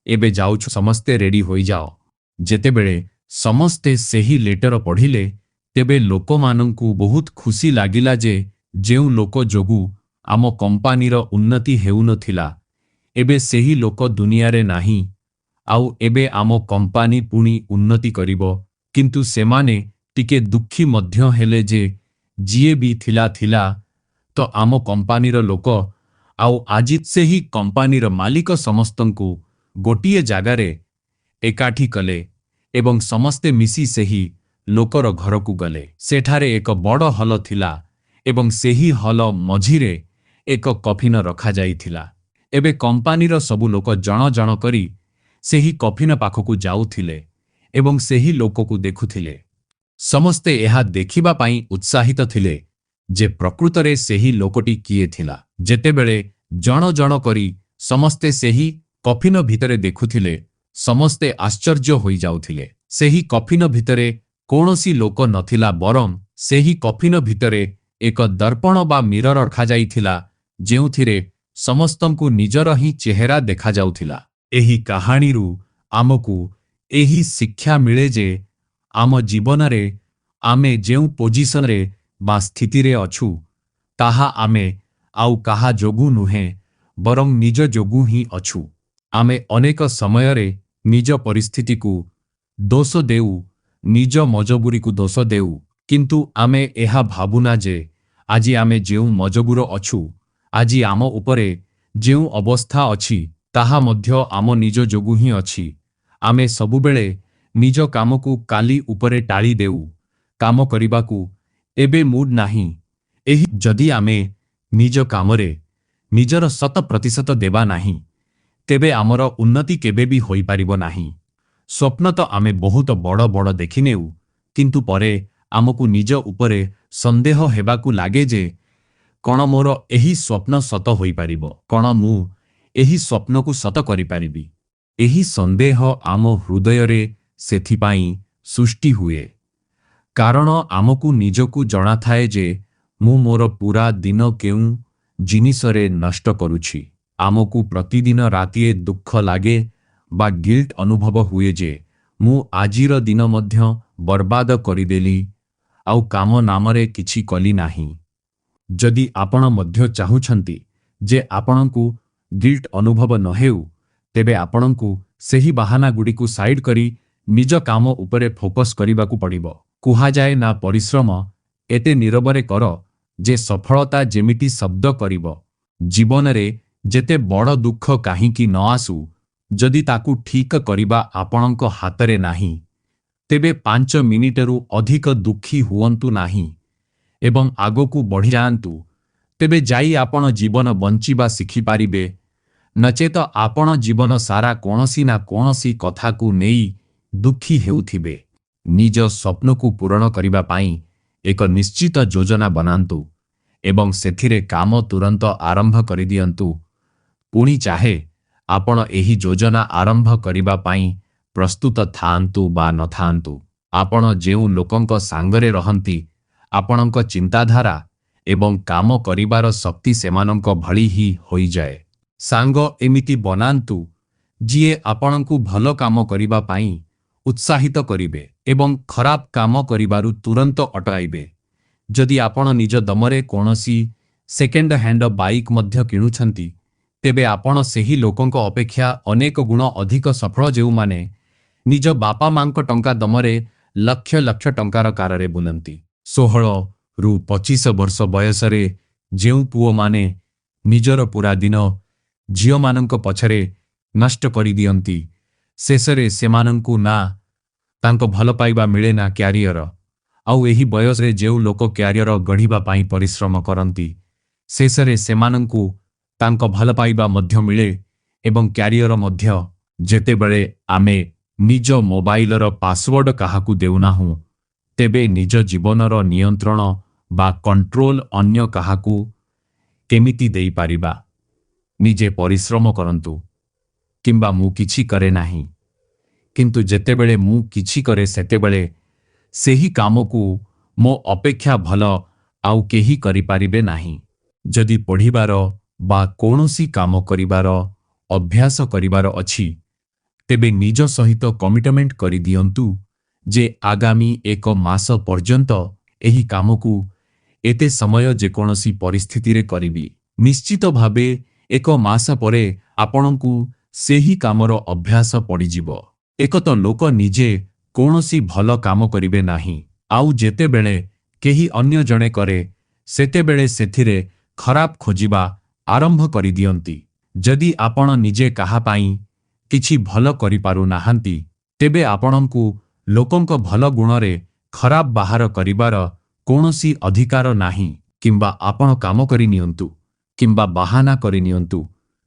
ଏବେ ଯାଉଛୁ, ସମସ୍ତେ ରେଡି ହୋଇଯାଅ। ଯେତେବେଳେ ସମସ୍ତେ ସେହି ଲେଟର ପଢ଼ିଲେ ତେବେ ଲୋକମାନଙ୍କୁ ବହୁତ ଖୁସି ଲାଗିଲା ଯେ ଯେଉଁ ଲୋକ ଯୋଗୁଁ ଆମ କମ୍ପାନୀର ଉନ୍ନତି ହେଉନଥିଲା ଏବେ ସେହି ଲୋକ ଦୁନିଆରେ ନାହିଁ, ଆଉ ଏବେ ଆମ କମ୍ପାନୀ ପୁଣି ଉନ୍ନତି କରିବ। କିନ୍ତୁ ସେମାନେ ଟିକେ ଦୁଃଖୀ ମଧ୍ୟ ହେଲେ ଯେ ଯିଏ ବି ଥିଲା ଥିଲା ତ ଆମ କମ୍ପାନୀର ଲୋକ, ଆଉ ଆଜି ସେହି କମ୍ପାନୀର ମାଲିକ ସମସ୍ତଙ୍କୁ ଗୋଟିଏ ଜାଗାରେ ଏକାଠି କଲେ ଏବଂ ସମସ୍ତେ ମିଶି ସେହି ଲୋକର ଘରକୁ ଗଲେ। ସେଠାରେ ଏକ ବଡ଼ ହଲ ଥିଲା ଏବଂ ସେହି ହଲ ମଝିରେ ଏକ କଫିନ ରଖାଯାଇଥିଲା। ଏବେ କମ୍ପାନୀର ସବୁ ଲୋକ ଜଣ ଜଣ କରି ସେହି କଫିନ ପାଖକୁ ଯାଉଥିଲେ ଏବଂ ସେହି ଲୋକକୁ ଦେଖୁଥିଲେ। ସମସ୍ତେ ଏହା ଦେଖିବା ପାଇଁ ଉତ୍ସାହିତ ଥିଲେ ଯେ ପ୍ରକୃତରେ ସେହି ଲୋକଟି କିଏ ଥିଲା। ଯେତେବେଳେ ଜଣ ଜଣ କରି ସମସ୍ତେ ସେହି କଫିନ ଭିତରେ ଦେଖୁଥିଲେ ସମସ୍ତେ ଆଶ୍ଚର୍ଯ୍ୟ ହୋଇଯାଉଥିଲେ। ସେହି କଫିନ ଭିତରେ କୌଣସି ଲୋକ ନଥିଲା, ବରଂ ସେହି କଫିନ ଭିତରେ ଏକ ଦର୍ପଣ ବା ମିରର ରଖାଯାଇଥିଲା ଯେଉଁଥିରେ ସମସ୍ତଙ୍କୁ ନିଜର ହିଁ ଚେହେରା ଦେଖାଯାଉଥିଲା। ଏହି କାହାଣୀରୁ ଆମକୁ ଏହି ଶିକ୍ଷା ମିଳେ ଯେ ଆମ ଜୀବନରେ ଆମେ ଯେଉଁ ପୋଜିସନରେ ବା ସ୍ଥିତିରେ ଅଛୁ ତାହା ଆମେ ଆଉ କାହା ଯୋଗୁଁ ନୁହେଁ, ବରଂ ନିଜ ଯୋଗୁଁ ହିଁ ଅଛୁ। ଆମେ ଅନେକ ସମୟରେ ନିଜ ପରିସ୍ଥିତିକୁ ଦୋଷ ଦେଉ, ନିଜ ମଜବୁରିକୁ ଦୋଷ ଦେଉ, କିନ୍ତୁ ଆମେ ଏହା ଭାବୁନା ଯେ ଆଜି ଆମେ ଯେଉଁ ମଜବୁର ଅଛୁ, ଆଜି ଆମ ଉପରେ ଯେଉଁ ଅବସ୍ଥା ଅଛି ତାହା ମଧ୍ୟ ଆମ ନିଜ ଯୋଗୁଁ ହିଁ ଅଛି। ଆମେ ସବୁବେଳେ ନିଜ କାମକୁ କାଲି ଉପରେ ଟାଳି ଦେଉ। କାମ କରିବାକୁ ଏବେ ମୁଡ୍ ନାହିଁ। ଏହି ଯଦି ଆମେ ନିଜ କାମରେ ନିଜର 100% ଦେବା ନାହିଁ, ତେବେ ଆମର ଉନ୍ନତି କେବେ ବି ହୋଇପାରିବ ନାହିଁ। ସ୍ୱପ୍ନ ତ ଆମେ ବହୁତ ବଡ଼ ବଡ଼ ଦେଖିନେଉ, କିନ୍ତୁ ପରେ ଆମକୁ ନିଜ ଉପରେ ସନ୍ଦେହ ହେବାକୁ ଲାଗେ ଯେ କ'ଣ ମୋର ଏହି ସ୍ୱପ୍ନ ସତ ହୋଇପାରିବ? କ'ଣ ମୁଁ ଏହି ସ୍ୱପ୍ନକୁ ସତ କରିପାରିବି? ଏହି ସନ୍ଦେହ ଆମ ହୃଦୟରେ ସେଥିପାଇଁ ସୃଷ୍ଟି ହୁଏ, କାରଣ ଆମକୁ ନିଜକୁ ଜଣାଥାଏ ଯେ ମୁଁ ମୋର ପୂରା ଦିନ କେଉଁ ଜିନିଷରେ ନଷ୍ଟ କରୁଛି। ଆମକୁ ପ୍ରତିଦିନ ରାତିରେ ଦୁଃଖ ଲାଗେ ବା ଗିଲ୍ଟ ଅନୁଭବ ହୁଏ ଯେ ମୁଁ ଆଜିର ଦିନ ମଧ୍ୟ ବର୍ବାଦ କରିଦେଲି, ଆଉ କାମ ନାମରେ କିଛି କଲି ନାହିଁ। ଯଦି ଆପଣ ମଧ୍ୟ ଚାହୁଁଛନ୍ତି ଯେ ଆପଣଙ୍କୁ ଗିଲ୍ଟ ଅନୁଭବ ନ ହେଉ, ତେବେ ଆପଣଙ୍କୁ ସେହି ବାହାନାଗୁଡ଼ିକୁ ସାଇଡ୍ କରି ନିଜ କାମ ଉପରେ ଫୋକସ୍ କରିବାକୁ ପଡ଼ିବ। କୁହାଯାଏ ନା, ପରିଶ୍ରମ ଏତେ ନୀରବରେ କର ଯେ ସଫଳତା ଯେମିତି ଶବ୍ଦ କରିବ। ଜୀବନରେ ଯେତେ ବଡ଼ ଦୁଃଖ କାହିଁକି ନ ଆସୁ, ଯଦି ତାକୁ ଠିକ କରିବା ଆପଣଙ୍କ ହାତରେ ନାହିଁ, ତେବେ 5 ମିନିଟରୁ ଅଧିକ ଦୁଃଖୀ ହୁଅନ୍ତୁ ନାହିଁ ଏବଂ ଆଗକୁ ବଢ଼ିଯାଆନ୍ତୁ। ତେବେ ଯାଇ ଆପଣ ଜୀବନ ବଞ୍ଚିବା ଶିଖିପାରିବେ। ନଚେତ ଆପଣ ଜୀବନ ସାରା କୌଣସି ନା କୌଣସି କଥାକୁ ନେଇ ଦୁଃଖୀ ହେଉଥିବେ। ନିଜ ସ୍ୱପ୍ନକୁ ପୂରଣ କରିବା ପାଇଁ ଏକ ନିଶ୍ଚିତ ଯୋଜନା ବନାନ୍ତୁ ଏବଂ ସେଥିରେ କାମ ତୁରନ୍ତ ଆରମ୍ଭ କରିଦିଅନ୍ତୁ। ପୁଣି ଚାହେ ଆପଣ ଏହି ଯୋଜନା ଆରମ୍ଭ କରିବା ପାଇଁ ପ୍ରସ୍ତୁତ ଥାଆନ୍ତୁ ବା ନଥାଆନ୍ତୁ। ଆପଣ ଯେଉଁ ଲୋକଙ୍କ ସାଙ୍ଗରେ ରହନ୍ତି, ଆପଣଙ୍କ ଚିନ୍ତାଧାରା ଏବଂ କାମ କରିବାର ଶକ୍ତି ସେମାନଙ୍କ ଭଳି ହିଁ ହୋଇଯାଏ। ସାଙ୍ଗ ଏମିତି ବନାନ୍ତୁ ଯିଏ ଆପଣଙ୍କୁ ଭଲ କାମ କରିବା ପାଇଁ ଉତ୍ସାହିତ କରିବେ ଏବଂ ଖରାପ କାମ କରିବାରୁ ତୁରନ୍ତ ଅଟକାଇବେ। ଯଦି ଆପଣ ନିଜ ଦମରେ କୌଣସି ସେକେଣ୍ଡ ହ୍ୟାଣ୍ଡ ବାଇକ୍ ମଧ୍ୟ କିଣୁଛନ୍ତି, ତେବେ ଆପଣ ସେହି ଲୋକଙ୍କ ଅପେକ୍ଷା ଅନେକ ଗୁଣ ଅଧିକ ସଫଳ ଯେଉଁମାନେ ନିଜ ବାପା ମାଙ୍କ ଟଙ୍କା ଦମରେ ଲକ୍ଷ ଲକ୍ଷ ଟଙ୍କାର କାରରେ ବୁଲନ୍ତି। 16ରୁ 25 ବର୍ଷ ବୟସରେ ଯେଉଁ ପୁଅମାନେ ନିଜର ପୂରା ଦିନ ଝିଅମାନଙ୍କ ପଛରେ ନଷ୍ଟ କରିଦିଅନ୍ତି, ଶେଷରେ ସେମାନଙ୍କୁ ନା ତାଙ୍କ ଭଲ ପାଇବା ମିଳେ ନା କ୍ୟାରିୟର। ଆଉ ଏହି ବୟସରେ ଯେଉଁ ଲୋକ କ୍ୟାରିୟର ଗଢ଼ିବା ପାଇଁ ପରିଶ୍ରମ କରନ୍ତି, ଶେଷରେ ସେମାନଙ୍କୁ ତାଙ୍କ ଭଲ ପାଇବା ମଧ୍ୟ ମିଳେ ଏବଂ କ୍ୟାରିୟର ମଧ୍ୟ। ଯେତେବେଳେ ଆମେ ନିଜ ମୋବାଇଲର ପାସୱାର୍ଡ କାହାକୁ ଦେଉନାହୁଁ, ତେବେ ନିଜ ଜୀବନର ନିୟନ୍ତ୍ରଣ ବା କଣ୍ଟ୍ରୋଲ ଅନ୍ୟ କାହାକୁ କେମିତି ଦେଇପାରିବା? ନିଜେ ପରିଶ୍ରମ କରନ୍ତୁ କିମ୍ବା ମୁଁ କିଛି କରେ ନାହିଁ, କିନ୍ତୁ ଯେତେବେଳେ ମୁଁ କିଛି କରେ, ସେତେବେଳେ ସେହି କାମକୁ ମୋ ଅପେକ୍ଷା ଭଲ ଆଉ କେହି କରିପାରିବେ ନାହିଁ। ଯଦି ପଢ଼ିବାର ବା କୌଣସି କାମ କରିବାର ଅଭ୍ୟାସ କରିବାର ଅଛି, ତେବେ ନିଜ ସହିତ କମିଟମେଣ୍ଟ କରିଦିଅନ୍ତୁ ଯେ ଆଗାମୀ ଏକ ମାସ ପର୍ଯ୍ୟନ୍ତ ଏହି କାମକୁ ଏତେ ସମୟ ଯେକୌଣସି ପରିସ୍ଥିତିରେ କରିବି। ନିଶ୍ଚିତ ଭାବେ ଏକ ମାସ ପରେ ଆପଣଙ୍କୁ ସେହି କାମର ଅଭ୍ୟାସ ପଡ଼ିଯିବ। ଏକ ତ ଲୋକ ନିଜେ କୌଣସି ଭଲ କାମ କରିବେ ନାହିଁ, ଆଉ ଯେତେବେଳେ କେହି ଅନ୍ୟ ଜଣେ କରେ, ସେତେବେଳେ ସେଥିରେ ଖରାପ ଖୋଜିବା ଆରମ୍ଭ କରିଦିଅନ୍ତି। ଯଦି ଆପଣ ନିଜେ କାହା ପାଇଁ କିଛି ଭଲ କରିପାରୁନାହାନ୍ତି, ତେବେ ଆପଣଙ୍କୁ ଲୋକଙ୍କ ଭଲ ଗୁଣରେ ଖରାପ ବାହାର କରିବାର କୌଣସି ଅଧିକାର ନାହିଁ। କିମ୍ବା ଆପଣ କାମ କରିନିଅନ୍ତୁ କିମ୍ବା ବାହାନା କରିନିଅନ୍ତୁ,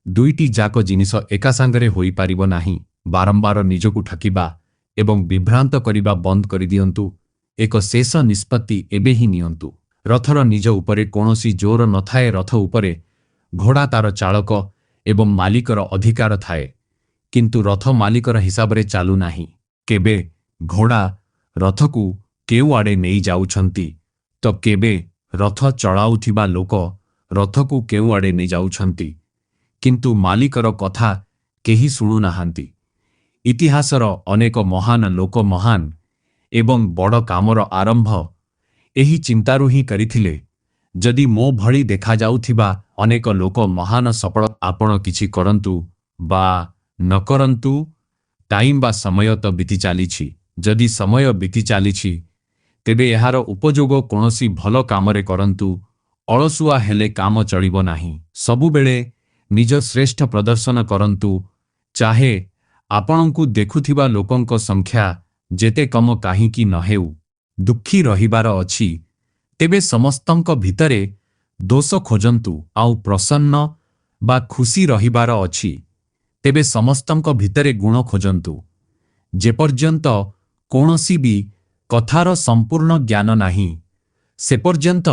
ଦୁଇଟି ଯାକ ଜିନିଷ ଏକା ସାଙ୍ଗରେ ହୋଇପାରିବ ନାହିଁ। ବାରମ୍ବାର ନିଜକୁ ଠକିବା ଏବଂ ବିଭ୍ରାନ୍ତ କରିବା ବନ୍ଦ କରିଦିଅନ୍ତୁ। ଏକ ଶେଷ ନିଷ୍ପତ୍ତି ଏବେ ହିଁ ନିଅନ୍ତୁ। ରଥର ନିଜ ଉପରେ କୌଣସି ଜୋର ନଥାଏ। ରଥ ଉପରେ ଘୋଡ଼ା, ତାର ଚାଳକ ଏବଂ ମାଲିକର ଅଧିକାର ଥାଏ, କିନ୍ତୁ ରଥ ମାଲିକର ହିସାବରେ ଚାଲୁନାହିଁ। କେବେ ଘୋଡ଼ା ରଥକୁ କେଉଁଆଡ଼େ ନେଇଯାଉଛନ୍ତି ତ କେବେ ରଥ ଚଳାଉଥିବା ଲୋକ ରଥକୁ କେଉଁଆଡ଼େ ନେଇଯାଉଛନ୍ତି, କିନ୍ତୁ ମାଲିକର କଥା କେହି ଶୁଣୁନାହାନ୍ତି। ଇତିହାସର ଅନେକ ମହାନ ଲୋକ ମହାନ ଏବଂ ବଡ଼ କାମର ଆରମ୍ଭ ଏହି ଚିନ୍ତାରୁ ହିଁ କରିଥିଲେ, ଯଦି ମୋ ଭଳି ଦେଖାଯାଉଥିବା ଅନେକ ଲୋକ ମହାନ ସଫଳ। ଆପଣ କିଛି କରନ୍ତୁ ବା ନ କରନ୍ତୁ, ଟାଇମ୍ ବା ସମୟ ତ ବିତି ଚାଲିଛି। ଯଦି ସମୟ ବିତି ଚାଲିଛି, ତେବେ ଏହାର ଉପଯୋଗ କୌଣସି ଭଲ କାମରେ କରନ୍ତୁ। ଅଳସୁଆ ହେଲେ କାମ ଚଳିବ ନାହିଁ। ସବୁବେଳେ ନିଜ ଶ୍ରେଷ୍ଠ ପ୍ରଦର୍ଶନ କରନ୍ତୁ, ଚାହେ ଆପଣଙ୍କୁ ଦେଖୁଥିବା ଲୋକଙ୍କ ସଂଖ୍ୟା ଯେତେ କମ କାହିଁକି ନହେଉ। ଦୁଃଖୀ ରହିବାର ଅଛି ତେବେ ସମସ୍ତଙ୍କ ଭିତରେ ଦୋଷ ଖୋଜନ୍ତୁ ଆଉ ପ୍ରସନ୍ନ ବା ଖୁସି ରହିବାର ଅଛି ତେବେ ସମସ୍ତଙ୍କ ଭିତରେ ଗୁଣ ଖୋଜନ୍ତୁ। ଯେପର୍ଯ୍ୟନ୍ତ କୌଣସି ବି କଥାର ସମ୍ପୂର୍ଣ୍ଣ ଜ୍ଞାନ ନାହିଁ, ସେପର୍ଯ୍ୟନ୍ତ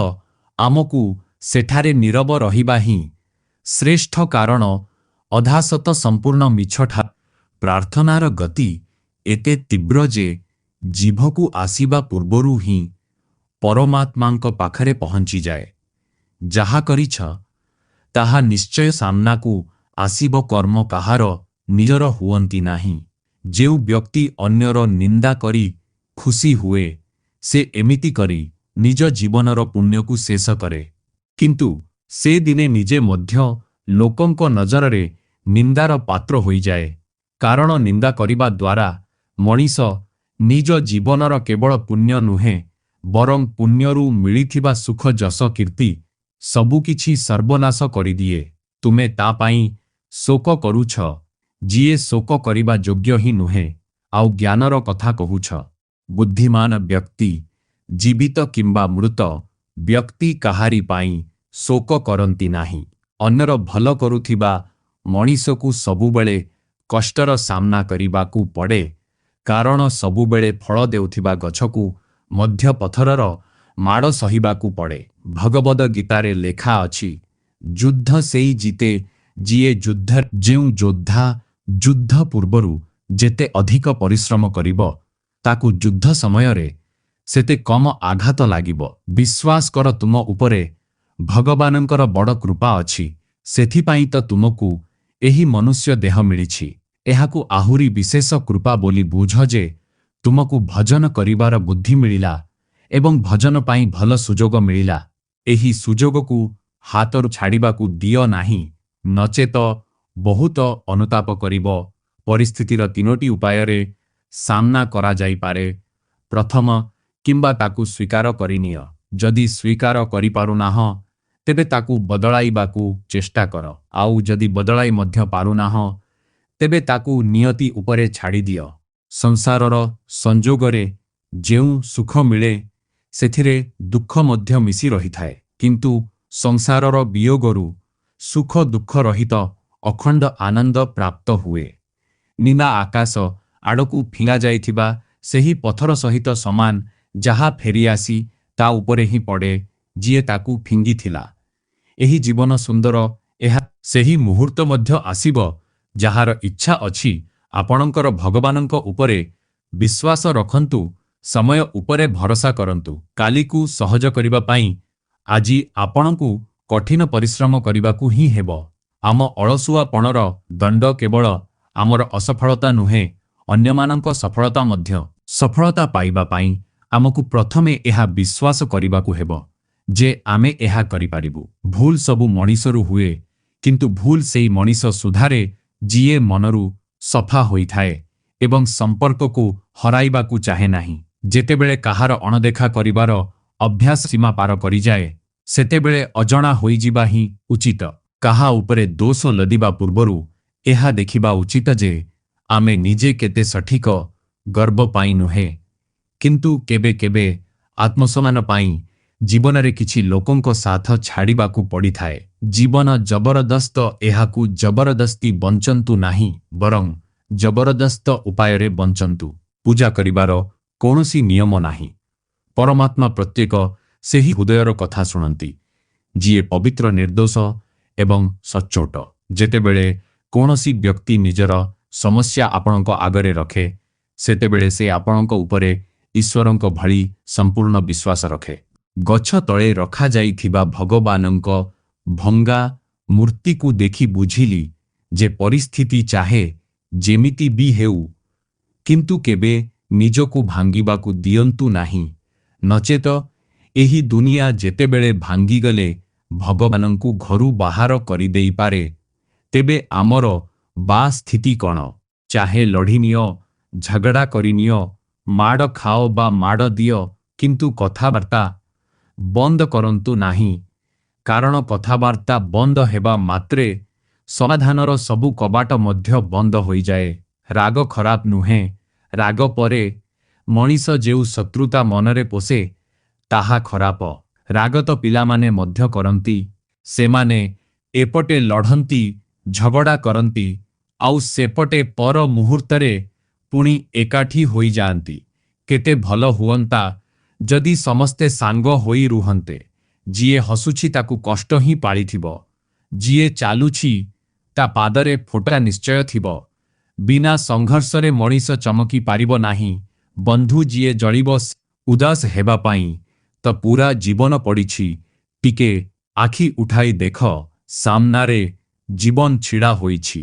ଆମକୁ ସେଠାରେ ନୀରବ ରହିବା ହିଁ ଶ୍ରେଷ୍ଠ, କାରଣ ଅଧାସତ ସମ୍ପୂର୍ଣ୍ଣ ମିଛ। ପ୍ରାର୍ଥନାର ଗତି ଏତେ ତୀବ୍ର ଯେ ଜିଭକୁ ଆସିବା ପୂର୍ବରୁ ହିଁ ପରମାତ୍ମାଙ୍କ ପାଖରେ ପହଞ୍ଚିଯାଏ। ଯାହା କରିଛ ତାହା ନିଶ୍ଚୟ ସାମ୍ନାକୁ ଆସିବ। କର୍ମ କାହାର ନିଜର ହୁଅନ୍ତି ନାହିଁ। ଯେଉଁ ବ୍ୟକ୍ତି ଅନ୍ୟର ନିନ୍ଦା କରି ଖୁସି ହୁଏ, ସେ ଏମିତି କରି ନିଜ ଜୀବନର ପୁଣ୍ୟକୁ ଶେଷ କରେ। କିନ୍ତୁ ସେ ଦିନେ ନିଜେ ମଧ୍ୟ ଲୋକଙ୍କ ନଜରରେ ନିନ୍ଦାର ପାତ୍ର ହୋଇଯାଏ, କାରଣ ନିନ୍ଦା କରିବା ଦ୍ୱାରା ମଣିଷ ନିଜ ଜୀବନର କେବଳ ପୁଣ୍ୟ ନୁହେଁ, ବରଂ ପୁଣ୍ୟରୁ ମିଳିଥିବା ସୁଖ, ଯଶ, କୀର୍ତ୍ତି ସବୁକିଛି ସର୍ବନାଶ କରିଦିଏ। ତୁମେ ତା ପାଇଁ ଶୋକ କରୁଛ ଯିଏ ଶୋକ କରିବା ଯୋଗ୍ୟ ହିଁ ନୁହେଁ, ଆଉ ଜ୍ଞାନର କଥା କହୁଛ। ବୁଦ୍ଧିମାନ ବ୍ୟକ୍ତି ଜୀବିତ କିମ୍ବା ମୃତ ବ୍ୟକ୍ତି କାହାରି ପାଇଁ ଶୋକ କରନ୍ତି ନାହିଁ। ଅନ୍ୟର ଭଲ କରୁଥିବା ମଣିଷକୁ ସବୁବେଳେ କଷ୍ଟର ସାମ୍ନା କରିବାକୁ ପଡ଼େ, କାରଣ ସବୁବେଳେ ଫଳ ଦେଉଥିବା ଗଛକୁ ମଧ୍ୟ ପଥରର ମାଡ଼ ସହିବାକୁ ପଡ଼େ। ଭଗବଦ ଗୀତାରେ ଲେଖା ଅଛି, ଯୁଦ୍ଧ ସେଇ ଜିତେ ଯିଏ ଯୁଦ୍ଧ। ଯେଉଁ ଯୋଦ୍ଧା ଯୁଦ୍ଧ ପୂର୍ବରୁ ଯେତେ ଅଧିକ ପରିଶ୍ରମ କରିବ, ତାକୁ ଯୁଦ୍ଧ ସମୟରେ ସେତେ କମ ଆଘାତ ଲାଗିବ। ବିଶ୍ୱାସ କର, ତୁମ ଉପରେ ଭଗବାନଙ୍କର ବଡ଼ କୃପା ଅଛି, ସେଥିପାଇଁ ତ ତୁମକୁ ଏହି ମନୁଷ୍ୟ ଦେହ ମିଳିଛି। ଏହାକୁ ଆହୁରି ବିଶେଷ କୃପା ବୋଲି ବୁଝ ଯେ ତୁମକୁ ଭଜନ କରିବାର ବୁଦ୍ଧି ମିଳିଲା ଏବଂ ଭଜନ ପାଇଁ ଭଲ ସୁଯୋଗ ମିଳିଲା। ଏହି ସୁଯୋଗକୁ ହାତରୁ ଛାଡ଼ିବାକୁ ଦିଅ ନାହିଁ, ନଚେତ ବହୁତ ଅନୁତାପ କରିବ। ପରିସ୍ଥିତିର ତିନୋଟି ଉପାୟରେ ସାମ୍ନା କରାଯାଇପାରେ। ପ୍ରଥମ, କିମ୍ବା ତାକୁ ସ୍ୱୀକାର କରିନିଅ। ଯଦି ସ୍ୱୀକାର କରିପାରୁନାହଁ, ତେବେ ତାକୁ ବଦଳାଇବାକୁ ଚେଷ୍ଟା କର। ଆଉ ଯଦି ବଦଳାଇ ମଧ୍ୟ ପାରୁନାହଁ, ତେବେ ତାକୁ ନିୟତି ଉପରେ ଛାଡ଼ିଦିଅ। ସଂସାରର ସଂଯୋଗରେ ଯେଉଁ ସୁଖ ମିଳେ, ସେଥିରେ ଦୁଃଖ ମଧ୍ୟ ମିଶି ରହିଥାଏ, କିନ୍ତୁ ସଂସାରର ବିୟୋଗରୁ ସୁଖ ଦୁଃଖ ରହିତ ଅଖଣ୍ଡ ଆନନ୍ଦ ପ୍ରାପ୍ତ ହୁଏ। ନୀଳା ଆକାଶ ଆଡ଼କୁ ଫିଙ୍ଗାଯାଇଥିବା ସେହି ପଥର ସହିତ ସମାନ, ଯାହା ଫେରିଆସି ତା ଉପରେ ହିଁ ପଡ଼େ ଯିଏ ତାକୁ ଫିଙ୍ଗିଥିଲା। ଏହି ଜୀବନ ସୁନ୍ଦର, ଏହା ସେହି ମୁହୂର୍ତ୍ତ ମଧ୍ୟ ଆସିବ। ଯାହାର ଇଚ୍ଛା ଅଛି, ଆପଣଙ୍କର ଭଗବାନଙ୍କ ଉପରେ ବିଶ୍ୱାସ ରଖନ୍ତୁ, ସମୟ ଉପରେ ଭରସା କରନ୍ତୁ। କାଲିକୁ ସହଜ କରିବା ପାଇଁ ଆଜି ଆପଣଙ୍କୁ କଠିନ ପରିଶ୍ରମ କରିବାକୁ ହିଁ ହେବ। ଆମ ଅଳସୁଆପଣର ଦଣ୍ଡ କେବଳ ଆମର ଅସଫଳତା ନୁହେଁ, ଅନ୍ୟମାନଙ୍କ ସଫଳତା ମଧ୍ୟ। ସଫଳତା ପାଇବା ପାଇଁ ଆମକୁ ପ୍ରଥମେ ଏହା ବିଶ୍ୱାସ କରିବାକୁ ହେବ ଯେ ଆମେ ଏହା କରିପାରିବୁ। ଭୁଲ ସବୁ ମଣିଷରୁ ହୁଏ, କିନ୍ତୁ ଭୁଲ ସେଇ ମଣିଷ ସୁଧାରେ ଯିଏ ମନରୁ ସଫା ହୋଇଥାଏ ଏବଂ ସମ୍ପର୍କକୁ ହରାଇବାକୁ ଚାହେଁ ନାହିଁ। ଯେତେବେଳେ କାହାର ଅଣଦେଖା କରିବାର ଅଭ୍ୟାସ ସୀମା ପାର କରିଯାଏ, ସେତେବେଳେ ଅଜଣା ହୋଇଯିବା ହିଁ ଉଚିତ। କାହା ଉପରେ ଦୋଷ ଲଦିବା ପୂର୍ବରୁ ଏହା ଦେଖିବା ଉଚିତ ଯେ ଆମେ ନିଜେ କେତେ ସଠିକ। ଗର୍ବ ପାଇଁ ନୁହେଁ, କିନ୍ତୁ କେବେ କେବେ ଆତ୍ମସମ୍ମାନ ପାଇଁ ଜୀବନରେ କିଛି ଲୋକଙ୍କ ସାଥ ଛାଡ଼ିବାକୁ ପଡ଼ିଥାଏ। ଜୀବନ ଜବରଦସ୍ତ, ଏହାକୁ ଜବରଦସ୍ତି ବଞ୍ଚନ୍ତୁ ନାହିଁ, ବରଂ ଜବରଦସ୍ତ ଉପାୟରେ ବଞ୍ଚନ୍ତୁ। ପୂଜା କରିବାର କୌଣସି ନିୟମ ନାହିଁ। ପରମାତ୍ମା ପ୍ରତ୍ୟେକ ସେହି ହୃଦୟର କଥା ଶୁଣନ୍ତି ଯିଏ ପବିତ୍ର, ନିର୍ଦ୍ଦୋଷ ଏବଂ ସଚ୍ଚୋଟ। ଯେତେବେଳେ କୌଣସି ବ୍ୟକ୍ତି ନିଜର ସମସ୍ୟା ଆପଣଙ୍କ ଆଗରେ ରଖେ, ସେତେବେଳେ ସେ ଆପଣଙ୍କ ଉପରେ ଈଶ୍ୱରଙ୍କ ଭଳି ସମ୍ପୂର୍ଣ୍ଣ ବିଶ୍ୱାସ ରଖେ। ଗଛ ତଳେ ରଖାଯାଇଥିବା ଭଗବାନଙ୍କ ଭଙ୍ଗା ମୂର୍ତ୍ତିକୁ ଦେଖି ବୁଝିଲି ଯେ ପରିସ୍ଥିତି ଚାହେ ଯେମିତି ବି ହେଉ, କିନ୍ତୁ କେବେ ନିଜକୁ ଭାଙ୍ଗିବାକୁ ଦିଅନ୍ତୁ ନାହିଁ, ନଚେତ ଏହି ଦୁନିଆ ଯେତେବେଳେ ଭାଙ୍ଗିଗଲେ ଭଗବାନଙ୍କୁ ଘରୁ ବାହାର କରିଦେଇପାରେ, ତେବେ ଆମର ବା ସ୍ଥିତି କ'ଣ? ଚାହେ ଲଢ଼ିନିଅ, ଝଗଡ଼ା କରିନିଅ, ମାଡ଼ ଖାଅ ବା ମାଡ଼ ଦିଅ, କିନ୍ତୁ କଥାବାର୍ତ୍ତା ବନ୍ଦ କରନ୍ତୁ ନାହିଁ, କାରଣ କଥାବାର୍ତ୍ତା ବନ୍ଦ ହେବା ମାତ୍ରେ ସମାଧାନର ସବୁ କବାଟ ମଧ୍ୟ ବନ୍ଦ ହୋଇଯାଏ। ରାଗ ଖରାପ ନୁହେଁ, ରାଗ ପରେ ମଣିଷ ଯେଉଁ ଶତ୍ରୁତା ମନରେ ପୋଷେ ତାହା ଖରାପ। ରାଗ ତ ପିଲାମାନେ ମଧ୍ୟ କରନ୍ତି। ସେମାନେ ଏପଟେ ଲଢ଼ନ୍ତି, ଝଗଡ଼ା କରନ୍ତି, ଆଉ ସେପଟେ ପର ମୁହୂର୍ତ୍ତରେ ପୁଣି ଏକାଠି ହୋଇଯାଆନ୍ତି। କେତେ ଭଲ ହୁଅନ୍ତା ଯଦି ସମସ୍ତେ ସାଙ୍ଗ ହୋଇ ରୁହନ୍ତେ। ଯିଏ ହସୁଛି ତାକୁ କଷ୍ଟ ହିଁ ପାଳିଥିବ। ଯିଏ ଚାଲୁଛି ତା ପାଦରେ ଫୋଟକା ନିଶ୍ଚୟ ଥିବ। ବିନା ସଂଘର୍ଷରେ ମଣିଷ ଚମକି ପାରିବ ନାହିଁ। ବନ୍ଧୁ, ଯିଏ ଜଳିବ ଉଦାସ ହେବା ପାଇଁ ତ ପୂରା ଜୀବନ ପଡ଼ିଛି। ଟିକେ ଆଖି ଉଠାଇ ଦେଖ, ସାମ୍ନାରେ ଜୀବନ ଛିଡ଼ା ହୋଇଛି।